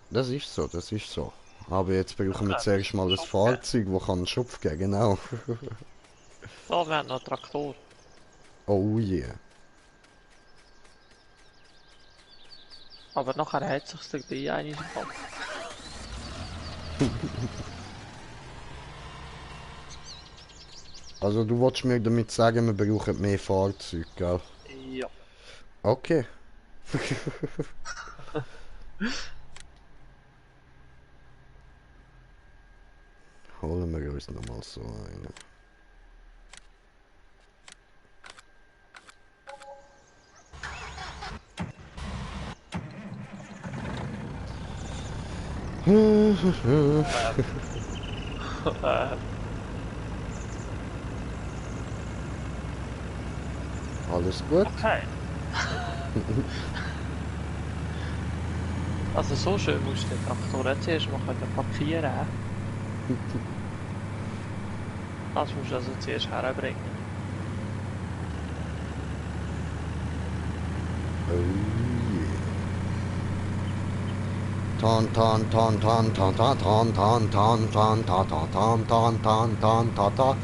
Das ist so, das ist so. Aber jetzt brauchen wir Ja, zuerst mal ein Schopf Fahrzeug, das kann einen Schopf geben, genau. So, wir haben noch einen Traktor. Oh yeah. Aber nachher hat sich dabei einiges gehabt. Also du wolltest mir damit sagen, wir brauchen mehr Fahrzeuge, gell? Ja. Okay. Holen wir uns nochmal so einen. Alles gut? Okay. Also so schön musst du den Traktor jetzt erst mal parkieren. Das musst du also zuerst herbringen. Oh yeah. Tan tan tan tan tan tan tan tan tan tan ta ta tan tan tan tan ta ta.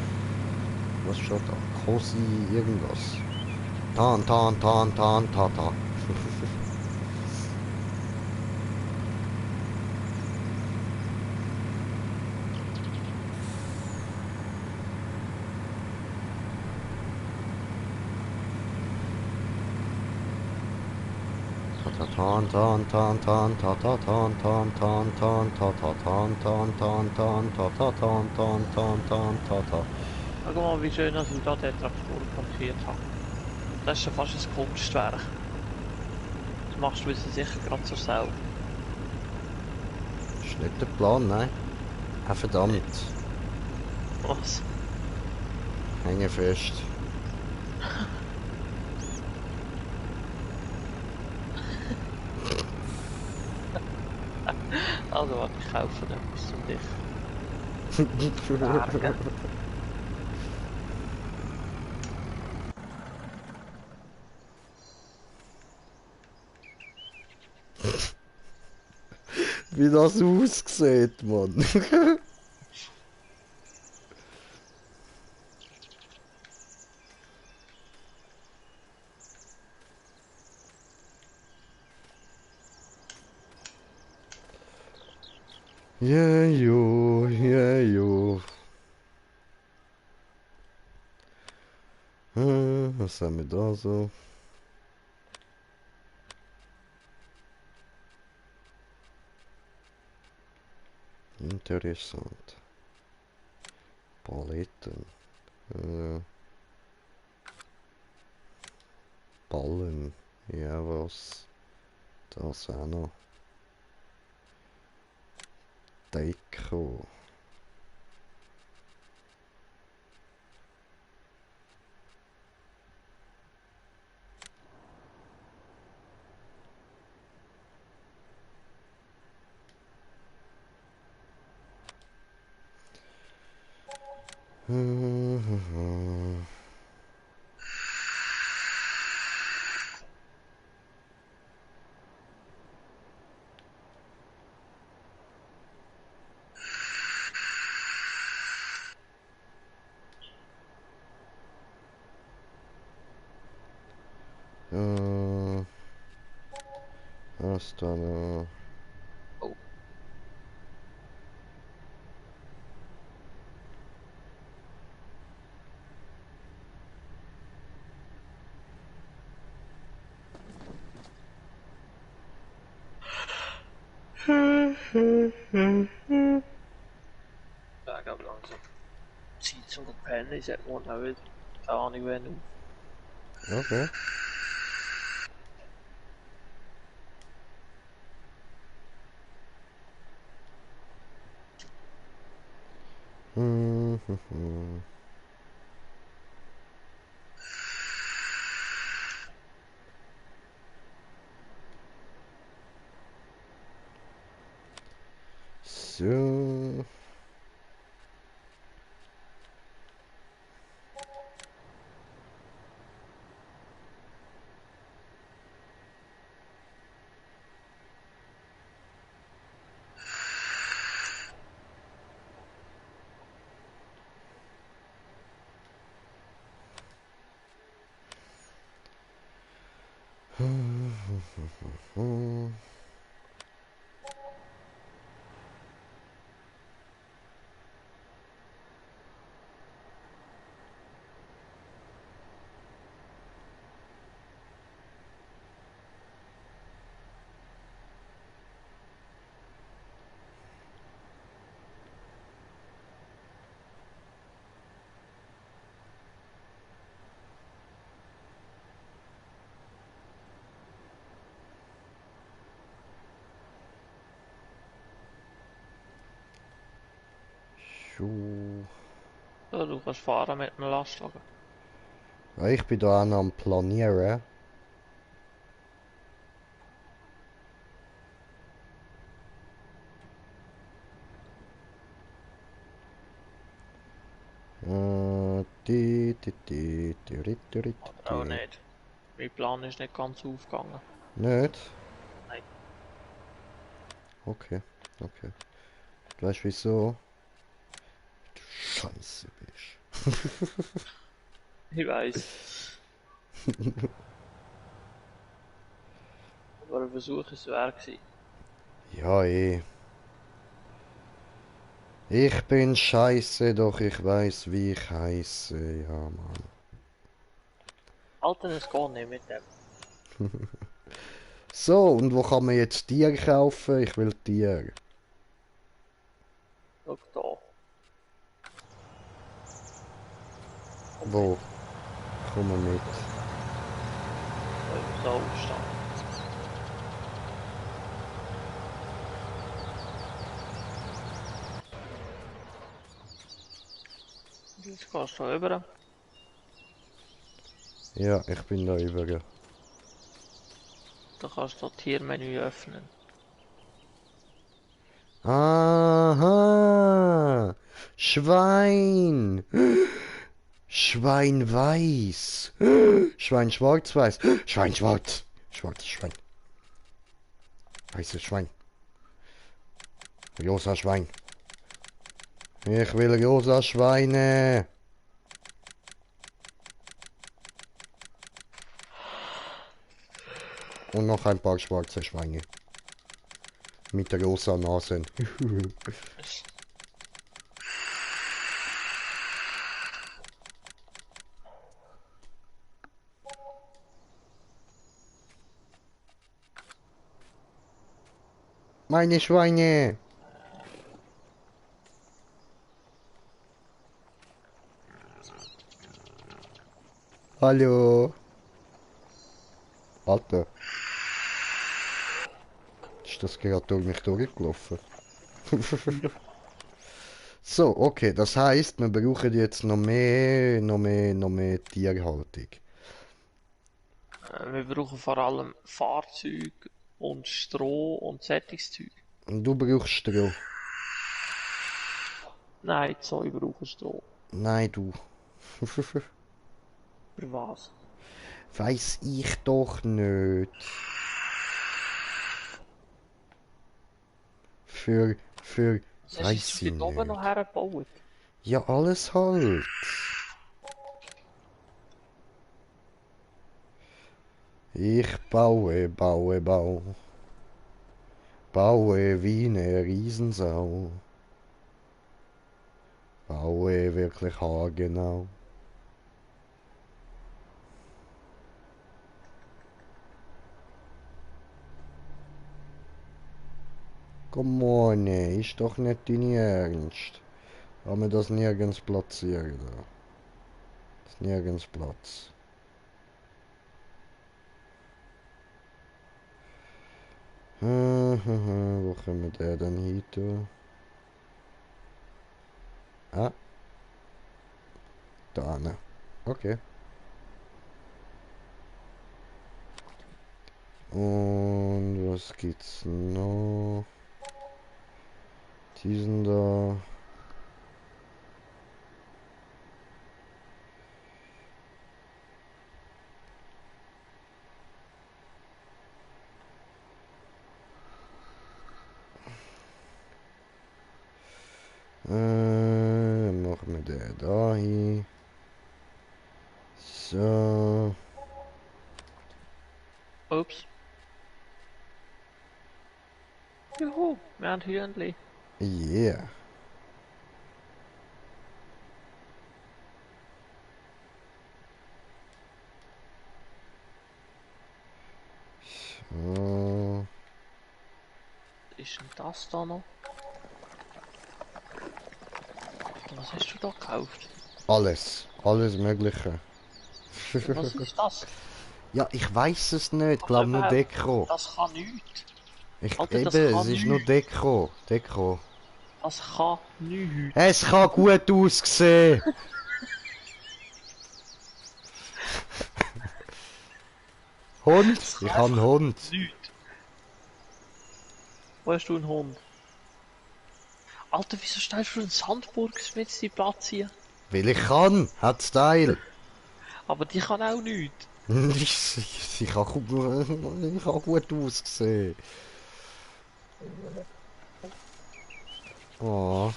Was steht da? Cosi irgendwas. Tan tan tan tan ta ta. Tan tan tan tan ta ta tan tan tan tan ta ta tan tan tan tan ta ta tan tan tan tan ta ta. Schau mal, wie schön dass ich da den Traktor parkiert habe. Das ist schon fast ein Kunstwerk. Das machst du sicher gerade so selber. Ist nicht der Plan, nein. Ah, verdammt. Was? Hänge fest. Also warte, ich kaufe etwas um dich. Bergen. Wie das aussieht, Mann. Ja, jo, ja, jo. Was haben wir da so? Interessant. Paletten. Ballen. Ja, was? Das auch noch. Deko. Was da noch? Oh. Ja, ich glaube langsam. Zeit zum Pennen, ich sag morgen auch wieder. Keine Ahnung, wenn auf. Okay. So. Schuh. Ja, du kannst fahren mit einem Lastwagen. Ja, ich bin da auch noch am Planieren. Oder auch nicht. Mein Plan ist nicht ganz aufgegangen. Nicht? Nein. Okay, okay. Du weißt wieso? Du Scheiße bist. Ich weiß. Aber ein Versuch ist es wert gewesen. Ja, eh. Ich bin scheiße, doch ich weiß, wie ich heiße. Ja, Mann. Alter, es geht nicht mit dem. So, und wo kann man jetzt Tier kaufen? Ich will Tier. Schau da. Wo? Komm mal mit. So aufstehen. Jetzt gehst du rüber. Ja, ich bin da über. Dann kannst du das Tiermenü öffnen. Aha! Schwein! Schwein weiß! Schwein schwarz weiß! Schwein schwarz! Schwarzes Schwein. Weißes Schwein. Rosa Schwein. Ich will rosa Schweine. Und noch ein paar schwarze Schweine. Mit rosa Nasen. Meine Schweine. Hallo. Alter. Ist das gerade durch mich durchgelaufen? So, okay, das heißt, wir brauchen jetzt noch mehr Tierhaltung. Wir brauchen vor allem Fahrzeug und Stroh und Sättigungszeug. Und du brauchst Stroh. Nein, die Säue brauchen Stroh. Nein, du. Für was? Weiß ich doch nicht. Für, Was hast weiß du ich dort oben noch nicht. hergebaut? Ja, alles halt. Ich baue. Baue wie eine Riesensau. Baue wirklich haargenau. Come on, ist doch nicht dein Ernst. Kann man das nirgends platzieren? Da? Das ist nirgends Platz. Wo können wir den dann hin tun? Ah, da ne. Okay. Und was gibt's noch? Diesen da. Machen wir den da hin. So. Ups. Juhu, wir haben Hühnli. Yeah. So. Was ist denn das da noch? Was hast du da gekauft? Alles. Alles Mögliche. Was ist das? Ja, ich weiß es nicht. Ich Also glaube nur überhaupt, Deko. das kann nichts. Ich, Alter, das eben, kann es ist nur nichts. Deko. Deko. Das kann nichts. Es kann gut aussehen. Hund? Das Ich kann habe einen einfach Hund. nichts. Wo hast du einen Hund? Alter, wieso stellst du einen Sandburg mit in Platz hier? Weil ich kann. Hat Style. Aber die kann auch nichts. Ich kann gut aussehen. Oh.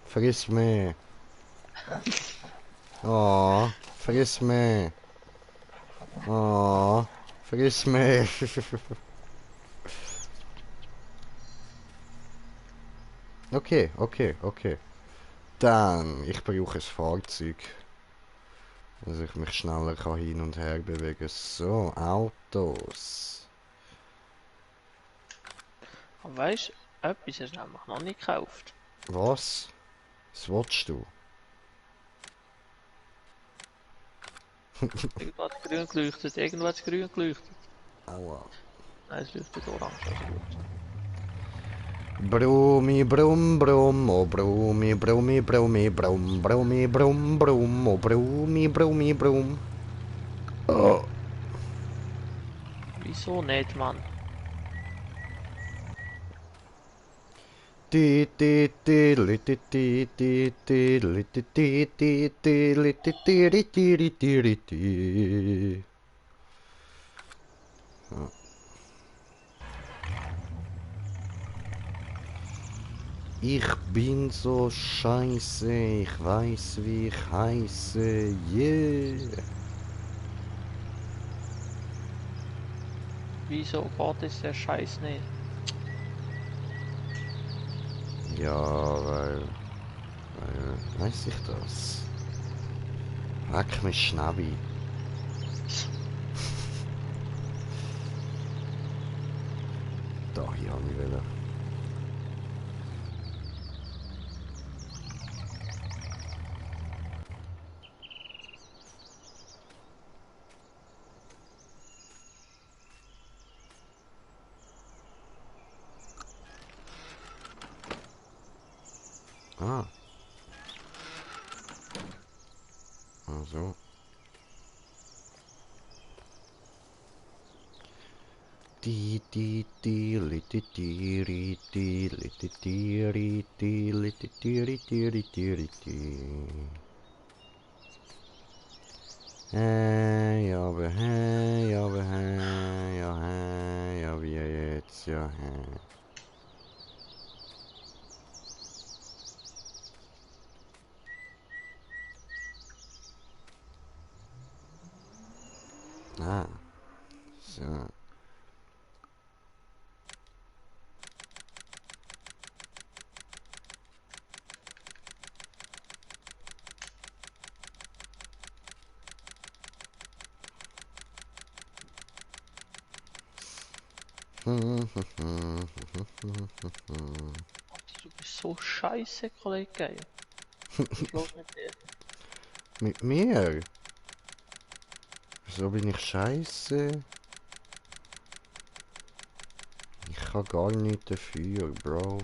Friss mich. Oh. Friss mich. Oh. Friss mich. Okay, okay, okay. Dann, ich brauche ein Fahrzeug. Dass ich mich schneller kann hin und her bewegen. So, Autos. Aber weißt du, etwas hast du nämlich noch nicht gekauft. Was? Was willst du? Irgendwo hat es grün geleuchtet, irgendwo hat es grün geleuchtet. Aua. Nein, es leuchtet orange, das ist gut. Brummi, brumm, brumm, oh brummi, brummi, brummi, brumm, brummi, brumm, brumm, oh brummi, brummi, brumm. Oh. Wieso nicht, Mann? Ti, ti, ti, li, ti, ti, ti, ti, li, ti, ti, ti, ti, li, ti, ti, ri, ti, ri, ti, ri, ti. Ich bin so scheiße, ich weiß wie ich heiße, yeah. Wieso geht es der Scheiß nicht? Ja, weiß ich das. Leck mich Schnäbi. Da hier habe ich wollen. Ah, also. Li di di ri di li di di ri di li di di ri di ri di ri di. Hey, aber hey, aber hey, ja wie jetzt, ja hey. Ah, so. Du bist so scheiße, Kollege. Was ist los mit dir? Mit mir? Wieso bin ich scheiße? Ich kann gar nichts dafür, Bro.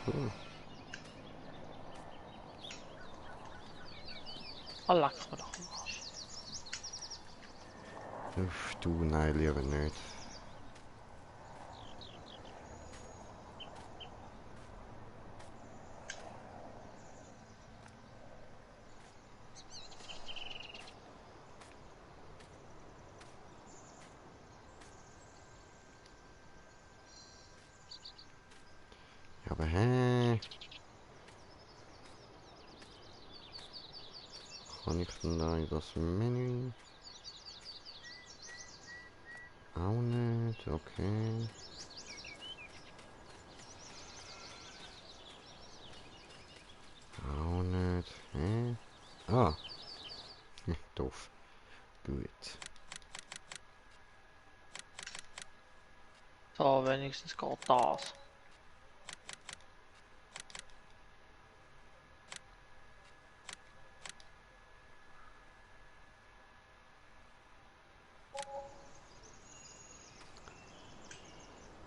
Cool. Ah, leck mir doch am Arsch. Uff, du, nein, lieber nicht. Ja, aber hä? Kann ich denn da in das Menü? Auch nicht, okay. Auch nicht, hä? Ah, doof. Gut. So, wenigstens geht das.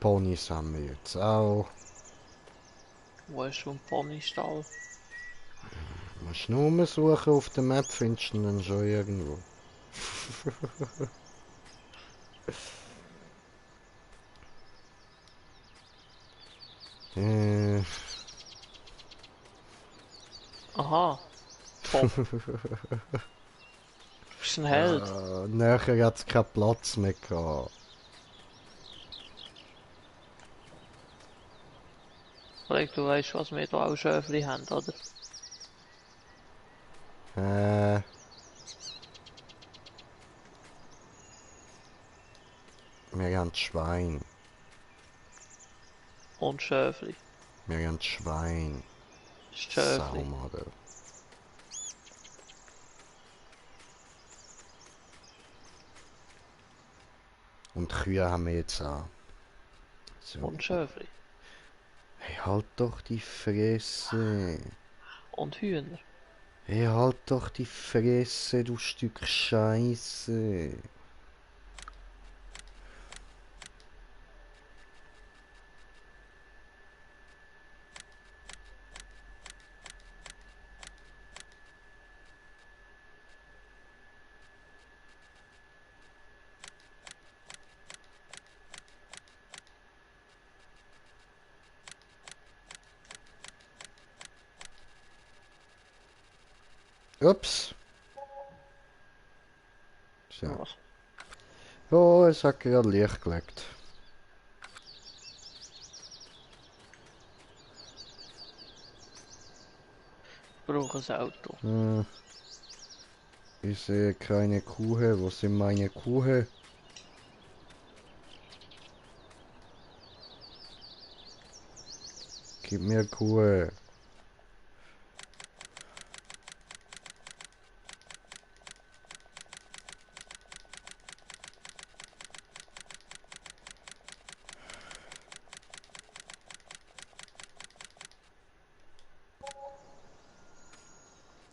Ponys haben wir jetzt auch. Wo ist schon ein Ponystall? Musst nur umsuchen auf der Map, findest du ihn dann schon irgendwo. äh, Aha. Top. Du bist ein Held. Näher hat es keinen Platz mehr gehabt. Kollege, du weißt, was wir hier auch Schöfli haben, oder? Äh, wir haben Schwein. Und Schöfli. Wir haben Schwein. Schöfli. Saumager. Und Kühe haben wir jetzt auch. So. Und Schöfli. Hey, halt doch die Fresse. Und Hühner. Hey, halt doch die Fresse, du Stück Scheiße. Ups. So. Was? Oh, es hat gerade Licht gelegt. Ich brauche ein Auto. Ich sehe keine Kuh. Wo sind meine Kuh? Gib mir Kuh.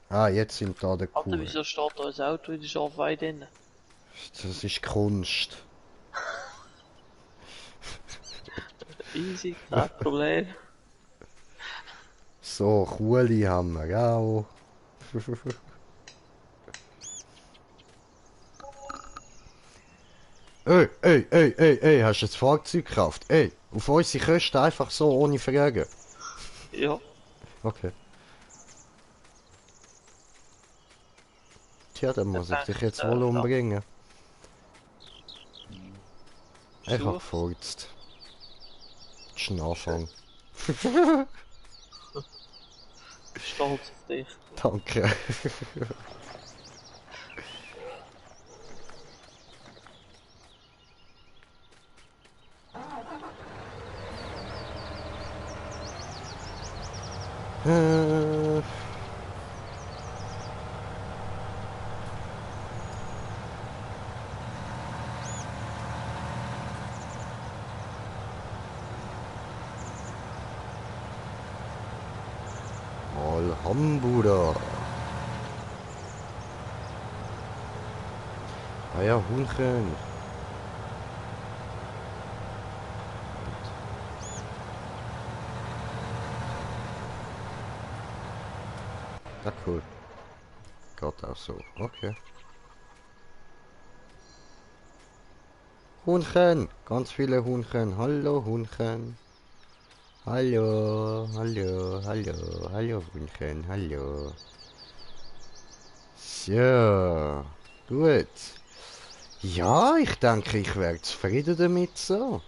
Ah, jetzt sind da die Alter, Kuh. wieso steht da ein Auto in der Schafweide drin? Das ist Kunst. Easy, kein Problem. So, Kuhli haben wir auch. Ey, hast du jetzt Fahrzeug gekauft? Ey, auf unsere Kosten einfach so, ohne Fragen. Ja, Okay. Tja, dann der muss ich dich denkt, jetzt wohl da, umbringen. Ich hab versuch's. gefurzt. Das ist ein Anfang. Stolz auf dich. Danke. Äh, Alhambra. Ah ja, Hühnchen. Ja, cool. Geht auch so. Okay. Huhnchen. Ganz viele Huhnchen. Hallo, Huhnchen. Hallo, Huhnchen. Hallo. So. Gut. Ja, ich denke, ich wäre zufrieden damit so.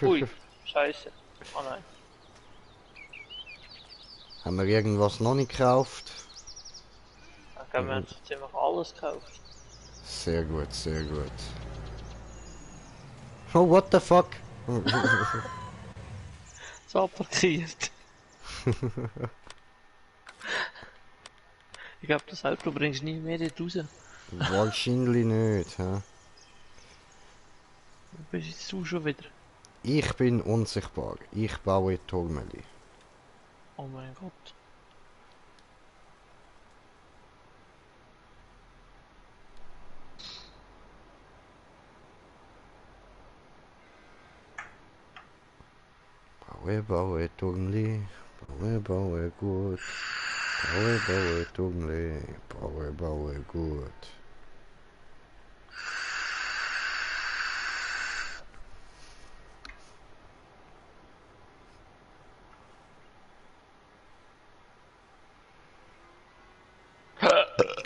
Ui, scheiße. Oh nein. Haben wir irgendwas noch nicht gekauft? Dann haben wir so ziemlich alles gekauft. Sehr gut, sehr gut. Oh, what the fuck? So parkiert. Ich glaube, das Auto bringst du nie mehr dort raus. Wahrscheinlich nicht, hä? Wo bist jetzt du schon wieder? Ich bin unsichtbar. Ich baue Turmeli. Oh mein Gott. Baue Turmli. Baue gut. Baue Turmli. Baue gut.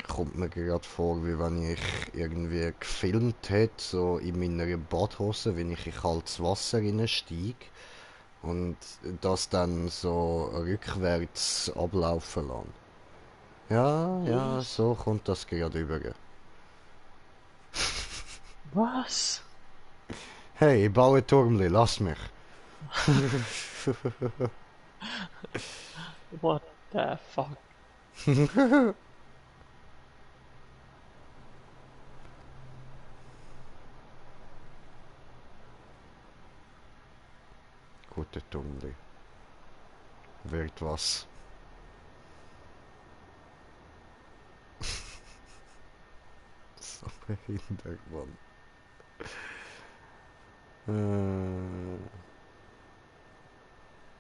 Kommt mir gerade vor, wie wenn ich irgendwie gefilmt hätte, so in meiner Badhose, wenn ich in kaltes Wasser steige und das dann so rückwärts ablaufen lasse. Ja, ja, Was? so kommt das gerade über. Was? Hey, ich baue Turmli, lass mich. What the fuck? Gute Turmli. Wird was. So behindert, Mann. Äh,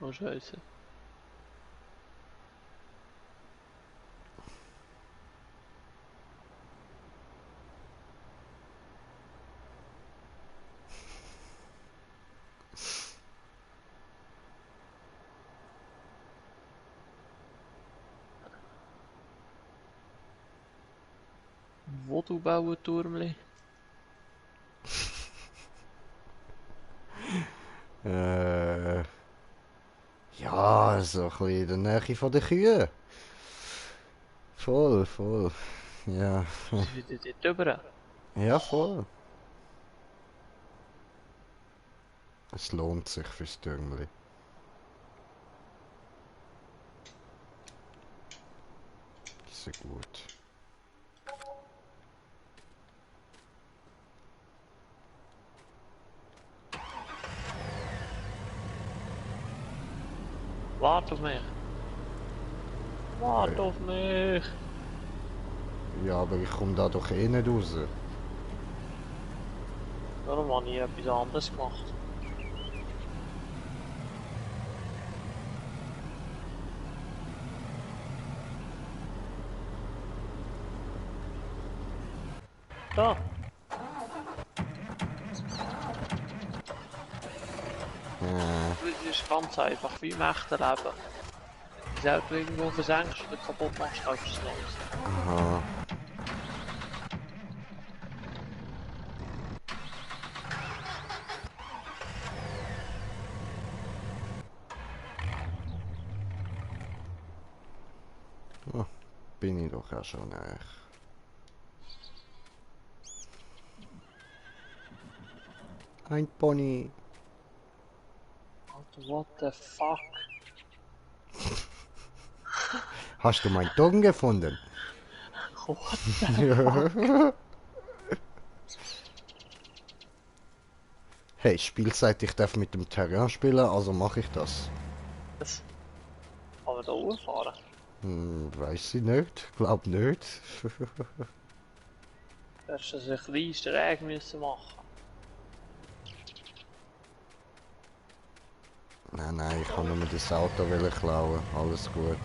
Oh scheiße. Wo du bauen, Turmli? Ja, so ein bisschen in der Nähe von den Kühen. Voll, voll. Ja, Ist wieder dort drüber? ja, voll. Es lohnt sich fürs Dürmli. Sehr gut. Wart auf mich! Wart auf mich! Ja, aber ich komme da doch eh nicht raus. Darum habe ich etwas anderes gemacht. Da! Das ist ganz einfach, wie im echten Leben. Wenn du Auto irgendwo versenkst oder kaputt machst, kaufst du es los. Aha. Oh, bin ich doch auch schon näher. Ein Pony. Alter, what the fuck? Hast du meinen Doggen gefunden? What the fuck? Hey, Spielzeit, ich darf mit dem Terrain spielen, also mache ich das. Das kann man da hochfahren. Weiß ich nicht, glaub nicht. Du hättest das ein kleines Sträg müssen machen. Nein, ich kann nur das Auto klauen, alles gut.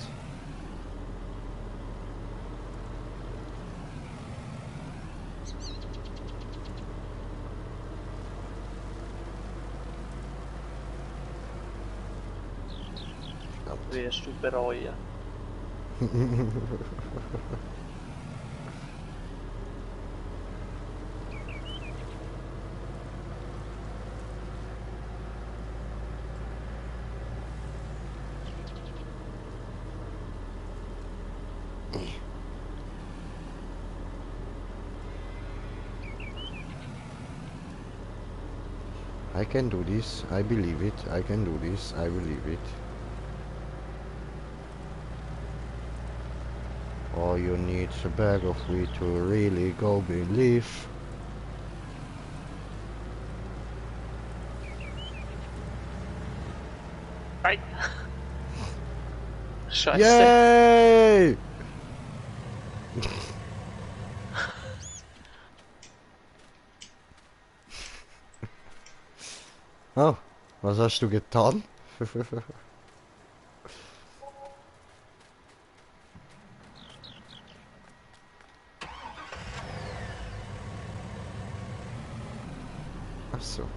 Wirst du bereuen. I can do this, I believe it, I can do this, I believe it. All you need is a bag of wheat to really go believe. Nein! Scheiße! Yay! Oh, was hast du getan? Ach so.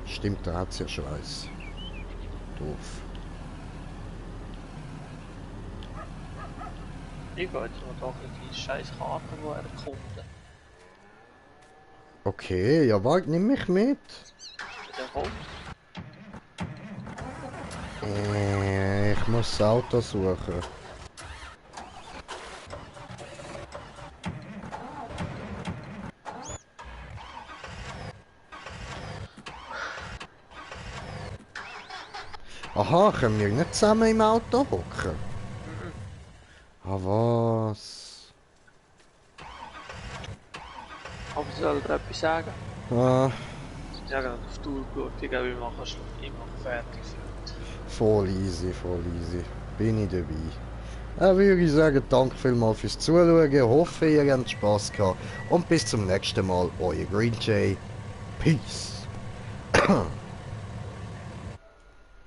Stimmt, da hat's ja Schweiß. Doof. Ich gehe jetzt mal doch die scheiß Karte erkunden. Okay, ja warte, nimm mich mit. Der kommt. Ich muss das Auto suchen. Aha, können wir nicht zusammen im Auto hocken? Ah, was? Soll dir etwas sagen? Ah, Ja, gerade auf die Tour geschaut. Ich glaube, ich mache fertig. voll easy, voll easy. Bin ich dabei. Würde ich sagen, danke vielmals fürs Zuschauen. Hoffe, ihr habt Spaß gehabt. Und bis zum nächsten Mal, euer Green Jay. Peace.